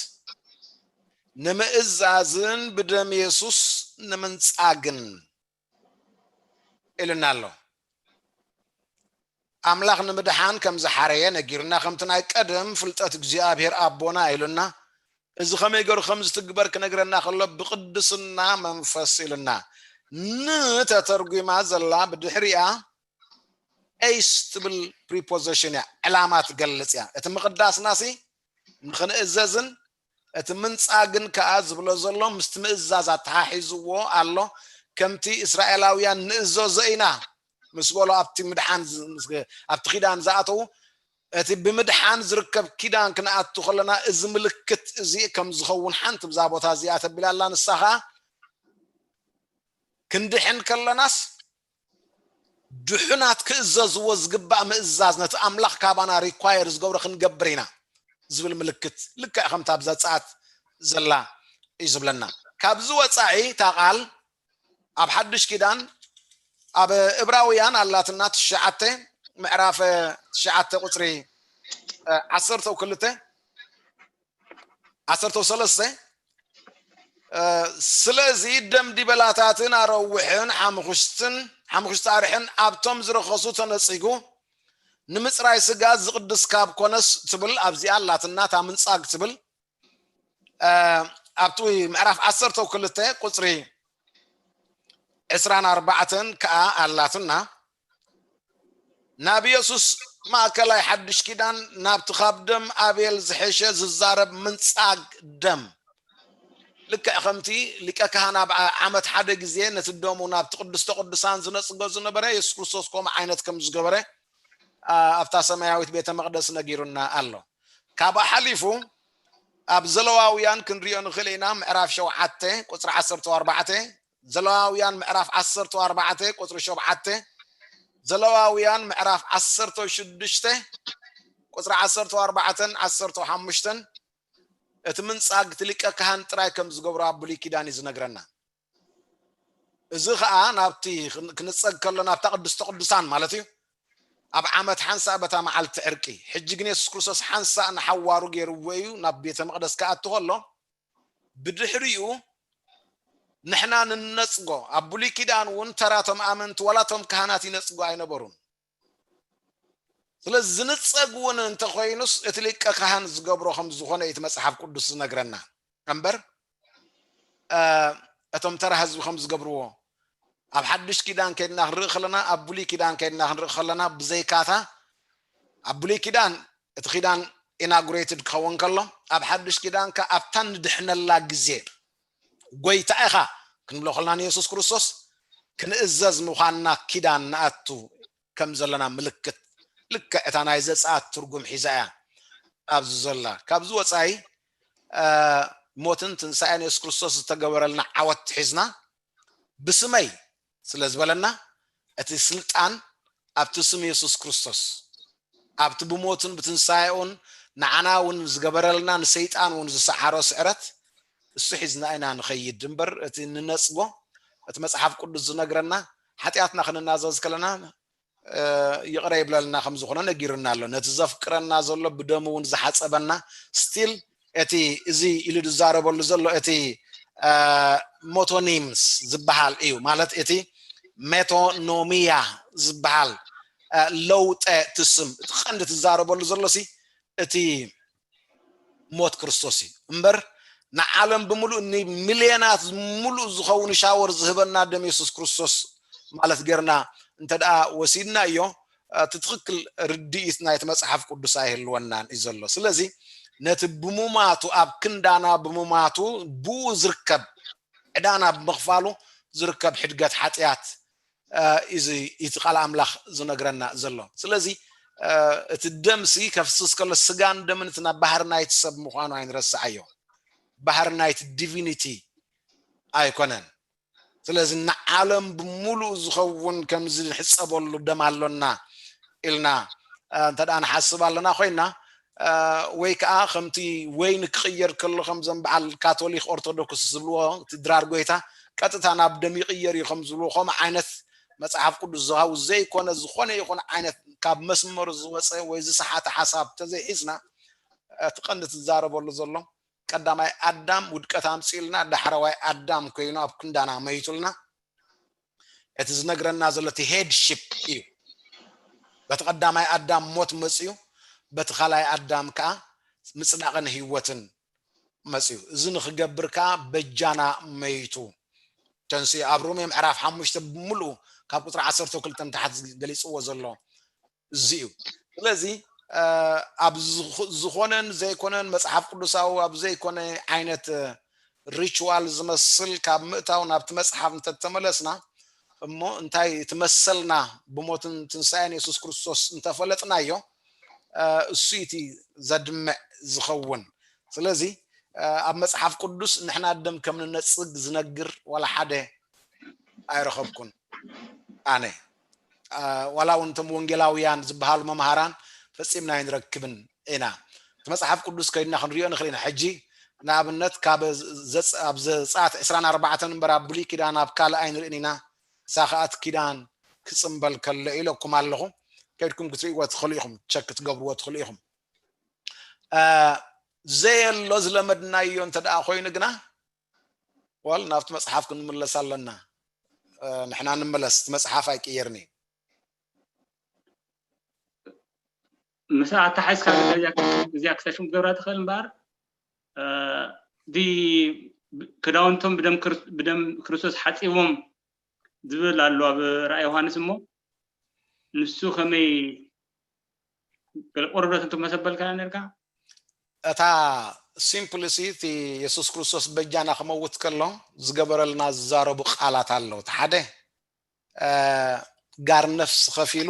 ንምእዛዝን ብደም የሱስ ንምንጻግን ኢልና ኣሎ። ኣምላኽ ንምድሓን ከም ዝሓረየ ነጊሩና ከምቲ ናይ ቀደም ፍልጠት እግዚኣብሔር ኣቦና ኢሉና እዚ ከመይ ገሩ ከም ዝትግበር ክነግረና ከሎ ብቅድስና መንፈስ ኢልና። ን ተተርጉማ ዘላ ብድሕሪኣ ኤይስ ትብል ፕሪፖዚሽን እያ፣ ዕላማ ትገልጽ እያ። እቲ ምቕዳስና ሲ ንኽንእዘዝን እቲ ምንጻግን ከኣ ዝብሎ ዘሎ ምስቲ ምእዛዝ ኣተሓሒዝዎ ኣሎ። ከምቲ እስራኤላውያን ንእዘዞ ኢና ምስ በሎ ኣብቲ ምድሓን ዝ- ምስ- ኣብቲ ኪዳን ዝኣተዉ፣ እቲ ብምድሓን ዝርከብ ኪዳን ክንኣቱ ከለና እዚ ምልክት እዚ ከም ዝኸውን ሓንቲ ብዛ ቦታ እዚኣ ተቢላ ኣላ። ንሳ ኸኣ ክንድሕን ከለናስ ድሑናት ክእዘዝዎ ዝግባእ ምእዛዝ ነቲ ኣምላኽ ካባና ሪኳየር ዝገብሮ ክንገብር ኢና ዝብል ምልክት ልክዕ ከምታ ኣብ ዘጸኣት ዘላ እዩ ዝብለና። ካብዚ ወጻኢ እታ ቃል ኣብ ሓድሽ ኪዳን ኣብ እብራውያን ኣላትና ትሽዓተ ምዕራፍ ትሽዓተ ቁጽሪ ዓሰርተ ክልተ ዓሰርተ ሰለስተ ስለዚ ደም ዲበላታትን ኣረውሕን ሓምኹሽትን ሓምኹሽቲ ኣርሕን ኣብቶም ዝረኸሱ ተነጺጉ ንምጽራይ ስጋ ዝቕድስ ካብ ኮነስ ትብል ኣብዚኣ ኣላትና እታ ምንጻግ ትብል ኣብቲ ምዕራፍ ዓሰርተ ክልተ ቁጽሪ ዕስራን ኣርባዕተን ከኣ ኣላትና ናብ የሱስ ማእከላይ ሓድሽ ኪዳን ናብቲ ካብ ደም ኣቤል ዝሐሸ ዝዛረብ ምንጻግ ደም ልክዕ ከምቲ ሊቀ ካህን ኣብ ዓመት ሓደ ግዜ ነቲ ደሙ ናብቲ ቅድስተ ቅዱሳን ዝነጽጎ ዝነበረ የሱስ ክርስቶስ ከምኡ ዓይነት ከም ዝገበረ ኣብታ ሰማያዊት ቤተ መቅደስ ነጊሩና ኣሎ። ካብኣ ሓሊፉ ኣብ ዘለዋውያን ክንሪኦ ንኽእል ኢና ምዕራፍ ሸውዓተ ቁፅሪ ዓሰርተ ኣርባዕተ ዘለዋውያን ምዕራፍ ዓሰርተ ኣርባዕተ ቁፅሪ ሸውዓተ ዘለዋውያን ምዕራፍ ዓሰርተ ሽዱሽተ ቁፅሪ ዓሰርተ ኣርባዕተን ዓሰርተ ሓሙሽተን እቲ ምንፃግ እቲ ሊቀ ካህን ጥራይ ከም ዝገብሮ ኣብ ብሉይ ኪዳን እዩ ዝነግረና። እዚ ከዓ ናብቲ ክንፀግ ከሎ ናብታ ቅድስተ ቅዱሳን ማለት እዩ። ኣብ ዓመት ሓንሳእ በታ መዓልቲ ዕርቂ ሕጂ ግን የሱስ ክርስቶስ ሓንሳእ ንሓዋሩ ገይርዎ እዩ ናብ ቤተ መቅደስ ክኣቱ ከሎ ብድሕሪኡ ንሕና ንነፅጎ ኣብ ብሉይ ኪዳን እውን ተራቶም ኣመንቲ ዋላ ቶም ካህናት ይነፅጎ ኣይነበሩን። ስለዚ ዝንፀግ እውን እንተኮይኑስ እቲ ሊቀ ካህን ዝገብሮ ከም ዝኾነ እቲ መፅሓፍ ቅዱስ ዝነግረና እምበር እቶም ተራ ህዝቢ ከም ዝገብርዎ ኣብ ሓድሽ ኪዳን ከይድና ክንርኢ ከለና ኣብ ብሉይ ኪዳን ከይድና ክንርኢ ከለና ብዘይካታ ኣብ ብሉይ ኪዳን እቲ ኪዳን ኢናጉሬትድ ክኸውን ከሎ ኣብ ሓድሽ ኪዳን ከ ኣብታ ንድሕነላ ግዜ ጎይታ ኢኻ ክንብሎ ከለና ንየሱስ ክርስቶስ ክንእዘዝ ምዃንና ኪዳን ንኣቱ ከም ዘለና ምልክት ልክዕ እታ ናይ ዘፀኣት ትርጉም ሒዛ እያ ኣብዚ ዘላ። ካብዚ ወፃኢ ሞትን ትንሳኤን የሱስ ክርስቶስ ዝተገበረልና ዓወት ሒዝና ብስመይ ስለ ዝበለና እቲ ስልጣን ኣብቲ ስም የሱስ ክርስቶስ ኣብቲ ብሞቱን ብትንሳኤኡን ንዓና እውን ዝገበረልና ንሰይጣን እውን ዝሰዓሮ ስዕረት እሱ ሒዝና ኢና ንኸይድ እምበር እቲ ንነፅጎ እቲ መፅሓፍ ቅዱስ ዝነግረና ሓጢኣትና ክንናዘዝ ከለና ይቕረ ይብለልና ከም ዝኾነ ነጊሩና ኣሎ። ነቲ ዘፍቅረና ዘሎ ብደሙ እውን ዝሓፀበና ስቲል እቲ እዚ ኢሉ ዝዛረበሉ ዘሎ እቲ ሞቶኒምስ ዝበሃል እዩ ማለት እቲ ሜቶኖሚያ ዝበሃል ለውጠ ትስም እቲ ቀንዲ ትዛረበሉ ዘሎ ሲ እቲ ሞት ክርስቶስ እዩ እምበር ንዓለም ብምሉእ ንሚልዮናት ሙሉእ ዝኸውን ሻወር ዝህበና ደም የሱስ ክርስቶስ ማለት ጌርና እንተ ደኣ ወሲድና እዮ እቲ ትኽክል ርድኢት ናይቲ መፅሓፍ ቅዱስ ኣይህልወናን እዩ ዘሎ። ስለዚ ነቲ ብሙማቱ ኣብ ክንዳና ብሙማቱ ብኡ ዝርከብ ዕዳና ብምኽፋሉ ዝርከብ ሕድገት ሓጢኣት እዚ እቲ ቃል ኣምላኽ ዝነግረና ዘሎ። ስለዚ እቲ ደምሲ ከፍስስ ከሎ ስጋን ደምን እቲ ናብ ባህሪ ናይቲ ሰብ ምዃኑ ኣይንረስዓዮ። ባህሪ ናይቲ ዲቪኒቲ ኣይኮነን። ስለዚ ንዓለም ብምሉእ ዝኸውን ከም ዝሕፀበሉ ደም ኣሎና ኢልና እንተ ደኣ ንሓስብ ኣለና ኮይና ወይ ከዓ ከምቲ ወይኒ ክቕየር ከሎ ከምዞም በዓል ካቶሊክ ኦርቶዶክስ ዝብልዎ እቲ ድራር ጎይታ ቀጥታ ናብ ደም ይቕየር እዩ ከም ዝብልዎ ከምኡ ዓይነት መፅሓፍ ቅዱስ ዝሃቡ ዘይኮነ ዝኾነ ይኹን ዓይነት ካብ መስመሩ ዝወፀ ወይ ዝሰሓተ ሓሳብ ተዘይሒዝና እቲ ቀንዲ ትዛረበሉ ዘሎ ቀዳማይ ኣዳም ውድቀት ኣምፅእልና ዳሕረዋይ ኣዳም ኮይኑ ኣብ ክንዳና መይቱልና እቲ ዝነግረና ዘሎ እቲ ሄድሺፕ እዩ። በቲ ቀዳማይ ኣዳም ሞት መፅዩ በቲ ካልኣይ ኣዳም ከዓ ምፅዳቕን ህይወትን መፅዩ። እዚ ንክገብር ከዓ በጃና መይቱ። ተንስኡ ኣብ ሮሜ ምዕራፍ ሓሙሽተ ብምሉኡ ካብ ቁፅሪ ዓሰርተ ክልተ ንታሕቲ ገሊፅዎ ዘሎ እዚ እዩ። ስለዚ ኣብ ዝኾነን ዘይኮነን መፅሓፍ ቅዱሳዊ ኣብ ዘይኮነ ዓይነት ሪችዋል ዝመስል ካብ ምእታው ናብቲ መፅሓፍ እንተተመለስና እሞ እንታይ እቲ መሰልና ብሞትን ትንሳኤን የሱስ ክርስቶስ እንተፈለጥናዮ እሱ እቲ ዘድምዕ ዝኸውን። ስለዚ ኣብ መፅሓፍ ቅዱስ ንሕና ደም ከም ንነፅግ ዝነግር ዋላ ሓደ ኣይረኸብኩን ኣነ። ዋላ እውን እቶም ወንጌላውያን ዝበሃሉ መምሃራን ፈፂምና ኣይንረክብን ኢና። እቲ መፅሓፍ ቅዱስ ከይድና ክንሪኦ ንኽእል ኢና። ሕጂ ንኣብነት ካብ ኣብ ዘፃት ዕስራን ኣርባዕተን እምበር ኣብ ብሉይ ኪዳን ኣብ ካልእ ኣይንርእን ኢና። እሳ ከኣ እቲ ኪዳን ክፅምበል ከሎ ኢለኩም ኣለኹ። ከይድኩም ክትርእይዎ ትኽእሉ ኢኹም፣ ቸክ ክትገብርዎ ትኽእሉ ኢኹም። ዘየሎ ዝለመድናዮ እንተ ደኣ ኮይኑ ግና ዋል ናብቲ መፅሓፍ ክንምለስ ኣለና። ንሕና ንምለስ፣ እቲ መፅሓፍ ኣይቅየርን እዩ። ምስ ኣተሓዝካ እዚኣ ክሰሽም ክትገብራ ትኽእል እምበኣር እቲ ክዳውንቶም ብደም ክርስቶስ ሓፂቦም ዝብል ኣሎ ኣብ ራእይ ዮሃንስ እሞ ንሱ ከመይ ገለ ቁርብረት እንተመሰበልካ ነርካ እታ ሲምፕሊሲ እቲ የሱስ ክርስቶስ በጃና ክመውት ከሎ ዝገበረልና ዝዛረቡ ቃላት ኣለዉ። እቲ ሓደ ጋር ነፍስ ከፊሉ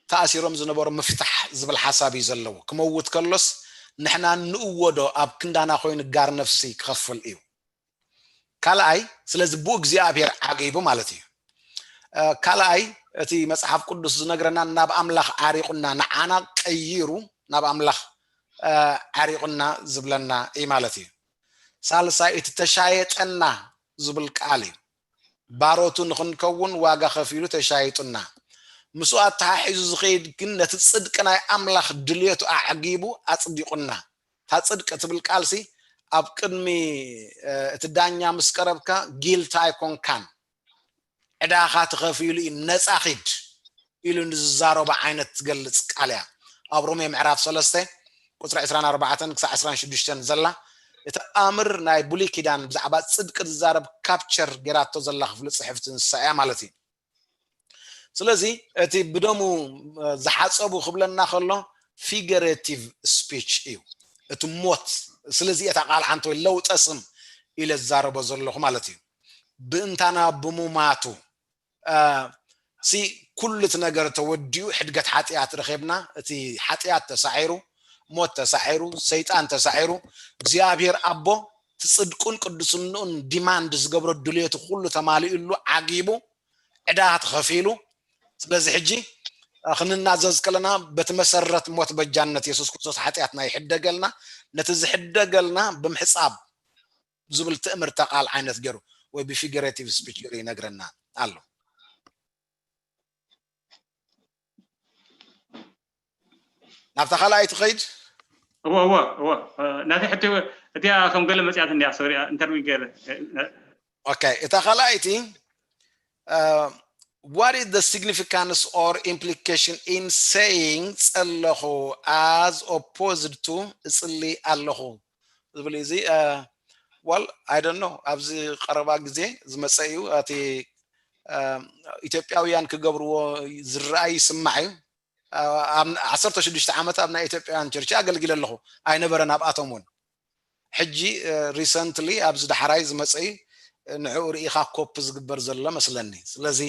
ተኣሲሮም ዝነበሩ ምፍታሕ ዝብል ሓሳብ እዩ ዘለዎ። ክመውት ከሎስ ንሕና ንእወዶ ኣብ ክንዳና ኮይኑ ጋር ነፍሲ ክኸፍል እዩ። ካልኣይ ስለዚ ብኡ እግዚኣብሔር ዓጊቡ ማለት እዩ። ካልኣይ እቲ መፅሓፍ ቅዱስ ዝነግረና ናብ ኣምላኽ ዓሪቑና ንዓና ቀይሩ ናብ ኣምላኽ ዓሪቑና ዝብለና እዩ ማለት እዩ። ሳልሳይ እቲ ተሻየጠና ዝብል ቃል እዩ። ባሮቱ ንኽንከውን ዋጋ ከፊሉ ተሻይጡና። ምስኡ ኣተሓሒዙ ዝኸይድ ግን ነቲ ጽድቂ ናይ ኣምላኽ ድልየቱ ኣዕጊቡ ኣጽዲቑና። እታ ጽድቂ ትብል ቃልሲ ኣብ ቅድሚ እቲ ዳኛ ምስ ቀረብካ ጊልቲ ኣይኮንካን፣ ዕዳኻ ተኸፊሉ እዩ፣ ነጻ ኺድ ኢሉ ንዝዛረቦ ዓይነት ትገልጽ ቃል እያ። ኣብ ሮሜ ምዕራፍ ሰለስተ ቁፅሪ ዕስራን ኣርባዕተን ክሳዕ ዕስራን ሽዱሽተን ዘላ እቲ ኣምር ናይ ብሉይ ኪዳን ብዛዕባ ፅድቂ ዝዛረብ ካፕቸር ጌራቶ ዘላ ክፍሊ ፅሕፍቲ ንሳ እያ ማለት እዩ። ስለዚ እቲ ብደሙ ዝሓፀቡ ክብለና ከሎ ፊገሬቲቭ ስፒች እዩ። እቲ ሞት ስለዚ እታ ቃል ሓንቲ ወይ ለውጠ ስም ኢለ ዝዛረቦ ዘለኹ ማለት እዩ። ብእንታና ብሙማቱ ሲ ኩሉ እቲ ነገር ተወዲኡ ሕድገት ሓጢኣት ረኺብና፣ እቲ ሓጢኣት ተሳዒሩ፣ ሞት ተሳዒሩ፣ ሰይጣን ተሳዒሩ፣ እግዚኣብሔር ኣቦ እቲ ጽድቁን ቅድስንኡን ዲማንድ ዝገብሮ ድልየቱ ኩሉ ተማሊኡሉ ዓጊቡ ዕዳ ተኸፊሉ። ስለዚ ሕጂ ክንናዘዝ ከለና በቲ መሰረት ሞት በጃነት የሱስ ክርስቶስ ሓጢኣትና ይሕደገልና። ነቲ ዝሕደገልና ብምሕጻብ ዝብል ትእምርተ ቃል ዓይነት ገይሩ ወይ ብፊገሬቲቭ ስፒች ገይሩ ይነግረና ኣሎ። ናብታ ካልኣይቲ ኸይድ እዎ እዎ እዎ ናተይ ሕቶ እቲኣ ከም ገለ መፅያት እንዲያ ሶሪ ኢንተርቪው ገለ ኦኬ እታ ካልኣይቲ what is the significance or implication in saying ጸለኹ as opposed to እጽሊ ኣለኹ ዝብል እዚ well I don't know ኣብዚ ቀረባ ግዜ ዝመፀ እዩ እቲ ኢትዮጵያውያን ክገብርዎ ዝረኣይ ይስማዕ እዩ። ዓሰርተ ሽዱሽተ ዓመት ኣብ ናይ ኢትዮጵያውያን ቸርች ኣገልጊለ ኣለኹ ኣይነበረን ኣብኣቶም እውን ሕጂ recently ኣብዚ ዳሕራይ ዝመፀ እዩ ንዕኡ ርኢኻ ኮፕ ዝግበር ዘሎ መስለኒ ስለዚ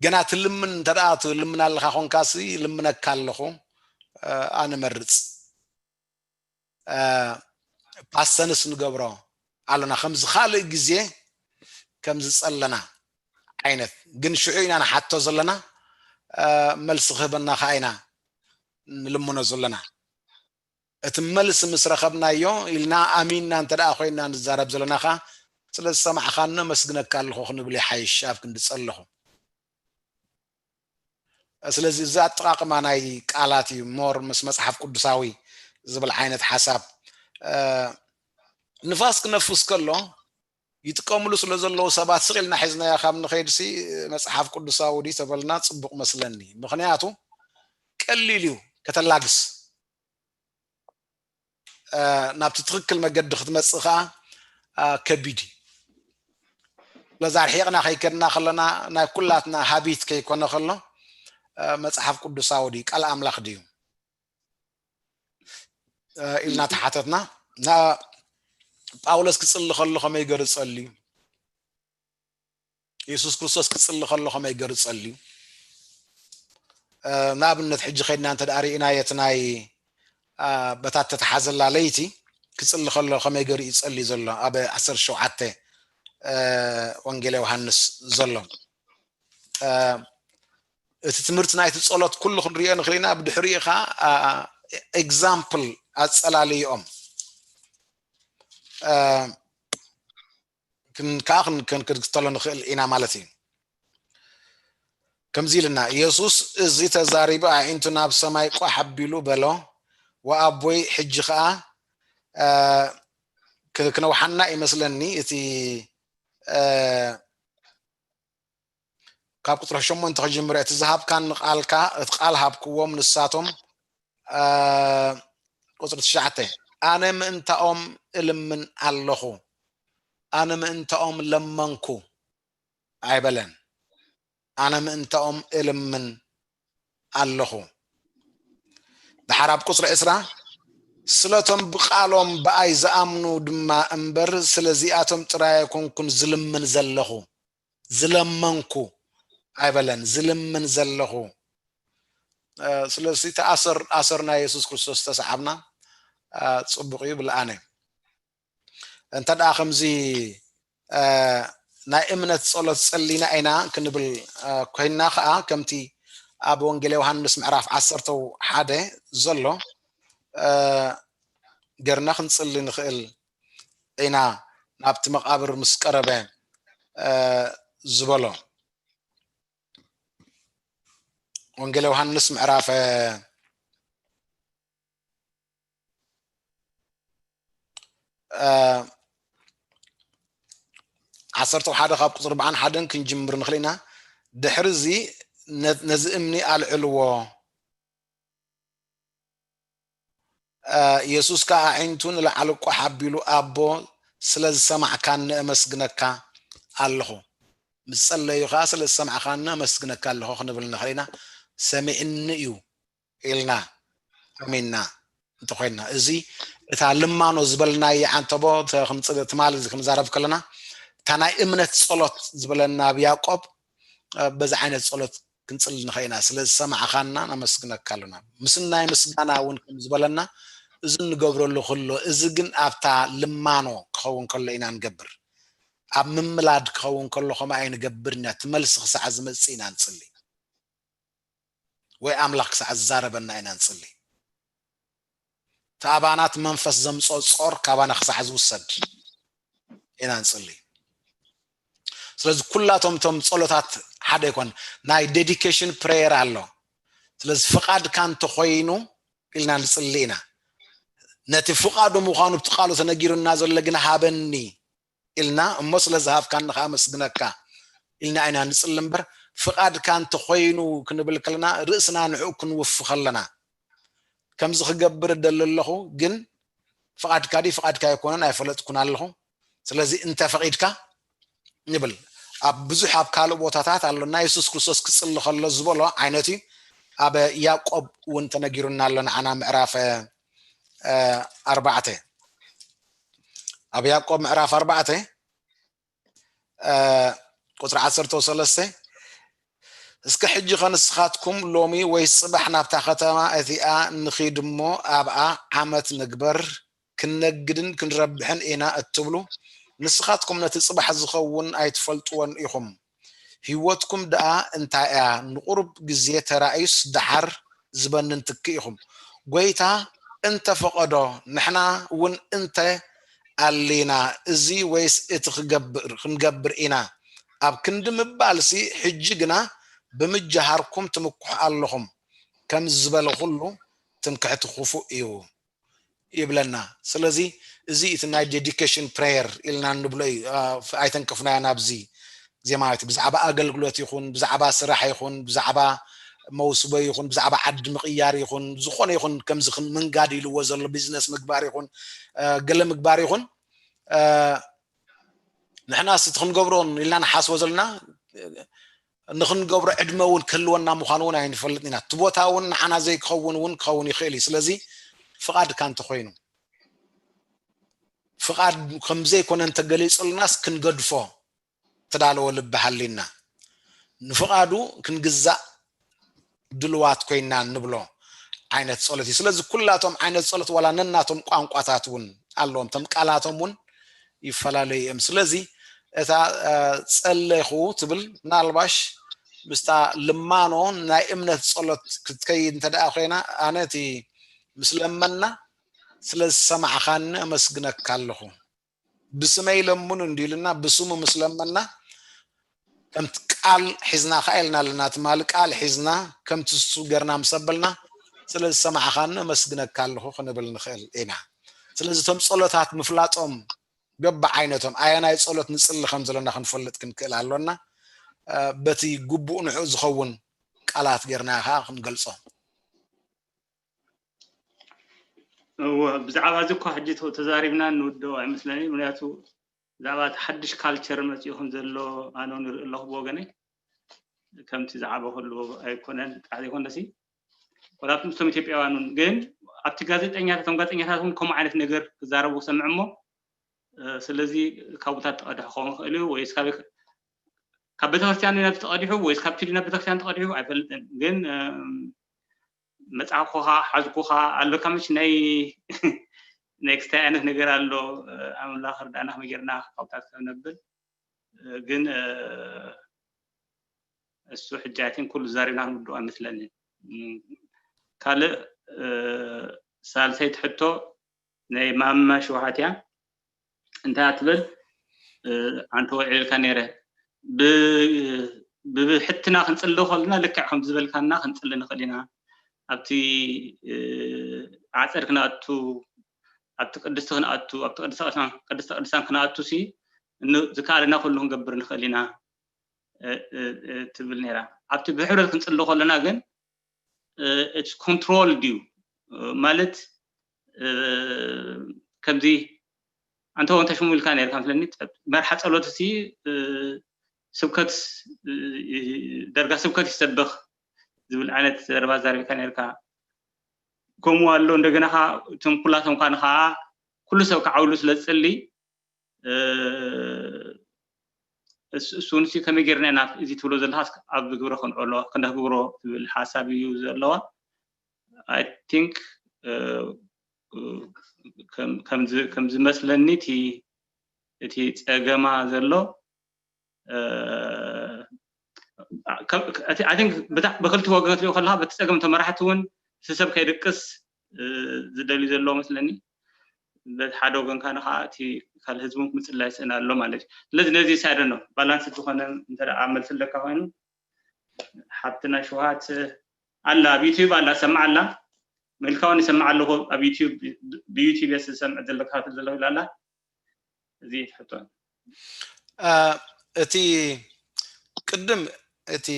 ገና ትልምን እንተ ትልምን ኣለኻ ኮንካሲ ልምነካ ኣለኹ ኣነ መርፅ ፓስተንስ ንገብሮ ኣሎና ከምዚ ካልእ ግዜ ከም ዝጸለና ዓይነት ግን ሽዑ ኢና ንሓቶ ዘለና መልሲ ክህበና ከዓ ኢና ንልምኖ ዘለና እቲ መልሲ ምስ ረኸብናዮ ኢልና ኣሚንና እንተ ኮይና ንዛረብ ዘለና ከዓ ስለ ዝሰማዕኻኒ ኣመስግነካ ኣለኹ ክንብል ይሓይሽ ኣብ ክንዲ ጸለኹ ስለዚ እዚ ኣጠቃቅማ ናይ ቃላት እዩ more ምስ መፅሓፍ ቅዱሳዊ ዝብል ዓይነት ሓሳብ ንፋስ ክነፍስ ከሎ ይጥቀምሉ ስለ ዘለዉ ሰባት ስቕ ኢልና ሒዝናዮ ካብ ንኸይድ ሲ መፅሓፍ ቅዱሳዊ ድዩ ተበልና ፅቡቅ መስለኒ ምክንያቱ ቀሊል እዩ ከተላግስ ናብቲ ትኽክል መገዲ ክትመፅእ ከዓ ከቢድ እዩ። ስለዚ ኣርሒቕና ከይከድና ከለና ናይ ኩላትና ሃቢት ከይኮነ ከሎ መፅሓፍ ቅዱሳዊ ድዩ፣ ቃል ኣምላኽ ድዩ ኢልና ተሓተትና፣ ጳውሎስ ክፅሊ ከሎ ከመይ ገይሩ ጸልዩ? የሱስ ክርስቶስ ክፅሊ ከሎ ከመይ ገይሩ ጸልዩ? ንኣብነት ሕጂ ከይድና እንተ ርኢና የቲ ናይ በታ ተተሓዘላ ለይቲ ክፅሊ ከሎ ከመይ ገይሩ እዩ ጸልዩ ዘሎ ኣብ ዓሰርተ ሸውዓተ ወንጌል ዮሃንስ ዘሎ እቲ ትምህርቲ ናይቲ ጸሎት ኩሉ ክንሪኦ ንኽእል ኢና። ብድሕሪኡ ከዓ ኤግዛምፕል ኣጸላልይኦም ከዓ ክንክተሎ ንኽእል ኢና ማለት እዩ። ከምዚ ኢልና ኢየሱስ እዚ ተዛሪቡ ኣዒንቱ ናብ ሰማይ ቋሕ ኣቢሉ በሎ፣ ወኣቦይ ሕጂ ከዓ ክነውሓና ይመስለኒ እቲ ካብ ቁፅሪ ሸሞንተ ክጅምር እቲ ዝሃብካኒ ቃልካ እቲ ቃል ሃብክዎም ንሳቶም ቁፅሪ ትሽዓተ ኣነ ምእንታኦም እልምን ኣለኹ ኣነ ምእንታኦም ለመንኩ ኣይበለን ኣነ ምእንታኦም እልምን ኣለኹ ድሓር ኣብ ቁፅሪ ዕስራ ስለቶም ብቃሎም ብኣይ ዝኣምኑ ድማ እምበር ስለዚኣቶም ጥራይ ኣይኮንኩን ዝልምን ዘለኹ ዝለመንኩ ኣይበለን ዝልምን ዘለኹ ስለዚ ተኣሰር ኣሰር ናይ የሱስ ክርስቶስ ተሰዓብና ፅቡቅ እዩ ብልኣነ እንተ ደኣ ከምዚ ናይ እምነት ጸሎት ጸሊና ኢና ክንብል ኮይና ከዓ ከምቲ ኣብ ወንጌል ዮሃንስ ምዕራፍ ዓሰርተ ሓደ ዘሎ ገርና ክንጽሊ ንኽእል ኢና ናብቲ መቃብር ምስ ቀረበ ዝበሎ ወንጌል ዮሃንስ ምዕራፍ ዓሰርተ ሓደ ካብ ቁፅሪ ኣርባዓን ሓደን ክንጅምር ንኽእል ኢና ድሕሪ እዚ ነዚ እምኒ ኣልዕልዎ የሱስ ከዓ ኣዒንቱ ንላዕሊ ቋሕ ኣቢሉ ኣቦ ስለ ዝሰማዕካኒ ኣመስግነካ ኣለኹ ምስ ጸለዩ ከዓ ስለ ዝሰማዕካኒ ኣመስግነካ ኣለኹ ክንብል ንኽእል ኢና ሰሚዕኒ እዩ ኢልና ኣሚንና እንተኮይንና እዚ እታ ልማኖ ዝበልናየ ዓንተቦ ትማሊ ክንዛረብ ከለና እታ ናይ እምነት ጸሎት ዝበለና ኣብ ያዕቆብ በዚ ዓይነት ጸሎት ክንጽሊ ንኽእል ኢና ስለ ዝሰማዕኻና ነመስግነካ ኣለና ምስናይ ምስጋና እውን ከም ዝበለና እዚ እንገብረሉ ክሎ እዚ ግን ኣብታ ልማኖ ክኸውን ከሎ ኢና ንገብር ኣብ ምምላድ ክኸውን ከሎ ከምኡ ኣይንገብር ኢና እቲ መልሲ ክሳዕ ዝመጽእ ኢና ንጽሊ ወይ ኣምላኽ ክሳዕ ዝዛረበና ኢና ንጽሊ ተኣባናት መንፈስ ዘምጾ ጾር ካባና ክሳዕ ዝውሰድ ኢና ንጽሊ ስለዚ ኩላቶም ቶም ጸሎታት ሓደ ይኮን ናይ ዴዲኬሽን ፕሬየር ኣሎ ስለዚ ፍቓድካ እንተኮይኑ ኢልና ንጽሊ ኢና ነቲ ፍቓዱ ምዃኑ ብቲ ቃሉ ተነጊሩና ዘሎ ግን ሃበኒ ኢልና እሞ ስለ ዝሃብካኒ ከዓ ኣመስግነካ ኢልና ኢና ንፅሊ እምበር ፍቓድካ እንተኮይኑ ክንብል ከለና ርእስና ንዕኡ ክንውፊ ከለና ከምዚ ክገብር እደሊ ኣለኹ ግን ፍቓድካ ድዩ ፍቓድካ ኣይኮነን ኣይፈለጥኩን ኣለኹ ስለዚ እንተ ፈቒድካ ንብል ኣብ ብዙሕ ኣብ ካልእ ቦታታት ኣሎ ናይ የሱስ ክርስቶስ ክፅሊ ከሎ ዝበሎ ዓይነት እዩ ኣብ ያዕቆብ እውን ተነጊሩና ኣሎ ንዓና ምዕራፍ ኣርባዕተ ኣብ ያዕቆብ ምዕራፍ ኣርባዕተ ቁፅሪ ዓሰርተ ሰለስተ እስከ ሕጂ ከንስኻትኩም ሎሚ ወይ ፅባሕ ናብታ ከተማ እቲኣ ንኺድ እሞ ኣብኣ ዓመት ንግበር ክንነግድን ክንረብሕን ኢና እትብሉ ንስኻትኩም ነቲ ፅባሕ ዝኸውን ኣይትፈልጥዎን ኢኹም ህይወትኩም ደኣ እንታይ እያ ንቑሩብ ግዜ ተራእዩስ ደሓር ዝበንን ትክ ኢኹም ጎይታ እንተፈቐዶ ንሕና እውን እንተ ኣሊና እዚ ወይስ እቲ ክገብር ክንገብር ኢና ኣብ ክንዲ ምባልሲ ሕጂ ግና ብምጃሃርኩም ትምኩሑ ኣለኹም ከም ዝበለ ኩሉ ትምክሕቲ ክፉእ እዩ ይብለና ስለዚ እዚ እቲ ናይ ዴዲኬሽን ፕሬየር ኢልና ንብሎ እዩ ኣይተንቅፍናዮ ናብዚ ዜማዊት ብዛዕባ ኣገልግሎት ይኹን ብዛዕባ ስራሕ ይኹን ብዛዕባ መውስቦ ይኹን ብዛዕባ ዓዲ ምቕያር ይኹን ዝኾነ ይኹን ከምዚ ምንጋድ ኢልዎ ዘሎ ቢዝነስ ምግባር ይኹን ገለ ምግባር ይኹን ንሕና ስቲ ክንገብሮን ኢልና ንሓስቦ ዘለና ንክንገብሮ ዕድመ እውን ክህልወና ምዃኑ እውን ኣይንፈልጥን ኢና። እቲ ቦታ እውን ንዓና ዘይክኸውን እውን ክኸውን ይኽእል እዩ። ስለዚ ፍቓድካ እንተኮይኑ ፍቓድ ከምዘይኮነ እንተገሊፁልናስ ክንገድፎ ተዳለወ ልቢ ሃሊና ንፍቓዱ ክንግዛእ ድልዋት ኮይና ንብሎ ዓይነት ጸሎት እዩ። ስለዚ ኩላቶም ዓይነት ጸሎት ዋላ ነናቶም ቋንቋታት እውን ኣለዎም። እቶም ቃላቶም እውን ይፈላለዩ እዮም። ስለዚ እታ ጸለኹ ትብል ምናልባሽ ምስታ ልማኖ ናይ እምነት ጸሎት ክትከይድ እንተ ደኣ ኮይና ኣነ እቲ ምስ ለመና ስለ ዝሰማዕኻኒ ኣመስግነካ ኣለኹ። ብስመይ ለምኑ እንዲሉና ብስሙ ምስ ለመና ከምቲ ቃል ሒዝና ከኣ ኢልና ኣለና ትማሊ ቃል ሒዝና ከምቲ እሱ ገርና ምስ ኣበልና ስለ ዝሰማዕኻኒ ኣመስግነካ ኣለኹ ክንብል ንኽእል ኢና። ስለዚ እቶም ጸሎታት ምፍላጦም በብዓይነቶም ኣየናይ ጸሎት ንጽሊ ከም ዘለና ክንፈልጥ ክንክእል ኣሎና። በቲ ግቡእ ንዕኡ ዝኸውን ቃላት ገርና ከዓ ክንገልጾ። እወ ብዛዕባ እዚ እኳ ሕጂ ተዛሪብና ንውደኦ ኣይመስለኒ። ምክንያቱ ብዛዕባ እቲ ሓድሽ ካልቸር መፂኡ ከም ዘሎ ኣነ ንርኢ ኣለኹ ብወገነይ። ከምቲ ዝዓበኹሉ ኣይኮነን ጥራሕ ዘይኮነሲ ኮላብቲ ምስቶም ኢትዮጵያውያን እውን ግን ኣብቲ ጋዜጠኛታት እቶም ጋዜጠኛታት እውን ከምኡ ዓይነት ነገር ክዛረቡ ክሰምዕ እሞ ስለዚ ካብ ቦታት ተቐድሑ ክኸውን ይኽእል እዩ ወይስ ካብ ቤተክርስትያን ናብ ተቐዲሑ ወይስ ካብ ቲዲ ናብ ቤተክርስትያን ተቐዲሑ ኣይፈልጥን ግን መጽሓፍኩኻ ሓዝኩኻ ኣለካ መች ናይ ኔክስታይ ዓይነት ነገር ኣሎ ኣምላኽ ርዳእና ከመይ ጌርና ካብታት ከም ነብል ግን እሱ ሕጂ ኣይቲን ኩሉ ዛሪብና ክንውድኦ ኣይመስለንን ካልእ ሳልሰይቲ ሕቶ ናይ ማማ ሽውሃት እያ እንታይ ትብል ኣንተ ወዒልካ ነይረ ብብሕትና ክንፅሊ ከልና ልክዕ ከም ዝበልካና ክንፅሊ ንኽእል ኢና ኣብቲ ዓፀድ ክነኣቱ ኣብቲ ቅድስቲ ክነኣቱ ኣብቲ ቅድስተ ቅዱሳን ክነኣቱ ሲ ዝከኣለና ኩሉ ክንገብር ንኽእል ኢና ትብል ነይራ ኣብቲ ብሕብረት ክንፅሊ ከለና ግን it's controlled እዩ ማለት ከምዚ ኣንተ ወንተ ሽሙ ኢልካ ነርካ መስለኒ መርሓ ጸሎት ሲ ስብከት ደርጋ ስብከት ይሰበኽ ዝብል ዓይነት ዘረባ ዛሪብካ ነርካ ከምኡ ኣሎ እንደገና ካ እቶም ኩላቶም ካ ንኸዓ ኩሉ ሰብ ክዓውሉ ስለ ዝጸሊ እሱንሲ ከመይ ጌርና ኢና እዚ ትብሎ ዘለካ ኣብ ግብረ ክንዕሎ ክንዳ ክግብሮ ትብል ሓሳብ እዩ ዘለዋ I think ከም ዝመስለኒ እቲ ጸገማ ዘሎ I think ብክልቲ ወገን ክትሪኦ ከለካ በቲ ጸገም ተመራሕቲ እውን እቲ ሰብ ከይድቅስ ዝደልዩ ዘለዎ መስለኒ በቲ ሓደ ወገን ከዓ ከዓ እቲ ካልእ ህዝቢ እውን ክምፅእ ኣይስእን ኣሎ ማለት እዩ ስለዚ ነዚ ሳይደ ነው ባላንስ ዝኾነ እንተ መልሲ ኣለካ ኮይኑ ሓብትና ሽውሃት ኣላ ኣብ ዩቲዩብ ኣላ ሰማዕ ኣላ መልካ እውን ይሰማዕ ኣለኹ ኣብ ዩቲዩብ ብዩቲዩብ እየ ዝሰምዕ ዘለካ ትብል ዘለኹ ኢላ ኣላ እዚ ትሕቶ እቲ ቅድም እቲ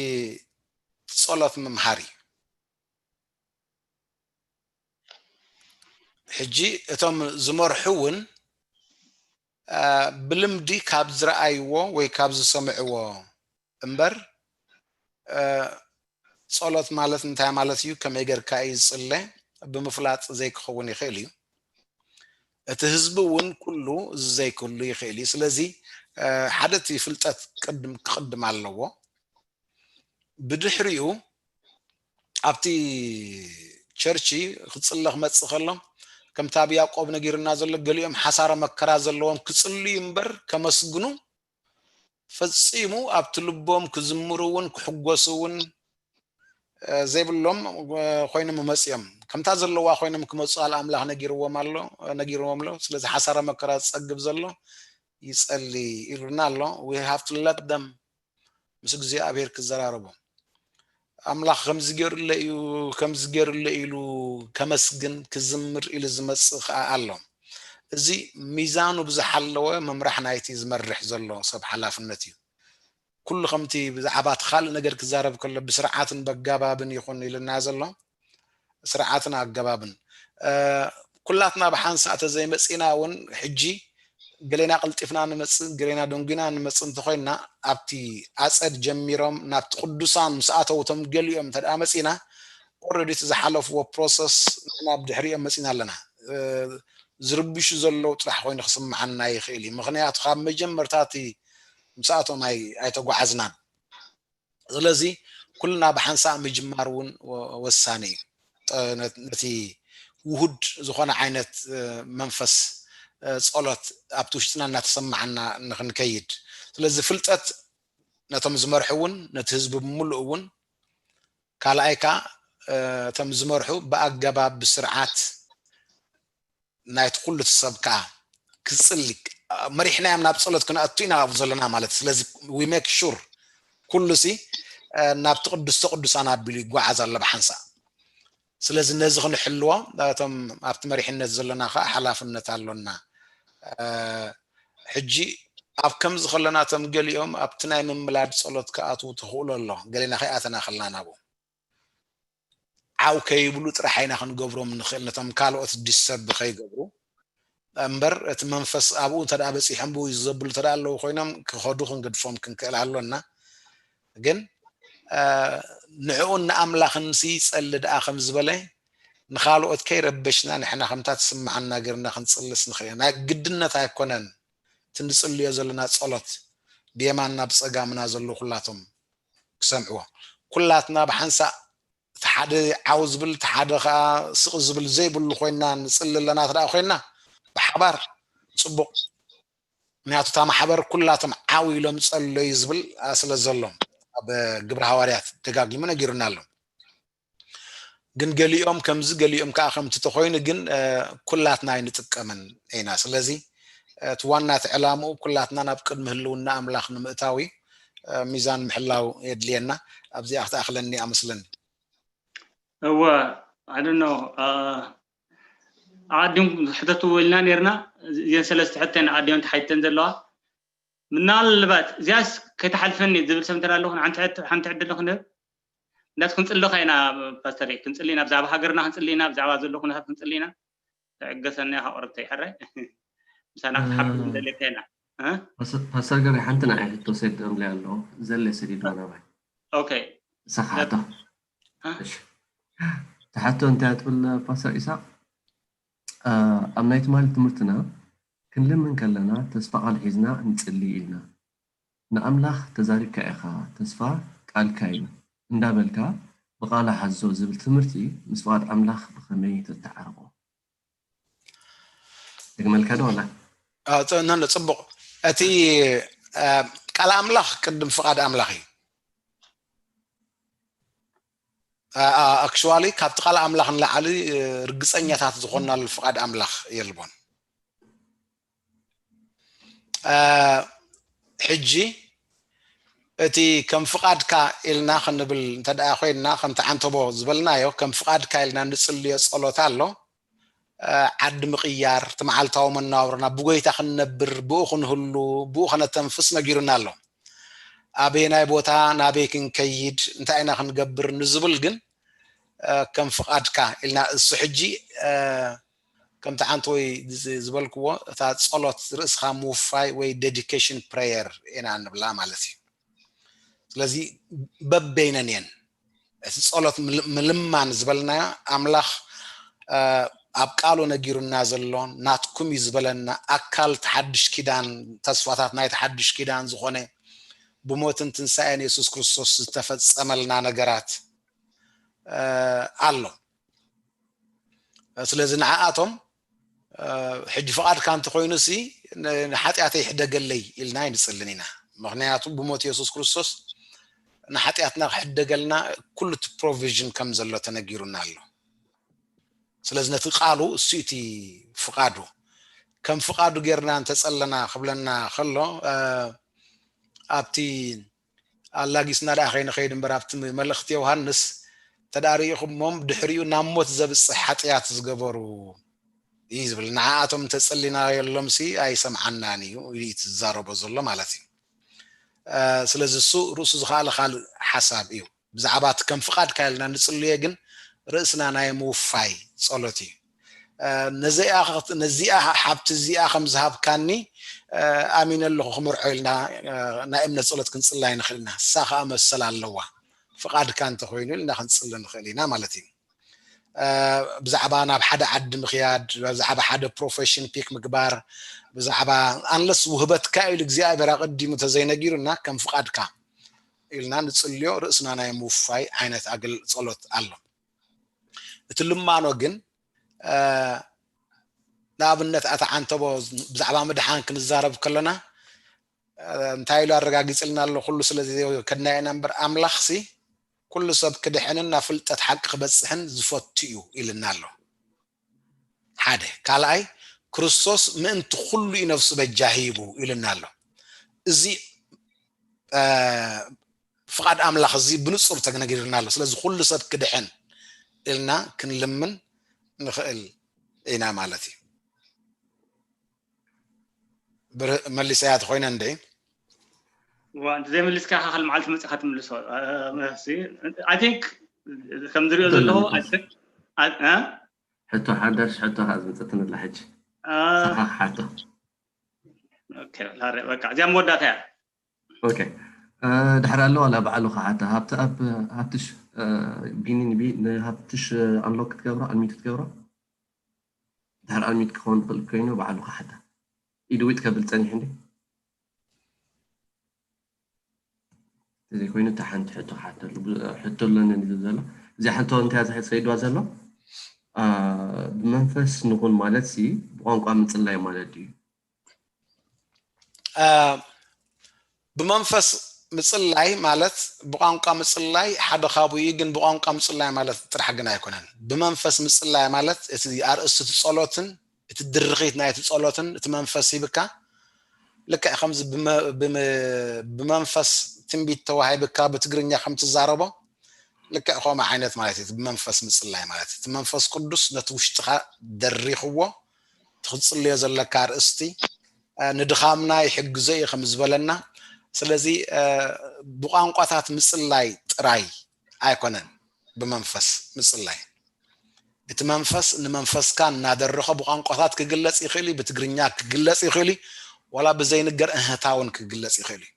ጸሎት ምምሃር እዩ ሕጂ እቶም ዝመርሑ እውን ብልምዲ ካብ ዝረኣይዎ ወይ ካብ ዝሰምዕዎ እምበር ጸሎት ማለት እንታይ ማለት እዩ ከመይ ጌርካ እዩ ዝጽለ ብምፍላጥ ዘይክኸውን ይኽእል እዩ እቲ ህዝቢ እውን ኩሉ እዚ ዘይክህሉ ይኽእል እዩ ስለዚ ሓደ እቲ ፍልጠት ቅድም ክቕድም ኣለዎ ብድሕሪኡ ኣብቲ ቸርች ክፅለ ክመፅእ ከሎ ከምቲ ኣብ ያዕቆብ ነጊርና ዘሎ ገሊኦም ሓሳረ መከራ ዘለዎም ክፅልዩ እምበር ከመስግኑ ፈፂሙ ኣብቲ ልቦም ክዝምሩ እውን ክሕጎሱ እውን ዘይብሎም ኮይኖም መፅኦም ከምታ ዘለዋ ኮይኖም ክመፁ ኣል ኣምላኽ ነጊርዎም ኣሎ ነጊርዎም ኣሎ ስለዚ ሓሳረ መከራ ዝፀግብ ዘሎ ይፀሊ ኢሉና ኣሎ we have to let them ምስ እግዚኣብሔር ክዘራረቦም ኣምላኽ ከምዚ ገይሩለ እዩ ከምዚ ገይሩለ ኢሉ ከመስግን ክዝምር ኢሉ ዝመፅእ ከዓ ኣሎ እዚ ሚዛኑ ብዝሓለወ ምምራሕ ናይቲ ዝመርሕ ዘሎ ሰብ ሓላፍነት እዩ ኩሉ ከምቲ ብዛዕባ እቲ ካልእ ነገር ክዛረብ ከሎ ብስርዓትን በጋባብን ይኹን ኢልና ዘሎ፣ ስርዓትን ኣገባብን። ኩላትና ብሓንሳእ ተዘይመፂና እውን ሕጂ ገሌና ቀልጢፍና ንመፅእ፣ ገሌና ደንጉና ንመፅእ እንተኮይና፣ ኣብቲ ኣፀድ ጀሚሮም ናብቲ ቅዱሳን ምስ ኣተው እቶም ገሊኦም እንተ መፂና፣ ኦረዲ እቲ ዝሓለፍዎ ፕሮሰስ ንሕና ብድሕሪኦም መፂና ኣለና። ዝርብሹ ዘለዉ ጥራሕ ኮይኑ ክስምዓና ይኽእል እዩ። ምክንያቱ ካብ መጀመርታ እቲ ምስኣቶም ኣይተጓዓዝናን። ስለዚ ኩልና ብሓንሳእ ምጅማር እውን ወሳኒ እዩ። ነቲ ውሁድ ዝኾነ ዓይነት መንፈስ ፀሎት ኣብቲ ውሽጥና እናተሰማዓና ንክንከይድ። ስለዚ ፍልጠት ነቶም ዝመርሑ እውን ነቲ ህዝቢ ብምሉእ እውን ካልኣይ ከዓ እቶም ዝመርሑ ብኣገባብ ብስርዓት ናይቲ ኩሉ እቲ ሰብ ከዓ ክፅሊ መሪሕናዮም ናብ ፀሎት ክነኣቱ ኢና ኣብኡ ዘለና ማለት እዩ። ስለዚ we make sure ኩሉ ሲ ናብቲ ቅዱስተ ቅዱሳን ኣቢሉ ይጓዓዝ ኣሎ ብሓንሳእ። ስለዚ ነዚ ክንሕልዎ እቶም ኣብቲ መሪሕነት ዘለና ከዓ ሓላፍነት ኣሎና። ሕጂ ኣብ ከምዚ ከለና እቶም ገሊኦም ኣብቲ ናይ ምምላድ ፀሎት ክኣትዉ ተኽእሎ ኣሎ። ገሌና ከይኣተና ከለና ናብኡ ዓው ከይብሉ ጥራሕ ኢና ክንገብሮም ንኽእል፣ ነቶም ካልኦት ዲስተርብ ከይገብሩ እምበር፣ እቲ መንፈስ ኣብኡ እንተ ደኣ በጺሖም ብኡ ዘብሉ እንተ ደኣ ኣለዉ ኮይኖም ክኸዱ ክንገድፎም ክንክእል ኣሎና። ግን ንዕኡን ንኣምላኽን ሲ ጸሊ ደኣ ከም ዝበለ ንኻልኦት ከይረበሽና ንሕና ከምታ ትስምዓና ገርና ክንጽልስ ንኽእል ኢና። ናይ ግድነት ኣይኮነን እቲ ንጽልዮ ዘለና ጸሎት ብየማንና ብጸጋምና ዘለዉ ኩላቶም ክሰምዕዎ። ኩላትና ብሓንሳእ እቲ ሓደ ዓው ዝብል እቲ ሓደ ከዓ ስቕ ዝብል ዘይብሉ ኮይና ንፅሊ ኣለና ትደኣ ኮይና ብሓባር ፅቡቕ። ምክንያቱ እታ ማሕበር ኩላቶም ዓው ኢሎም ፀለዩ ዝብል ስለ ዘሎ ኣብ ግብረ ሃዋርያት ደጋጊሙ ነጊሩና ኣሎ። ግን ገሊኦም ከምዚ ገሊኦም ከዓ ከምቲ ተኮይኑ ግን ኩላትና ኣይንጥቀምን ኢና። ስለዚ እቲ ዋና እቲ ዕላምኡ ኩላትና ናብ ቅድሚ ህልውና ኣምላኽ ንምእታው እዩ። ሚዛን ምሕላው የድልየና። ኣብዚኣ ክትኣኽለኒ ኣመስለኒ። እወ ኣደኖ ኣቀዲም ሕተቱ ኢልና ነርና። እዚን ሰለስተ ሕተን ኣዲዮን ተሓይተን ዘለዋ ምናልባት እዚያስ ከይተሓልፈኒ ዝብል ሰምተን ኣለኹ። ሓንቲ ዕድል ክንህብ እንዳት ክንፅልኻ ኢና ፓስተር፣ ክንፅሊ ኢና ብዛዕባ ሃገርና ክንፅሊ ኢና ብዛዕባ ዘሎ ኩነታት ክንፅሊ ኢና። ተዕገሰኒ ኢኻ ቁርብተይ ሕራይ ምሳና ክትሓብር እንደልየካ ኢና። ፓስተር ገሪ ሓንቲ ንዓይ ሕቶ ሰድ እምለይ ኣሎ። ዘለ ሰዲድዋ ናባይ። ኦኬ ንስኻ ሕቶ። ትሓቶ እንታይ ትብል ፓስተር ኢሳቅ? ኣብ ናይ ትማሊ ትምህርትና ክንልምን ከለና ተስፋ ቃል ሒዝና ንጽሊ ኢልና። ንኣምላኽ ተዛሪብካ ኢኻ፣ ተስፋ ቃልካ እዩ እንዳበልካ ብቃላ ሓዞ ዝብል ትምህርቲ ምስ ፍቓድ ኣምላኽ ብኸመይ ተተዓርቆ? ደግመልካ ዶ ዋላ? ነነ ጽቡቕ። እቲ ቃል ኣምላኽ ቅድም ፍቓድ ኣምላኽ እዩ። ኣክሽዋሊ ካብቲ ቃል ኣምላኽ ንላዕሊ ርግፀኛታት ዝኾንናሉ ፍቓድ ኣምላኽ የልቦን። ሕጂ እቲ ከም ፍቓድካ ኢልና ክንብል እንተ ደኣ ኮይንና ከምቲ ዓንተቦ ዝበልናዮ ከም ፍቓድካ ኢልና ንጽልዮ ጸሎት ኣሎ። ዓዲ ምቕያር፣ እቲ መዓልታዊ መነባብሮና ብጎይታ ክንነብር፣ ብኡ ክንህሉ፣ ብኡ ከነተንፍስ ነጊሩና ኣሎ። ኣበየናይ ቦታ ናበይ ክንከይድ እንታይ ኢና ክንገብር ንዝብል ግን ከም ፍቓድካ ኢልና እሱ ሕጂ ከምቲ ሓንቲ ወይ ዝበልክዎ እታ ጸሎት ርእስኻ ምውፋይ ወይ ዴዲኬሽን ፕሬየር ኢና ንብላ ማለት እዩ። ስለዚ በበይነን እየን እቲ ጸሎት ምልማን ዝበልናዮ ኣምላኽ ኣብ ቃሉ ነጊሩና ዘሎ ናትኩም እዩ ዝበለና ኣካል ተሓድሽ ኪዳን ተስፋታት ናይ ተሓድሽ ኪዳን ዝኾነ ብሞትን ትንሳኤን የሱስ ክርስቶስ ዝተፈጸመልና ነገራት ኣሎ። ስለዚ ንዓኣቶም ሕጂ ፍቓድካ እንተኮይኑ ሲ ንሓጢኣተይ ሕደገለይ ኢልና ኣይንጽልን ኢና። ምክንያቱ ብሞት የሱስ ክርስቶስ ንሓጢኣትና ክሕደገልና ኩሉ እቲ ፕሮቪዥን ከም ዘሎ ተነጊሩና ኣሎ። ስለዚ ነቲ ቃሉ እሱ እቲ ፍቓዱ ከም ፍቓዱ ጌርና እንተጸለና ክብለና ከሎ ኣብቲ ኣላጊስና ደኣ ከይንኸይድ እምበር ኣብቲ መልእኽቲ ዮሃንስ ተዳሪእኹሞም ድሕሪኡ ናብ ሞት ዘብፅሕ ሓጢኣት ዝገበሩ እዩ ዝብል። ንዓኣቶም እንተፀሊናየሎም ሲ ኣይሰምዓናን እዩ እዩ ዝዛረቦ ዘሎ ማለት እዩ። ስለዚ እሱ ርእሱ ዝኸኣለ ካልእ ሓሳብ እዩ። ብዛዕባ እቲ ከም ፍቓድካ ኢልና ንጽልዮ ግን ርእስና ናይ ምውፋይ ጸሎት እዩ። ነዚኣ ነዚኣ ሓብቲ እዚኣ ከም ዝሃብካኒ ኣሚነ ኣለኹ ክምርዖ ኢልና ናይ እምነት ጸሎት ክንጽላይ ንኽእል ኢና። እሳ ከኣ መሰል ኣለዋ። ፍቓድካ እንተኾይኑ ኢልና ክንጽሊ ንኽእል ኢና ማለት እዩ። ብዛዕባ ናብ ሓደ ዓዲ ምኽያድ፣ ብዛዕባ ሓደ ፕሮፌሽን ፒክ ምግባር፣ ብዛዕባ ኣንለስ ውህበትካ ኢሉ እግዚኣብሔር ኣቐዲሙ ተዘይነጊሩና ከም ፍቓድካ ኢልና ንጽልዮ ርእስና ናይ ምውፋይ ዓይነት ኣግል ጸሎት ኣሎ። እቲ ልማኖ ግን ንኣብነት ኣታ ዓንተቦ ብዛዕባ ምድሓን ክንዛረብ ከለና እንታይ ኢሉ ኣረጋጊጽልና ኣሎ? ኩሉ ስለ ከድና ኢና እምበር ኣምላኽሲ ኩሉ ሰብ ክድሕንን ናብ ፍልጠት ሓቂ ክበጽሕን ዝፈቱ እዩ ኢልና ኣሎ። ሓደ ካልኣይ ክርስቶስ ምእንቲ ኩሉ እዩ ነፍሱ በጃ ሂቡ ኢልና ኣሎ። እዚ ፍቓድ ኣምላኽ እዚ ብንጹር ተነጊርና ኣሎ። ስለዚ ኩሉ ሰብ ክድሕን ኢልና ክንልምን ንኽእል ኢና ማለት እዩ። መሊሰያ ተኮይነ እንደ እንተዘይመሊስካ ካልእ መዓልቲ መፅኻ ትምልሶ። I think ከም ዝሪኦ ዘለኹ ሕቶ ሓዳሽ ሕቶ ከዓ ዝመፀትንላ ሕጂ ሓቶ በቃ እዚኣ መወዳእታ እያ። ኦኬ ድሕሪ ኣሎ ዋላ ባዕሉ ክሓታ ሃብቲ ኣብ ሃብትሽ ቢኒ ንቢ ንሃብትሽ ኣንሎክ ክትገብሮ ኣንሚት ክትገብሮ ድሕሪ ኣንሚት ክኸውን ዝኽእል ኮይኑ ባዕሉ ክሓታ ኢድዊጥ ከብል ፀኒሑ እንዲ ተዘይኮይኑ እታ ሓንቲ ሕቶ ክሓተሉ ሕቶ ኣለኒ ዝብል ዘሎ እዚኣ ሕቶ እንታይ ዝሕፀ ኢድዋ ዘሎ ብመንፈስ ንኹን ማለት ሲ ብቋንቋ ምፅላይ ማለት ድዩ ብመንፈስ ምፅላይ ማለት ብቋንቋ ምፅላይ ሓደ ካብኡ እዩ ግን ብቋንቋ ምፅላይ ማለት ጥራሕ ግን ኣይኮነን ብመንፈስ ምፅላይ ማለት እቲ ኣርእስቲ እቲ ፀሎትን እቲ ድርኺት ናይቲ ፀሎትን እቲ መንፈስ ሂብካ ልክዕ ከምዚ ብመንፈስ ትንቢት ተዋሂብካ ብትግርኛ ከምትዛረቦ ልክዕ ከምኡ ዓይነት ማለት እዩ ብመንፈስ ምፅላይ ማለት እቲ መንፈስ ቅዱስ ነቲ ውሽጥኻ ደሪኽዎ ትኽፅልዮ ዘለካ ኣርእስቲ ንድኻምና ይሕግዞ እዩ ከም ዝበለና ስለዚ ብቋንቋታት ምፅላይ ጥራይ ኣይኮነን ብመንፈስ ምፅላይ እቲ መንፈስ ንመንፈስካ እናደረኸ ብቋንቋታት ክግለፅ ይኽእል እዩ ብትግርኛ ክግለፅ ይኽእል እዩ ዋላ ብዘይንገር እህታ እውን ክግለፅ ይኽእል እዩ